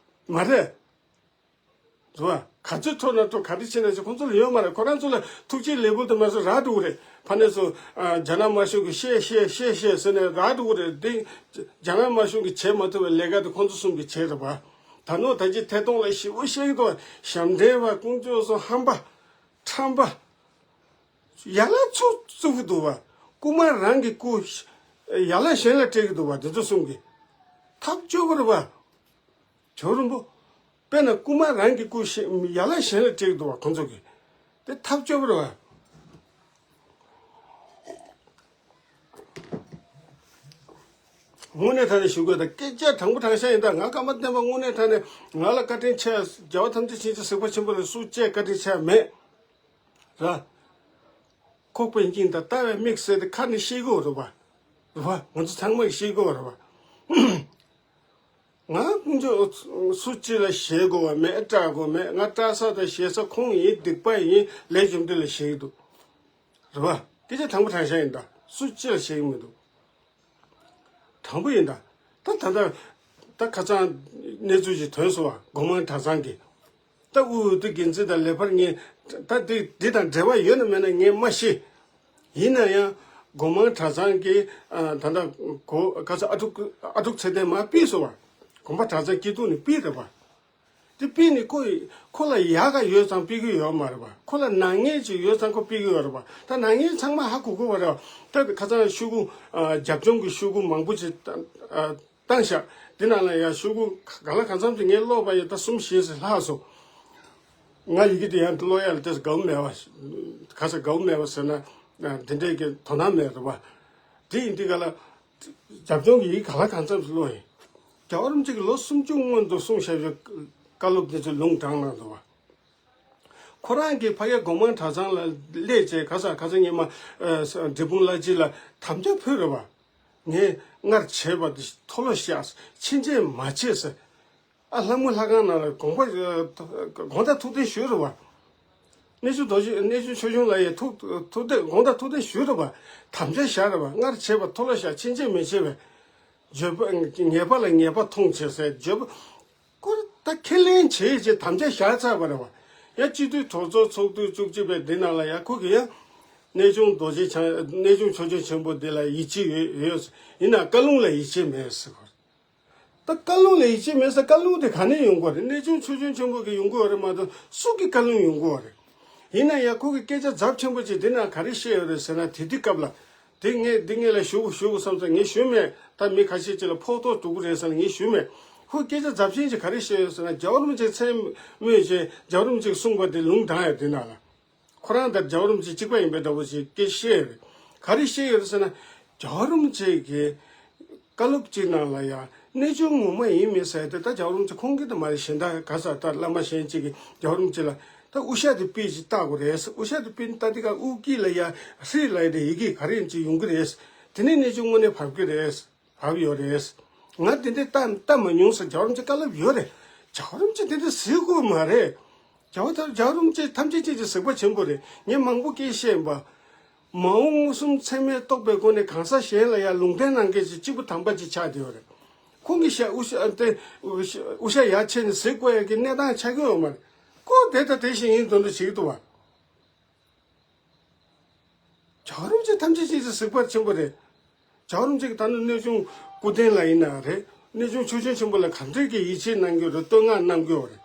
མ་རེད། རེད་བ། ག་ཚོད་འཕྲོ་ན་འཕྲོ་ག་རེ་བྱས་ན་བྱས་ཁོང་ཚོ་ལ་ཡོད་མ་རེད། ཁོ་རང་ཚོ་ལ་ཐུགས་རྗེ་ལེགས་འབུལ་དུ་མ་སོང་རག་འགྲོ་གི་རེད། ཕ་ནས་ཚོ་རྒྱ་ནག་དམར་གཞུང་གིས་བཤད་བཤད་བཤད་བཤད་ཟེར་ནས་རག་འགྲོ་གི་རེད། འདི་རྒྱ་ནག་དམར་གཞུང་གིས་བྱེད་མ་ཐུབ་པའི་ལས་ཀ་དེ་ཁོང་ཚོ་གསུམ་གྱིས་བྱས་རེད་བ། ད་ནོ་ད་ཅི་ཐད་གཏོང་ལ་ཞིབ་པོ་བཤད་ཀྱི་འདུག་བ། ཞབས་འདྲེན་པ་ཀུན་སྤྱོད་སོགས་ཧམ་པ་ཁྲམ་པ། ཡ་ལ་ཚུགས་ཚུགས་ཀྱི་འདུག་བ། རྐུ་མ་རང་གི་རྐུ། ཡ་ལ་གཞན་ལ་སྤྲད་ཀྱི་འདུག་བ། འདི་ཚོ་གསུམ་གྱིས། ཐབས་སྐྱོ་པོ་རེད་བ། ཇོ་རིན་པོ། དཔེར་ན་རྐུ་མ་རང་གི་རྐུ་ཤེས་ཡ་ལ་གཞན་ལ་སྤྲད་ཀྱི་འདུག་བ་ཁོང་ཚོ་གིས། དེ་ཐབས་སྐྱོ་པོ་རེད་བ། དངོས་གནས་དྲང་གནས་ཞུ་དགོས་ད། སྐད་ཆ་དྲང་པོ་དྲང་བཞག་ཡིན་ད། ང་ཀརྨ་བསྟན་པ་དངོས་གནས་དྲང་གནས་ང་ལ་བཀའ་དྲིན་ཆེ། རྒྱལ་བ་ཐམས་ཅད་མཁྱེན་ཅིང་གཟིགས་པ་ཆེན་པོ་ལ་སུ་བཅས་བཀའ་དྲིན་ཆེ་མེད། ར། ཁོག་པའི་སྙིང་དང་ལྟ་བའི་མིག་ཟེར་ཏེ་ཁ་ནས་ཤེས་དགོས་རེད་བ། རེད་བ། ང་ཚོ་ཚང་མ་གིས་ཤེས་དགོས་རེད་བ། ང་ཀུན་སྤྱོད་སུ་གཅིག་ལ་ཞེད་དགོས་པ་མེད། སྐྲག་དགོས་མེད། ང་སྐྲག་ས་དང་ཞེད་ས་ཁོང་ཡིན། སྡིག་པ་ཡིན། ལས་རྒྱུ་འབྲས་ལ་ཞེད་ཀྱི་འདུག་རེད་བ། སྐད་ཆ་དྲང་པོ་དྲང་བཞག་ཡིན་ད། སུ་གཅིག་ལ་ཞེད་ཀྱི་མི་འདུག་དྲང་པོ་ཡིན་ད། ད་ད་ད་ད་ཁ་སང་གནས་ཚུལ་ཞིག་ཐོན་སོང་བ། སྒོ་མང་གྲྭ་ཚང་གི་ད་དབུས་འོས་བསྡུ་འགན་འཛིན་དང་ལས་འཕར་གཉིས་ད་འདི་འདི་དང་འབྲེལ་བ་ཡོད་ན་མེད་ན་ངས་མ་ཤེས། ཡིན་ན་ཡང་སྒོ་མང་གྲྭ་ཚང་གི་ད་ལྟ་གོ་ག་ཚོད་ཨ་ཕྲུག་ཨ་ཕྲུག་ཚེ་བརྟན་མར་ཕུད་སོང་བ། དགོན་པ་གྲྭ་ཚང་སྐྱིད་སྡུག་ནས་ཕུད་རེད་བ། དེ་ཕུད་ནས་ཁོ་ཡི་ཁོ་ལ་ཡག་ག་ཡོད་ཙང་ཕུད་ཀྱི་ཡོད་མ་རེད་བ། ཁོ་ལ་ནག་ཉེས་ཅིག་ཡོད་ཙང་ཁོ་ཕུད་ཀྱི་ཡོད་རེད་བ། ད་ནག་ཉེས་ཚང་མ་ཧ་གོ་གོ་བ་རེད་བ། ད་ཁ་སང་ཤོག་གུ་རྒྱབ་ལྗོངས་ཀྱི་ཤོག་གུ་མང་པོ་ཅིག་བཏང་ཤག་དེ་ནང་ལ་ཡང་ཤོག་གུ་ག་ལ་གང་འཚམ་ཅིག་ངས་ཀློག་པ་ཡིན་ད་གསུམ་བཞི་ཙམ་ལྷག་སོང་། ང་ཡི་གེ་དེ་ཡང་ཀློག་ཡ་ལ་ཏོག་ཙམ་དགའ་པོ་མེད་པ། ག་ས་དགའ་པོ་མེད་པ་ཟེར་ན་འདི་འདྲའི་གི་དོ་སྣང་མེད་རེད་བ། དེ་ཡིན་དུས་ག་ལ་རྒྱབ་ལྗོངས་ཀྱི་ཡི་གེ་ག་ལ་གང་འཚམ་ཞིག་ཀློག་ཡིན། རྒྱལ་བ་རིན་པོ་ཆེ་གིས་ལོ་སུམ་ཅུ་སྔོན་དུ་གསུངས་བཞག་པའི་བཀའ་སློབ་དེ་ཚོ་ལུང་དྲངས་གནང་འདུག་བ། ཁོ་རང་གིས་ཕ་གིའི་སྒོ་མང་གྲྭ་ཚང་ལ་སླེབས་བྱས། ག་ས་ག་ས་ཉི་མ་ཨ་འབྲས་སྤུངས་ལ་ཅི་ལ་དམ་བཅའ་ཕུལ་རེད་བ། ངས་སྔར་བྱས་པ་དེ་མཐོལ་ལོ་བཤགས། ཕྱིན་ཆད་མ་བྱེད་ཟེར། ཨ་ལྷ་མོ་ལྷ་ཁང་ནང་ལ་དགོངས་པ་ཨ་དགོངས་དག་ཐུགས་བདེན་ཞུས་རེད་བ། གནས་ཆུང་རྡོ་རྗེ་གནས་ཆུང་ཆོས་སྐྱོང་ལ་ཡང་ཐུགས་ཐུགས་བདེན་དགོངས་དག་ཐུགས་བདེན་ཞུས་རེད་བ། དམ་བཅའ་བཞག་རེད་བ། སྔར་བྱས་པ་མཐོལ་ལོ་བཤགས། ཕྱིན་ཆད་མི་བྱེད་པའི་བརྗོད་པ། ཉེས་པ་ལ་ཉེས་པ་མཐོང་བྱེད་ཟེར་བརྗོད་པ། ཁོ་ད་ཁས་ལེན་བྱེད་ཅེས་དམ་བཅའ་བཞག་ཚར་བ་རེད་བ། ཡང་སྤྱི་འཐུས་གྲོས་ཚོགས་ཚོགས་དུས་བཅུ་གཅིག་པའི་འདི་ནང་ལ་ཡང་ཁོ་གིས་ཡང་གནས་ཆུང་རྡོ་རྗེ་འཆང་། གནས་ཆུང་ཆོས་སྐྱོང་ཆེན་པོ་འདི་ལ་ཡིད་ཆེས་ཡོད་ཡོད། ཡིན་ན་བཀའ་ལུང་ལ་ཡིད་ཆེས་མེད་ཟེར་གོ། ད་བཀའ་ལུང་ལ་ཡིད་ཆེས་མེད་ཟེར། བཀའ་ལུང་དེ་ག་ནས་ཡོང་གི་རེད། གནས་ཆུང་ཆོས་སྐྱོང་ཆེན་པོ་གིས་ཡོང་གི་ཡོད་རེད་མ་གཏོགས་སུ་གིས་བཀའ་ལུང་ཡོང་གི་ཡོད་རེད། ཡིན་ན་ཡང་ཁོ་གིས་སྐད་ཆ་ཚབས་ཆེན་པོ་ཅིག་འདི་ན་ག་རེ་བཤད་ཡོད་རེད་ཟེར་ན། དེ་དུས་སྐབས་ལ་དེ་ངས་འདི་ངས་ལ་ཞུ་དགོས་ཞུ་དགོས་བསམ་ས་ངས་ཞུས་མེད། ད་མི་ཁ་ཤས་ཅིག་ལ་ཕོག་ཐུག་འགྲོ་གི་རེད་ཟེར་ན་ངས་ཞུས་མེད། ཁོས་སྐད་ཆ་ཚབས་ཆེན་ཅིག་ག་རེ་བཤད་ཡོད་ཟེར་ན། རྒྱལ་བ་རིན་པོ་ཆེ་མཚན་སྨོས་བྱས་རྒྱལ་བ་རིན་པོ་ཆེས་གསུངས་པ་དེ་ལུང་དྲངས་ཡོད་དེ་ན་ལ། ཁོ་རང་དང་རྒྱལ་བ་རིན་པོ་ཆེ་གཅིག་པ་ཡིན་པའི་འདྲ་པོ་ཞིག་སྐད་བཤད་ཡོད་རེད། ག་རེ་བཤད་ཡོད་རེད་ཟེར་ན། རྒྱལ་བ་རིན་པོ་ཆེ་གིས་བཀའ་སློབ་གཅིག་ནང་ལ་ཡང་གནས་ཆུང་ངོ་མ་ཡིན་མིན་ཟེར་ཏེ། ད་རྒྱལ་བ་རིན་པོ་ཆེ་ཁོང་གིས་ད་མ་རེད། གཞན་དག་ག་ས་ད་བླ་མ་གཞན་གཅིག་གིས་རྒྱལ་བ་རིན་པོ་ཆེ་ལ་ད་དབུ་ཞྭ་དེ་དཔེ་ཅིག་བཏགས་དགོས་རེད། དབུ་ཞྭ་དེ་དཔེ་བཏགས་དེ་ག་དབུ་སྐེད་ལ་ཡང་ཧྲིལ་ལ་ཡ་དེ་ཡི་གེ་ག་རེ་ཡིན་ཅིག་ཡོང་གི་རེད། དེ་ནས་གནས་ཆུང་དངོས་གནས་བབས་ཀྱི་རེད། བབས་ཡོད་རེད། ང་དེ་འདྲའི་ལྟ་ལྟ་མ་མྱོང་ཟེར། རྒྱལ་བ་རིན་པོ་ཆེ་བཀའ་སློབ་ཡོད་རེད། རྒྱལ་བ་རིན་པོ་ཆེ་དེ་འདྲ་ཟེར་དགོས་མ་རེད། རྒྱལ་བ་ད་རྒྱལ་བ་རིན་པོ་ཆེ་ཐམས་ཅད་མཁྱེན་ཅིང་གཟིགས་པ་ཆེན་པོ་རེད། ངས་མང་པོ་སྐད་བཤད་ཡིན་པ། མ་འོངས་མངོན་སུམ་ཚད་མས་རྟོགས་པའི་སྒོ་ནས་གང་ཟག་གཞན་ལ་ཡང་ལུང་བསྟན་གནང་མཁན་ཞིག་གཅིག་པུ་དམ་པ་ཅིག་ཆགས་བསྡད་ཡོད་རེད། ཁོང་གི་ཞྭ་དབུ་ཞྭ་དེ་དབུ་ཞྭ་ཡར་ཕྱེ་ནས་གཟིགས་དགོས་ཡ་གི་གནས་སྟངས་ཆགས་ཀྱི་ཡོད་མ་རེད། ཁོ་དེ་ལྟ་དེ་བཞིན་ཡིན་དོན་དུ་བྱེད་ཀྱི་འདུག་བ། རྒྱལ་བ་རིན་པོ་ཆེ་ཐམས་ཅད་མཁྱེན་ཅིང་གཟིགས་པ་ཆེན་པོ་རེད། རྒྱལ་བ་རིན་པོ་ཆེ་གིས་ད་ནི་གནས་ཆུང་སྐུ་རྟེན་ལ་ཡིན་ན་རེད། གནས་ཆུང་ཆོས་སྐྱོང་ཆེན་པོ་ལ་ག་འདྲས་ཀྱི་ཡིད་ཆེས་གནང་གི་ཡོད་རེད། བསྟོད་བསྔགས་གནང་གི་ཡོད་རེད།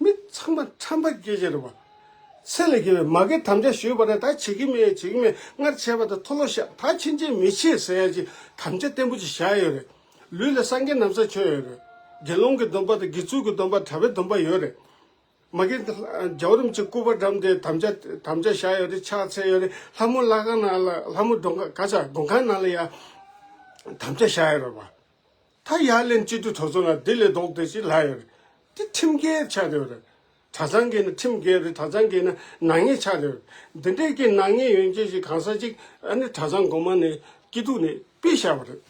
མི་ཚང་མ་ཁྲམ་པ་སྐད་ཆ་རེད་བ། ཚད་ལས་བརྒལ་བའི་མ་གི་དམ་བཅའ་ཞུས་པ་རེད། ད་བྱེད་ཀྱི་མེད་བྱེད་ཀྱི་མེད། སྔར་བྱས་པ་དང་མཐོལ་ལོ་བཤགས། ད་ཕྱིན་ཆད་མི་བྱེད་ཟེར་ཡ་ཅིག་དམ་བཅའ་བརྟན་པོ་ཅིག་བཞག་ཡོད་རེད། ལུས་ལ་སངས་རྒྱས་ན་བཟའ་མཆོད་ཡོད་རེད། དགེ་སློང་གི་སྡོམ་པ་དང་དགེ་ཚུལ་གྱི་སྡོམ་པ་གྲྭ་པའི་སྡོམ་པ་ཡོད་རེད། མ་གི་རྒྱལ་བ་རིན་པོ་ཆེ་སྐུ་པར་བཀྲམ་སྟེ་དམ་བཅའ་དམ་བཅའ་བཞག་ཡོད་རེད། ཕྱག་འཚལ་ཡོད་རེད། ལྷ་མོ་ལྷ་ཁང་ནང་ལ་ལྷ་མོ་མགོན་ཁང་ག་ས་མགོན་ཁང་ནང་ལ་ཡ་དམ་བཅའ་བཞག་ཡོད་རེད་བ། ད་ཡར་ལེན་སྤྱི་འཐུས་གྲོས་ཚོགས་ནང་འདི་ལས་ལྡོག་སྟེ་ཅིག་ལྷག་ཡོད་རེད། དེ་ཁྲིམས་འགལ་ཆགས་བསྡད་ཡོད་རེད། གྲྭ་ཚང་གི་ནི་ཁྲིམས་འགལ་རེད། གྲྭ་ཚང་གི་ནི་ནག་ཉེས་ཆགས་བསྡད་ཡོད་རེད། འདི་འདྲའི་གི་ནག་ཉེས་ཡོད་མཁན་ཞིག་གང་ཟག་ཅིག་ཨ་ནི་གྲྭ་ཚང་སྒོ་མ་ནས་སྐྱིད་སྡུག་ནས་ཕུད་བཞག་པ་རེད།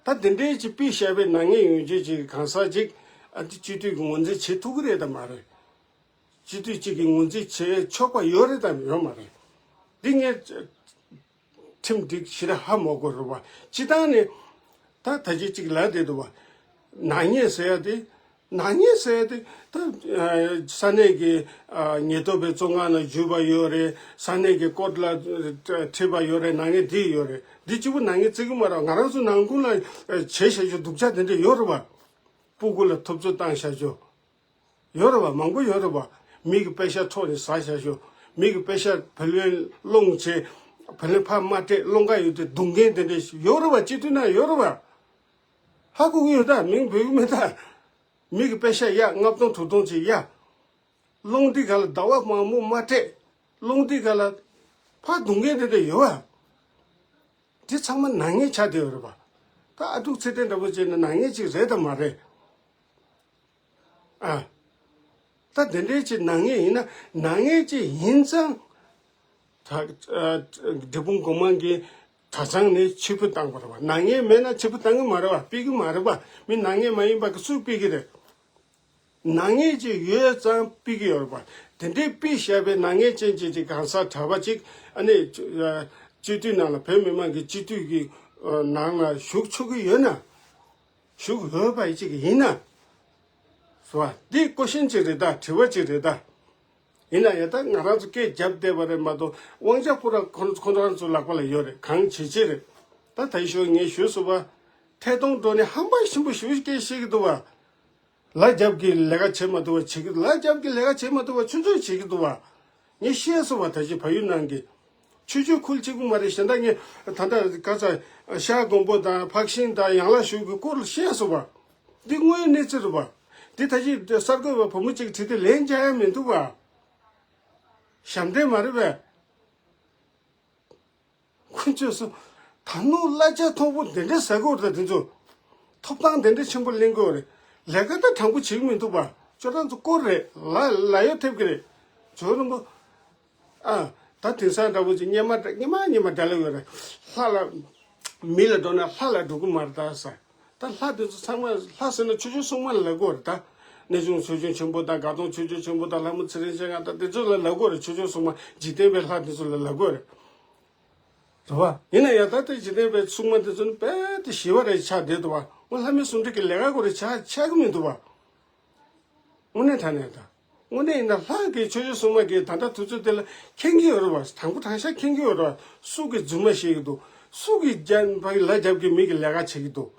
ད་དེ་འདྲའི་ཅིག་ཕུད་བཞག་པའི་ནག་ཉེས་ཡོད་མཁན་ཅིག་གི་གང་ཟག་ཅིག་ཨ་ནི་སྤྱི་འཐུས་ཀྱི་ངོས་འཛིན་བྱེད་ཐུབ་ཀྱི་རེད་དམ་མ་རེད། སྤྱི་འཐུས་གཅིག་གི་ངོས་འཛིན་བྱེད་ཆོག་པ་ཡོད་རེད་དམ་ཡོད་མ་རེད། འདི་ངས་ཁྲིམས་འགྲིག་ཞེ་དྲག་ཧ་མ་གོ་རེད་བ། སྤྱི་བཏང་ནས་ད་ད་ཅི་གཅིག་ལབ་བསྡད་འདུག་བ། ནག་ཉེས་ཟེར་ཡ་དེ། ནག་ཉེས་ཟེར་ཡ་དེ་ད་ས་གནས་ཀྱི་ཉེན་རྟོག་པའི་བཙོན་ཁང་ནང་འཇུས་པ་ཡོད་རེད། ས་གནས་ཀྱི་ཀོར་ལ་ཁྲིད་པ་ཡོད་རེད། ནག་ཉེས་འདི་ཡོད་རེད། འདི་གཅིག་པུ་ནག་ཉེས་བརྩི་གི་མ་རེད། ང་རང་ཚོ་ནང་ཁུལ་ལ་བྱས་བཞག་རྒྱུ་སྡུག་ཅག་དེ་འདྲ་ཡོད་རེད་བ། སྤུ་གུ་ལ་ཐུབ་ཚོད་བཏང་བཞག་རྒྱུ་ཡོད་རེད་བ། མང་པོ་ཡོད་རེད་བ། མི་གི་པེ་ཤ་འཕྲོག་ནས་ཟ་བཞག་རྒྱུ། མི་གི་པེ་ཤ་བུ་ལོན་སློང་བྱས། བུ་ལོན་ཕར་མ་སྤྲད། སློང་ག་ཡོད་དུས་རྡུང་མཁན་དེ་འདྲ་ཡོད་རེད་བ། སྤྱི་འཐུས་ནང་ཡོད་རེད་བ། ཧ་གོ་གི་ཡོད་ད། མིང་འབོད་གི་མེད་ད། མི་གི་པེ་ཤ་ཡ་ལྔ་སྟོང་དྲུག་སྟོང་ཅིག་ཡ། སློང་དུས་ག་ལ་ཟླ་བ་མང་པོ་མ་སྤྲད། སློང་དུས་ག་ལ་ཕར་རྡུང་མཁན་དེ་འདྲ་ཡོད་བ། དེ་ཚང་མ་ནག་ཉེས་ཆགས་བསྡད་ཡོད་རེད་བ། ད་ཨ་ཕྲུག་ཚེ་བརྟན་འདྲ་པོ་བྱས་ན་ནག་ཉེས་ཅིག་རེད་དམ་མ་རེད། ཨ། ད་དེ་འདྲའི་ཅིག་ནག་ཉེས་ཡིན་ན་ནག་ཉེས་ཅིག་ཡིན་ཙང་། ད་ཨ་འབྲས་སྤུངས་སྒོ་མང་གི་གྲྭ་ཚང་ནས་ཕྱིར་འབུད་བཏང་བ་རེད་བ། ནག་ཉེས་མེད་ན་ཕྱིར་འབུད་བཏང་གི་མ་རེད་བ། ཕུད་ཀྱི་མ་རེད་བ། མི་ནག་ཉེས་མ་ཡིན་པ་གི་སུས་ཕུད་ཀྱི་རེད། ནག་ཉེས་ཅིག་ཡོད་ཙང་ཕུད་ཀྱི་ཡོད་རེད་བ། དེ་འདྲའི་ཕུད་བཞག་པའི་ནག་ཉེས་ཅན་ཅིག་ཅིག་གང་ཟག་གྲྭ་པ་ཅིག་ཨ་ནི་སྤྱི་འཐུས་ནང་ལ་བོད་མི་མང་གི་སྤྱི་འཐུས་ཀྱི་ནང་ལ་ཞུགས་ཆོག་གི་ཡོད་ན། ཞུགས་འོས་པ་ཅིག་ཡིན་ན། སོ། འདི་ཀོ་ཤན་ཅིག་རེད་ད། དྲི་བ་ཅིག་རེད་ད། ཡིན་ན་ཡང་ད་ང་རང་ཚོ་སྐད་རྒྱབ་བསྡད་པ་རེད་མ་གཏོགས། དབང་ཆ་ཕུ་ར་ཁོ་ཁོ་རང་ཚོ་ལག་པ་ལ་ཡོད་རེད། གང་བྱེད་བྱེད་རེད། ད་ད་ཞོགས་ངས་ཞུས་སོང་བ། ཐད་གཏོང་འགྲོ་ནས་ཧམ་པ་ཆེན་པོ་ཞེ་པོ་སྐད་བཤད་ཀྱི་འདུག་བ། ལ་རྒྱབ་ཀྱི་ལས་ཀ་བྱེད་མ་ཐུབ་པ་བྱེད་ཀྱི་འདུག། ལ་རྒྱབ་ཀྱི་ལས་ཀ་བྱེད་མ་ཐུབ་པ་ཆུང་ཆུང་བྱེད་ཀྱི་འདུག་བ། ངས་ཤེས་སོང་བ། ད་ཅི་བལ་ཡུལ་ནང་གི་ཆོས་བརྒྱུད་ཁུལ་གཅིག་པུ་མ་རེད། གཞན་དག་ངས་ད་ལྟ་ག་ས་ཤར་དགོན་པ་དང་འཕགས་ཤིང་དང་ཡན་ལག་ཤོད་ཀྱི་སྐོར་ལ་ཤེས་སོང་བ། འདི་དངོས་ཡོད་གནས་ཚུལ་རེད་བ། འདི་ད་ཅི་གསར་འགོད་པ་བུ་མོ་གཅིག་བྲིས་ཏེ་ལན་རྒྱག་ཡ་མི་འདུག་བ། ཞབས་འདྲེན་མ་རེད་པས། ཁོ་ཚོས་སུ་ད་ནུ་གླ་ཆ་མཐོ་པོ་འདི་འདྲ་ཟ་གི་ཡོད་རེད། དེ་ཚོ་ཐོབ་ཐང་འདི་འདྲ་ཆེན་པོ་ལེན་གི་ཡོད་རེད། ལས་ཀ་ད་དྲང་པོ་བྱེད་ཀྱི་མི་འདུག་བ། ཁྱོད་རང་ཚོ་སྐོར་རེད། ལ་ལ་ཡོད་ཐེབས་ཀྱི་རེད། ཇོ་རིན་པོ། ཨ། ད་དེང་སང་འདྲ་བོ་ཅིག་སྙེ་མ་སྙེ་མ་སྙེ་མ་འདྲ་ལ་ཡོད་རེད། ལྷ་ལ། མི་ལ་འགྲོ་ན་ལྷ་ལ་འགྲོ་གི་མ་རེད་ད་ཟེར། ད་ལྷ་དེ་ཚོ་ཚང་མ་ལྷ་ཟེར་ན་ཆོས་སྐྱོང་སྲུང་མ་ལ་ལབ་དགོས་རེད་ད། གནས་ཆུང་ཆོས་སྐྱོང་ཆེན་པོ་དང་དགའ་སྟོང་ཆོས་སྐྱོང་ཆེན་པོ་དང་ལྷ་མོ་ཚེ་རིང་ཅན་ང་དང་དེ་ཚོ་ལ་ལབ་དགོས་རེད། ཆོས་སྐྱོང་སྲུང་མ་འཇིག་རྟེན་པའི་ལྷ་དེ་ཚོ་ལ་ལབ་དགོས་རེད། རེད་བ། ཡིན་ན་ཡང་ད་ལྟ་འཇིག་རྟེན་པའི་སྲུང་མ་དེ་ཚོ་ནི་རྦད་དེ་ཞི་བ་རེ་ཆགས་བསྡད་འདུག་བ། འོ་ལྷ་མི་སྲུང་མཁྲེགས་ཀྱི་ལས་ཀ་ཁོ་རེ་ཆགས་ཆགས་ཀྱི་མི་འདུག་བ། དངོས་གནས་དྲང་གནས་ད། དངོས་གནས་ཡིན་ན་ལྷ་གི་ཆོས་སྐྱོང་སྲུང་མ་གི་ད་ལྟ་དུས་ཚོད་དེ་ལ་མཁྱེན་གྱི་ཡོད་རེད་བ། དང་པོ་དྲང་བཞག་མཁྱེན་གྱི་ཡོད་རེད་བ། སུ་གི་རྫུན་མ་བཤད་ཀྱི་འདུག་སུ་གི་རྒྱབ་ཕ་གི་ལ་རྒྱབ་ཀྱི་མི་གི་ལས་ཀ་བྱེད་ཀྱི་འདུག་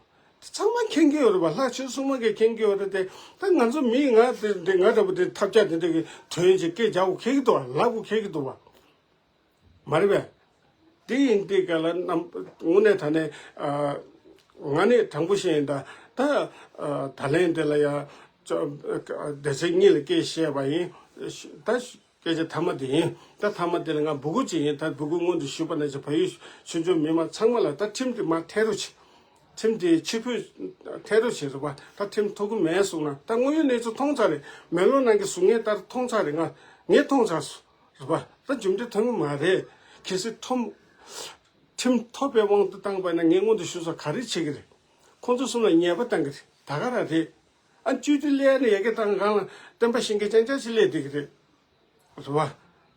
དེ་ཚང་མ་མཁྱེན་གྱི་ཡོད་རེད་བ། ལྷ་ཆོས་སྲུང་མ་གི་མཁྱེན་གྱི་ཡོད་རེད་དེ། ད་ང་ཚོ་མི་ང་དེ་དེ་ང་འདྲ་པོ་དེ་ཐབས་ཆག་དེ་འདྲ་གི་དོན་ཅིག་སྐད་རྒྱག་དགོས་མཁྱེན་གྱི་འདུག་བ། ལབ་དགོས་མཁྱེན་གྱི་འདུག་བ། མ་རེད་པས། དེ་ཡིན་དུས་ག་ལ་རྣམ་དངོས་གནས་དྲང་གནས་ཨ། ང་ནི་དྲང་པོ་བཤད་ཡིན་ད། ད་ཨ། ད་ལན་འདི་ལ་ཡ་ཅོ་སྡེ་ཚན་གཉིས་ལ་སྐད་བཤད་པ་ཡིན། ད་སྐད་ཆ་མཐའ་མ་དེ་ཡིན། ད་མཐའ་མ་དེ་ལ་ང་སྦུ་གུ་ཅིག་ཡིན། ད་སྦུ་གུ་སྔོན་དུ་ཞུས་པ་ནང་བཞིན་བལ་ཡུལ་ཆོས་འབྱོར་མི་མང་ཚང་མ་ལ་ད་ཁྲིམས་དེ་མར་ཐལ་རུ་ཆེ། ཁྲིམས་དེ་ཕྱིར་འབུད་ཐལ་རུ་ཆེ་རེད་པ། ད་ཁྲིམས་ཐོབ་གི་མེད་གསུངས་ན་ད་དངོས་ཡོད་གནས་ཚུལ་མཐོང་ཚར་རེད། མེ་ལོང་ནང་གི་གཟུགས་བརྙན་ལྟར་མཐོང་ཚར་རེད། ང་ངས་མཐོང་ཚར་སོང་། རེད་པ། ད་རྒྱུ་འབྲས་ཐོན་གི་མ་རེད། གལ་སྲིད་ཁྲིམས་ཁྲིམས་ཐོབ་པའི་དབང་དུ་བཏང་པ་ན་ངས་སྔོན་དུ་ཞུས་སོགས་ག་རེ་བྱེད་ཀྱི་རེད། ཁོང་ཚོ་གསུམ་ལ་ཉེས་པ་བཏང་གི་རེད། ད་ག་རང་རེད། ཨ་བཅོས་བསྒྱུར་སླེབས་ནས་ཡ་གི་དང་གང་ལ་བསྟན་པ་བཤིག་མཁན་རྐྱང་རྐྱང་ཞིག་སླེབས་བསྡད་ཀྱི་རེད། རེད་པ།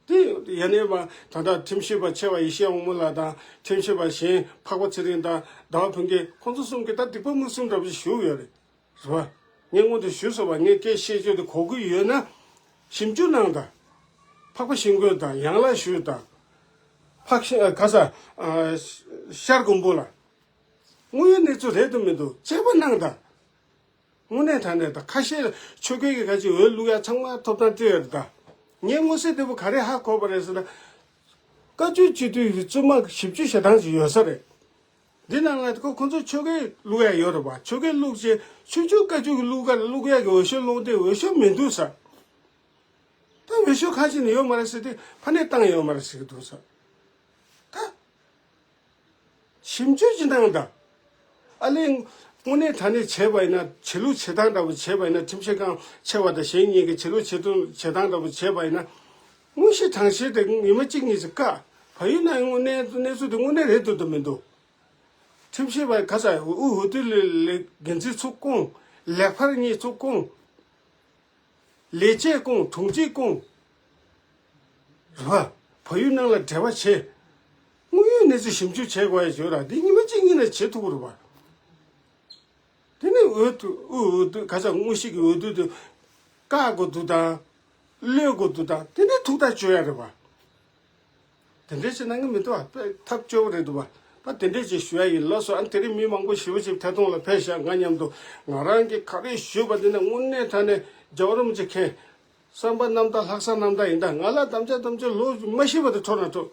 དེ་ཡ་ནས་མ་ད་ལྟ་ཁྲིམས་ཞིབ་པ་ཆེ་བ་ཡེ་ཤེས་དབང་མོ་ལགས་དང་ཁྲིམས་ཞིབ་པ་གཞན་འཕགས་པ་ཚེ་རིང་དང་ཟླ་བ་ཕུན་སྐྱིད་ཁོང་ཚོ་གསུམ་གྱིས་ད་སྡིག་པ་མུ་གསུམ་འདྲ་པོ་ཞིག་ཞུ་གི་ཡོད་རེད། རེད་པ། ངས་སྔོན་དུ་ཞུས་སོང་བ། ངས་སྐད་བཤད་རྒྱུ་དེ་གོ་གི་ཡོད་ན། ཞིབ་འཇུག་གནང་དང་། འཕགས་པ་ཤིང་ཀུན་དང་ཡང་ལགས་ཞུས་དང་། འཕགས་ཤིང་ཨ་ག་ས་ཨ་ཤར་མགོན་པོ་ལ། དངོས་ཡོད་གནས་ཚུལ་རེད་འདུག་མི་འདུག་དཔྱད་པ་གནང་དང་། དངོས་གནས་དྲང་གནས་དང་། ཁ་ཤས་ལ་ཆོས་སྐད་ཀྱི་ག་ཅིག་འོས་བླུག་ཡ་ཚང་མ་ཐོབ་ཐང་སྤྲད་ཡོད་རེད་ད། ངས་མངོན་གསལ་དོད་པོ་ག་རེ་ཧ་གོ་བ་རེད་ཟེར་ན། བཀའ་བརྒྱུད་སྤྱི་འཐུས་ཀྱི་བཙུན་མ་ཞིབ་དཔྱོད་བྱེད་སྟངས་ཅིག་ཡོད་ས་རེད། འདི་ནང་ལ་ཁོ་ཁོ་ཚོ་ཆོས་སྐད་བླུག་ཡ་ཡོད་རེད་པ། ཆོས་སྐད་བླུག་བྱས་ཆོས་བརྒྱུད་བཀའ་བརྒྱུད་ཀྱི་བླུག་ག་བླུག་ཡ་གི་འོས་ཤོག་སློང་དེ་འོས་ཤོག་མི་འདུག་ས། ད་འོས་ཤོག་ཁ་ཅིག་ནས་ཡོད་མ་རེད་ཟེར་ཏེ་ཕ་ནས་བཏང་ཡོད་མ་རེད་ཟེར་གི་འདུག་ས། ད་ཞིབ་འཇུག་ཅིག་གནང་དང་། ཨ་ལས། དངོས་གནས་དྲང་གནས་བྱས་པ་ཡིན་ན། བྱེད་ལུགས་བྱེད་སྟངས་འདྲ་པོ་བྱས་པ་ཡིན་ན། ཁྲིམས་ཞིབ་ཁང་ཆེ་བ་དང་གཞན་གཉིས་ཀྱི་བྱེད་ལུགས་བྱེད་སྟངས་བྱེད་སྟངས་འདྲ་པོ་བྱས་པ་ཡིན་ན། དངོས་གཞི་དྲང་གཞི་དེ་ཉི་མ་གཅིག་གཉིས་ཀྱིས་བཀག་བལ་ཡུལ་ནང་དངོས་གནས་གནས་ཚུལ་དེ་དངོས་གནས་རེད་འདུག་འདུག་མི་འདུག་ཁྲིམས་ཞིབ་པ་ག་ས་དབུས་འོས་བསྡུ་ལས་ལས་འགན་འཛིན་ཚོ་བསྐོངས། ལས་འཕར་གཉིས་ཚོ་བསྐོངས། ལས་བྱེད་བསྐོངས། དྲུང་ཆེ་བསྐོངས། རེད་པ། བལ་ཡུལ་ནང་ལ་འབྲེལ་བ་བྱས། དངོས་ཡོད་གནས་ཚུལ་ཞིབ་འཇུག་བྱེད་དགོས་ཡ་ཡོད་ར། འདི་ཉི་མ་གཅིག་གཉིས་ནས་བྱེད་ཐུབ་ཀྱི་རེད་པ། དེ་ནས་འོས་བསྡུ་དབུས་འོས་བསྡུ་ག་ས་དངོས་གཞི་གི་འོས་བསྡུ་དེ་བཀག་དགོས་འདུག་དང་། གློད་དགོས་འདུག་དང་། དེ་ནས་ཐུགས་ཐག་གཅོད་ཡ་རེད་པ། དེ་འདྲས་ཅིག་གནང་གི་མི་འདུག་ཨ། དཔེ་ཐབས་སྐྱོ་བོ་རེད་འདུག་བ། ད་དེ་འདྲས་ཅིག་ཞུ་ཡ་ཡིན། ལགས་སོ། ཨ་དེ་རིང་མི་མང་པོ་ཞེ་པོ་ཅིག་ཐད་གཏོང་ལ་ཕེབས་ཤག་ང་མཉམ་དུ། ང་རང་གིས་ག་རེ་ཞུས་པ་དེ་ནི་དངོས་གནས་དྲང་གནས་རྒྱལ་བ་རིན་པོ་ཆེ་མཁྱེན། བསམ་པ་རྣམ་དག་ལྷག་བསམ་རྣམ་དག་ཡིན། ད་ང་ལ་དམ་བཅའ་དམ་བཅའ་ལོ་མ་ཤི་བ་དེ་འཕྲོ་ན་འཕྲོ།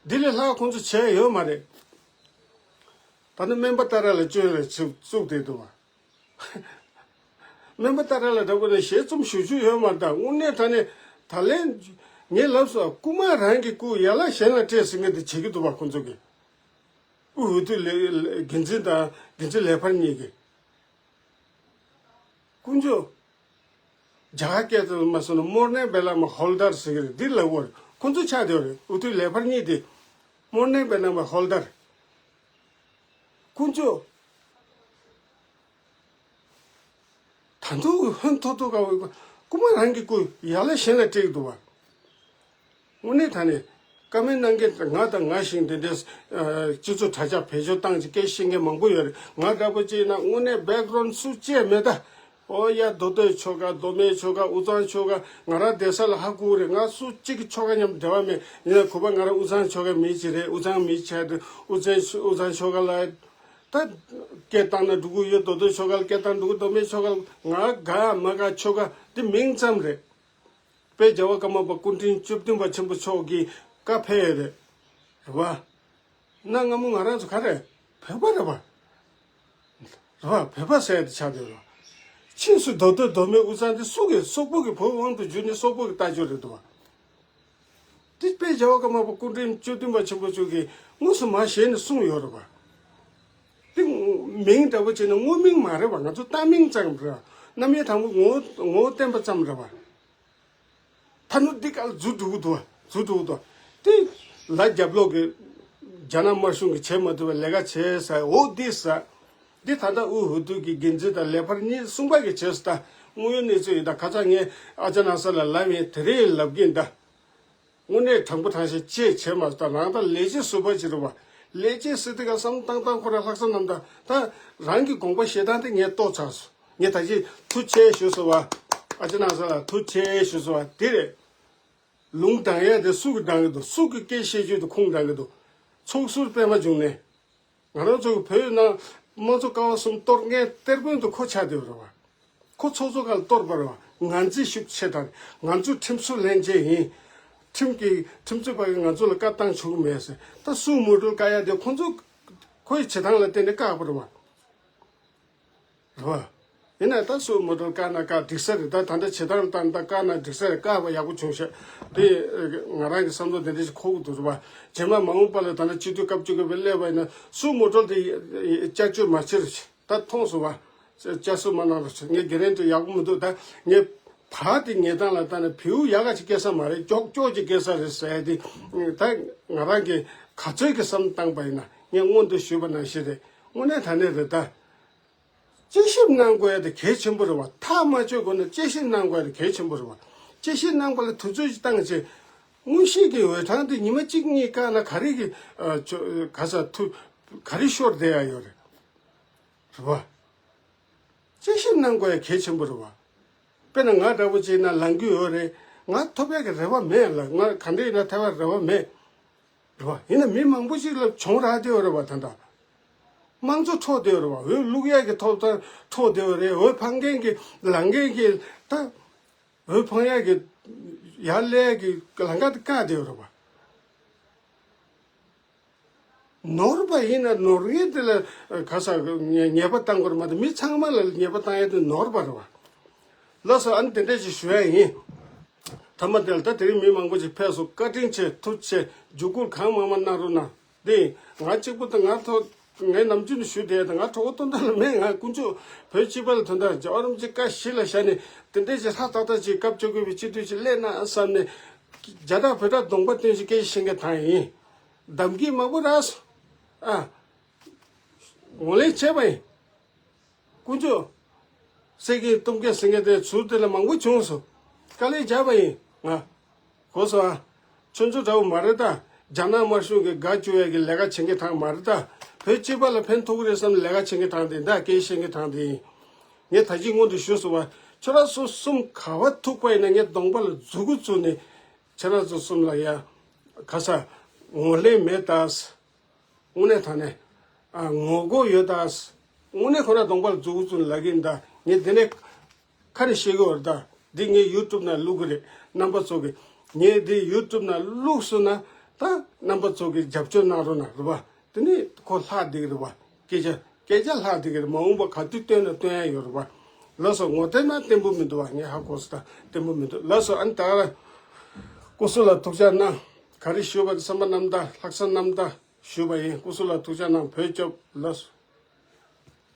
འདི་ལས་ལྷག་ཁོང་ཚོ་བྱས་ཡོད་མ་རེད། ད་ནི་སྨན་པ་ཏཱ་ར་ལ་བཅོལ་རེ་བཙུགས་བཙུགས་བསྡད་འདུག་བ། སྨན་པ་ཏཱ་ར་ལ་འདྲ་པོ་ནས་ཞལ་རྩོམ་ཞུ་རྒྱུ་ཡོད་མ་རེད། ད་དངོས་གནས་དྲང་གནས་ད་ལན་ངས་ལབ་སོང་། རྐུ་མ་རང་གི་རྐུ་ཡ་ལ་གཞན་ལ་སྤྲད་ཟེར་མཁན་དེ་བྱེད་ཀྱི་འདུག་བ། ཁོང་ཚོ་གིས་དབུས་འོས་བསྡུ་ལས་འགན་འཛིན་དང་འགན་འཛིན་ལས་འཕར་གཉིས་ཀྱིས། དཀོན་མཆོག་རྒྱ་གར་སྐད་དུ་མ་སོང་ན་མོར་ནེ་བེ་ལ་མ་ཧོལ་དར་ཟེར་གྱི་རེད། འདི་ལབ་དགོས་རེད། ཁོང་ཚོ་ཆགས་བསྡད་རེད། འོས་བསྡུ་ལས་འཕར་གཉིས་དེ་མོར་ནེ་བེ་ལ་མ་ཧོལ་དར། དཀོན་མཆོག་ད་དུང་ཧོན་ཐོག་ཐོག་ག་བའི་རྐུ་མ་རང་གི་རྐུ་ཡ་ལ་གཞན་ལ་སྤྲད་ཀྱི་འདུག་བ། དངོས་གནས་དྲང་གནས་བཀའ་མོལ་གནང་མཁན་ང་དང་ང་བཞིན་དེ་འདྲའི་ཨ་སྤྱི་ཚོགས་དྲ་རྒྱ་བེད་སྤྱོད་བཏང་ཅིག་སྐད་བཤད་མཁན་མང་པོ་ཡོད་རེད། ང་འདྲ་པོ་ཅིག་ཡིན་ན་དངོས་གནས་བེག་རོན་སུ་ཅེས་མེད་ད། ཨོ་ཡ་མདོ་སྟོད་ཆོལ་ཁ་མདོ་སྨད་ཆོལ་ཁ་དབུས་གཙང་ཆོལ་ཁ་ང་རང་བསྡད་ས་ལ་ཧ་གོ་རེད། ང་སུ་གཅིག་གི་ཆོལ་ཁ་མཉམ་འབྲེལ་བ་མེད། ཡིན་ན་གོ་པ་ང་རང་དབུས་གཙང་ཆོལ་ཁའི་མི་ཅིག་རེད། དབུས་གཙང་མི་ཆགས་དུས་དབུས་གཙང་དབུས་གཙང་ཆོལ་ཁ་ལ། ད་སྐད་བཏང་ན་འགྲོ་གི་ཡོད། མདོ་སྟོད་ཆོལ་ཁ་ལ་སྐད་བཏང་འགྲོ་གི། མདོ་སྨད་ཆོལ་ཁ་ལ། ང་དགའ་མ་དགའ་ཆོལ་ཁ་འདི་མིང་ཙམ་རེད། དཔལ་རྒྱལ་བ་ཀརྨ་པ་སྐུ་ཕྲེང་བཅུ་བདུན་པ་ཆེན་པོ་མཆོག་གིས་བཀའ་ཕེབས་ཡོད་རེད། རེད་བ། གནའ་སྔ་མོ་ང་རང་ཚོ་ག་རེ་བོད་པ་རེད་བ། རེད་བ། བོད་པ་ཟེར་ཡ་དེ་ཆགས་བསྡད་རེད་བ། ཕྱིས་སུ་མདོ་སྟོད་མདོ་སྨད་དབུས་གཙང་དེ་སུ་གིས་སོག་པོ་གི་བོད་དབང་དུ་བསྒྱུར་ནས་སོག་པོ་གི་ལྟ་རྒྱུ་རེད་འདུག་བ། དེ་དཔལ་རྒྱལ་བ་ཀརྨ་པ་སྐུ་ཕྲེང་བཅུ་བདུན་པ་ཆེན་པོ་མཆོག་གིས་དངོས་སུ་མ་ཞལ་ནས་གསུངས་ཡོད་རེད་བ། དེ་མིང་འདྲ་པོ་བྱས་ན་དངོས་མིང་མ་རེད་བ། ང་ཚོ་བཏགས་མིང་ཙམ་རེད། རྣམ་དབྱེ་དང་པོ་ངོ་བོ་ངོ་བོ་བསྟན་པ་ཙམ་རེད་བ། ཐ་ནུ་འདི་ག་ལ་འཛུལ་འགྲོ་གི་འདུག་བ། འཛུལ་འགྲོ་གི་འདུག་བ། དེ་ལ་རྒྱབ་ལོག་གི་རྒྱ་ནག་དམར་གཞུང་གིས་བྱེད་མ་ཐུབ་པའི་ལས་ཀ་བྱས་ཟེར། འོ་འདི་ཟེར། འདི་ད་ལྟ་དབུས་འོས་བསྡུ་གི་འགན་འཛིན་དང་ལས་འཕར་གཉིས་གསུམ་པ་གིས་བྱས་སོང་། ད་དངོས་ཡོད་གནས་ཚུལ་ཡིན། ད་ཁ་སང་ངས་ཨ་ཅག་ནང་ས་ལ་ལབ་ཡིན། དེ་རིང་ལབ་གིན་ད། དངོས་གནས་དྲང་པོ་དྲང་བཞིན་ཅེས་བྱས་མ་ད་རང་ད་ལས་བྱེད་ཟུར་པ་ཅིག་རེད་བ། ལས་བྱེད་ཟེར་དུས་ཀ་བསམ་བཏང་བཏང་ཁོ་ར་ལྷག་བསམ་རྣམ་དག་ད་རང་གི་དགོངས་པ་བཞེས་སྟངས་དེ་ངས་རྟོགས་ཚར་སོང་། ངས་ད་ཅི་ཐུགས་རྗེ་ཆེ་ཞུ་སོང་བ། ཨ་ཅེ་ནང་ས་ལ་ཐུགས་རྗེ་ཆེ་ཞུ་སོང་བ་དེ་རེད། ལུང་དྲང་ཡ་དེ་སུ་གི་དྲང་གི་འདུག་སུ་གི་སྐད་བཤད་རྒྱུ་དེ་ཁུངས་དྲང་གི་འདུག་ཚོགས་ཟུར་པད་མ་འབྱུང་གནས། ང་རང་ཚོ་གི་བོད་ནང་དམངས་གཙོ་ཀ་བ་གསུམ་གཏོར་མཁན་གཏེར་དཔོན་དུ་ཁོ་ཆགས་བསྡད་ཡོད་རེད་བ། ཁོ་ཚོགས་གཙོ་སྒང་ལ་གཏོར་བ་རེད་བ། ང་ཚོས་ཤུགས་ཆེ་དང་ང་ཚོས་ཁྲིམས་བཟོ་ལྷན་རྒྱས་ཡིན། ཁྲིམས་ཀྱི་ཁྲིམས་རྩོད་པ་གིས་ང་ཚོ་ལ་བཀའ་བཏང་ཆོག་གི་མེད་ཟེར། ད་སུ་མོ་ཊ་བཀག་ཡ་དེ་ཁོ་ཚོ་ཁོའི་བྱེད་སྟངས་ལ་བརྟེན་ནས་བཀག་པ་རེད་བ། རེད་བ། ཡིན་ན་ད་སུ་མོ་ཊ་བཀག་ན་བཀག་འགྲིག་ས་རེད། ད་ད་ལྟ་བྱེད་སྟངས་ལ་བལྟས་ན་ད་བཀག་ན་འགྲིག་ས་རེད། བཀག་པ་ཡག་པོ་བྱུང་ཤག་དེ་ང་རང་གི་བསམ་བློ་དེ་འདྲ་ཞིག་འཁོར་གི་འདུག་རེད་བ། རྗེས་མ་མ་འོངས་པ་ལ་ད་ལྟ་སྤྱི་འཐུས་སྐབས་བཅུ་དགུ་པའི་སླེབས་པ་ཡིན་ན་སུ་མོ་ཊ་དེ་བསྐྱར་བཅོས་མ་བྱེད་རོགས་བྱེད། ད་མཐོང་སོང་བ། བསྐྱར་གསོ་མ་གནང་རོགས་བྱེད། ངས་གྷེ་རན་ཊི་ཡག་པོ་མི་འདུག་ད་ངས་ད་དེ་ཉེས་སྟངས་ལ་ལྟ་ན་བེའུ་ཡག་ག་ཅིག་སྐྱེ་ས་མ་རེད། ཀྱོག་ཀྱོག་ཅིག་སྐྱེ་ས་རེད་ཟེར་ཡ་དེ། ད་ང་རང་གིས་ག་ཚོད་ཀྱི་བསམ་བཏང་པ་ཡིན་ན་ངས་སྔོན་དུ་ཞུས་པ་ནང་བཞིན་རེད། དངོས་གནས་དྲང་གནས་རེད་ད། དཔྱད་ཞིབ་གནང་དགོས་ཡ་དེ་གལ་ཆེན་པོ་རེད་བ། ཐག་མ་ཆོད་དགོས་ན་དཔྱད་ཞིབ་གནང་དགོས་ཡ་དེ་གལ་ཆེན་པོ་རེད་བ། དཔྱད་ཞིབ་གནང་པ་ལ་དུས་ཚོད་ཅིག་བཏང་བྱས། དངོས་གཞི་གི་འོས་གྲངས་དེ་ཉི་མ་གཅིག་གཉིས་བཀག་ན་ག་རེ་གི་ཨ་ཆོ་ག་ས་ཐུ་ག་རེ་ཤོར་བསྡད་ཡ་ཡོད་རེད། རེད་བ། དཔྱད་ཞིབ་གནང་དགོས་ཡ་གལ་ཆེན་པོ་རེད་བ། དཔེར་ན་ང་འདྲ་པོ་ཅིག་ན་ལངས་རྒྱུ་ཡོད་རེད། ང་ཐོབ་ཡ་གི་རེ་བ་མེད་ལ། ང་ག་འདྲ་ཡིན་ན་ཐོབ་ཡ་རེ་བ་མེད། རེད་བ། ཡིན་ན་མི་མང་པོ་ཞིག་ལ་གྱོང་རག་བསྡད་ཡོད་རེད་བ། ད་ལྟ་དམངས་གཙོ་འཕྲོག་བསྡད་ཡོད་རེད་བ། འོས་བླུག་ཡས་ཀྱི་ཐོབ་ཐང་འཕྲོག་བསྡད་ཡོད་རེད། འོས་འཕང་མཁན་གྱི་ལངས་མཁན་གྱི་ད་འོས་འཕང་ཡས་ཀྱི་ཡར་སླེབས་ཡས་ཀྱི་ལམ་ཁ་དེ་བཀག་བསྡད་ཡོད་རེད་བ། ནོར་བ་ཡིན་ན་ནོར་མཁན་དེ་ལ་ག་ས་ཉེས་པ་བཏང་དགོས་རེད་མ་གཏོགས་མི་ཚང་མ་ལ་ཉེས་པ་བཏང་ཡས་དེ་ནོར་བ་རེད་བ། ལགས་སོ། ཨ་ནི་དེ་འདྲ་ཞིག་ཞུ་ཡ་ཡིན། མཐའ་མ་དེ་ལ་ད་དེ་རིང་མི་མང་པོ་ཞིག་ཕེབས་སོང་། བཀའ་དྲིན་ཆེ། ཐུགས་རྗེ་ཆེ། འཇུག་སྐུལ་གང་མང་མང་གནང་རོགས་གནང་། འདི་ང་གཅིག་པུ་དང་ང་ཐོག་ངའི་ནམ་རྒྱུན་ཞུ་བསྡད་དང་ང་གྲོགས་པོ་སྟོན་ཟླ་ལ་མེད། ང་དཀོན་མཆོག་བོད་སྤྱི་པ་ལ་དོན་དག་རྒྱལ་བ་རིན་པོ་ཆེ་བཀའ་གཞི་ལ་བཞག་ནས་དེ་འདྲའི་ཞིག་ཧྲ་ཏག་ཏག་ཅིག་སྐབས་བཅུ་དགུ་པའི་སྤྱི་འཐུས་ཅིག་སླེབས་ན་བསམ་ནས་རྒྱ་སྟག་བོད་སྟག་གདོང་པ་སྟོན་ཞིག་སྐད་ཆ་བཤད་མཁན་དང་ཡིན། གདམ་གྱི་མང་པོ་རག་སོང་། ཨ། ངོས་ལེན་བྱས་པ་ཡིན། དཀོན་མཆོག་སེ་གེ་གཏུམ་སྐད་ཟེར་མཁན་དེ་ཚུར་དེ་ལ་མང་པོ་བྱུང་སོང་། དཀའ་ལས་བརྒྱབ་པ་ཡིན་ང་། གོ་སོང་ཨ། ཁྱོད་ཚོ་འདྲ་བོ་མ་རེད་ད། རྒྱ་ནག་དམར་གཞུང་གི་དགའ་བཅུག་ཡས་ཀྱི་ལས་ཀ་བྱེད་མཁན་དང་མ་རེད་ད། བོད་སྤྱི་པ་ལ་ཕན་ཐོགས་ཀྱི་རེད་བསམ་ནས་ལས་ཀ་བྱེད་མཁན་དང་དེ་འདྲ་སྐད་བཤད་མཁན་དང་དེ་ཡིན། ངས་ད་ཅི་སྔོན་དུ་ཞུས་སོང་བ། ཁྱོད་རང་ཚོ་གསུམ་ག་བ་ཐུག་པ་ཡིན་ན་ངས་གདོང་པ་ལ་མཛུ་གུ་བཙུགས་ནས་ཁྱེད་རང་ཚོ་གསུམ་ལ་ཡ་ག་ས་ངོས་ལེན་མེད་ད། དངོས་གནས་དྲང་གནས། ཨ། ངོ་རྒོལ་ཡོད་ད། དངོས་གནས་ཁོ་རང་གདོང་པ་ལ་མཛུ་གུ་བཙུགས་ནས་ལབ་ཀྱི་ཡིན་ད། ངས་འདི་ནས་ཁ་ནས་བཤད་གི་ཡོད་རེད་ད། འདི་ངས་ཡུ་ཊུབ་ནང་བླུག་གི་རེད། རྣམ་པ་ཚོ་གིས་ངས་འདི་ཡུ་ཊུབ་ནང་བླུགས་སོང་ན་ད་རྣམ་པ་ཚོ་གིས་རྒྱབ་སྐྱོར་གནང་རོགས་གནང་། རེད་པ། དེ་ནས་ཁོ་ལྷག་བསྡད་ཀྱི་རེད་པ། སྐད་ཆ་སྐད་ཆ་ལྷག་བསྡད་ཀྱི་རེད། མ་འོངས་པ་ག་དུས་བཏོན་ན་བཏོན་ཡ་ཡོད་རེད་པ། ལགས་སོ། ངོ་དེབ་ནང་བརྟན་པོ་མི་འདུག་བ། ངས་ཧ་གོ་སོང་ད། བརྟན་པོ་མི་འདུག་ལགས་སོ། ཨ་ནི་ད་སྐུ་གཟུགས་ལ་ཐུགས་ཅག་གནང་། ག་རེ་ཞུས་པ་དེ་བསམ་པ་རྣམ་དག་ལྷག་བསམ་རྣམ་དག་ཞུས་པ་ཡིན། སྐུ་གཟུགས་ལ་ཐུགས་ཅག་གནང་། བོད་སྐྱོབ། ལགས་སོ།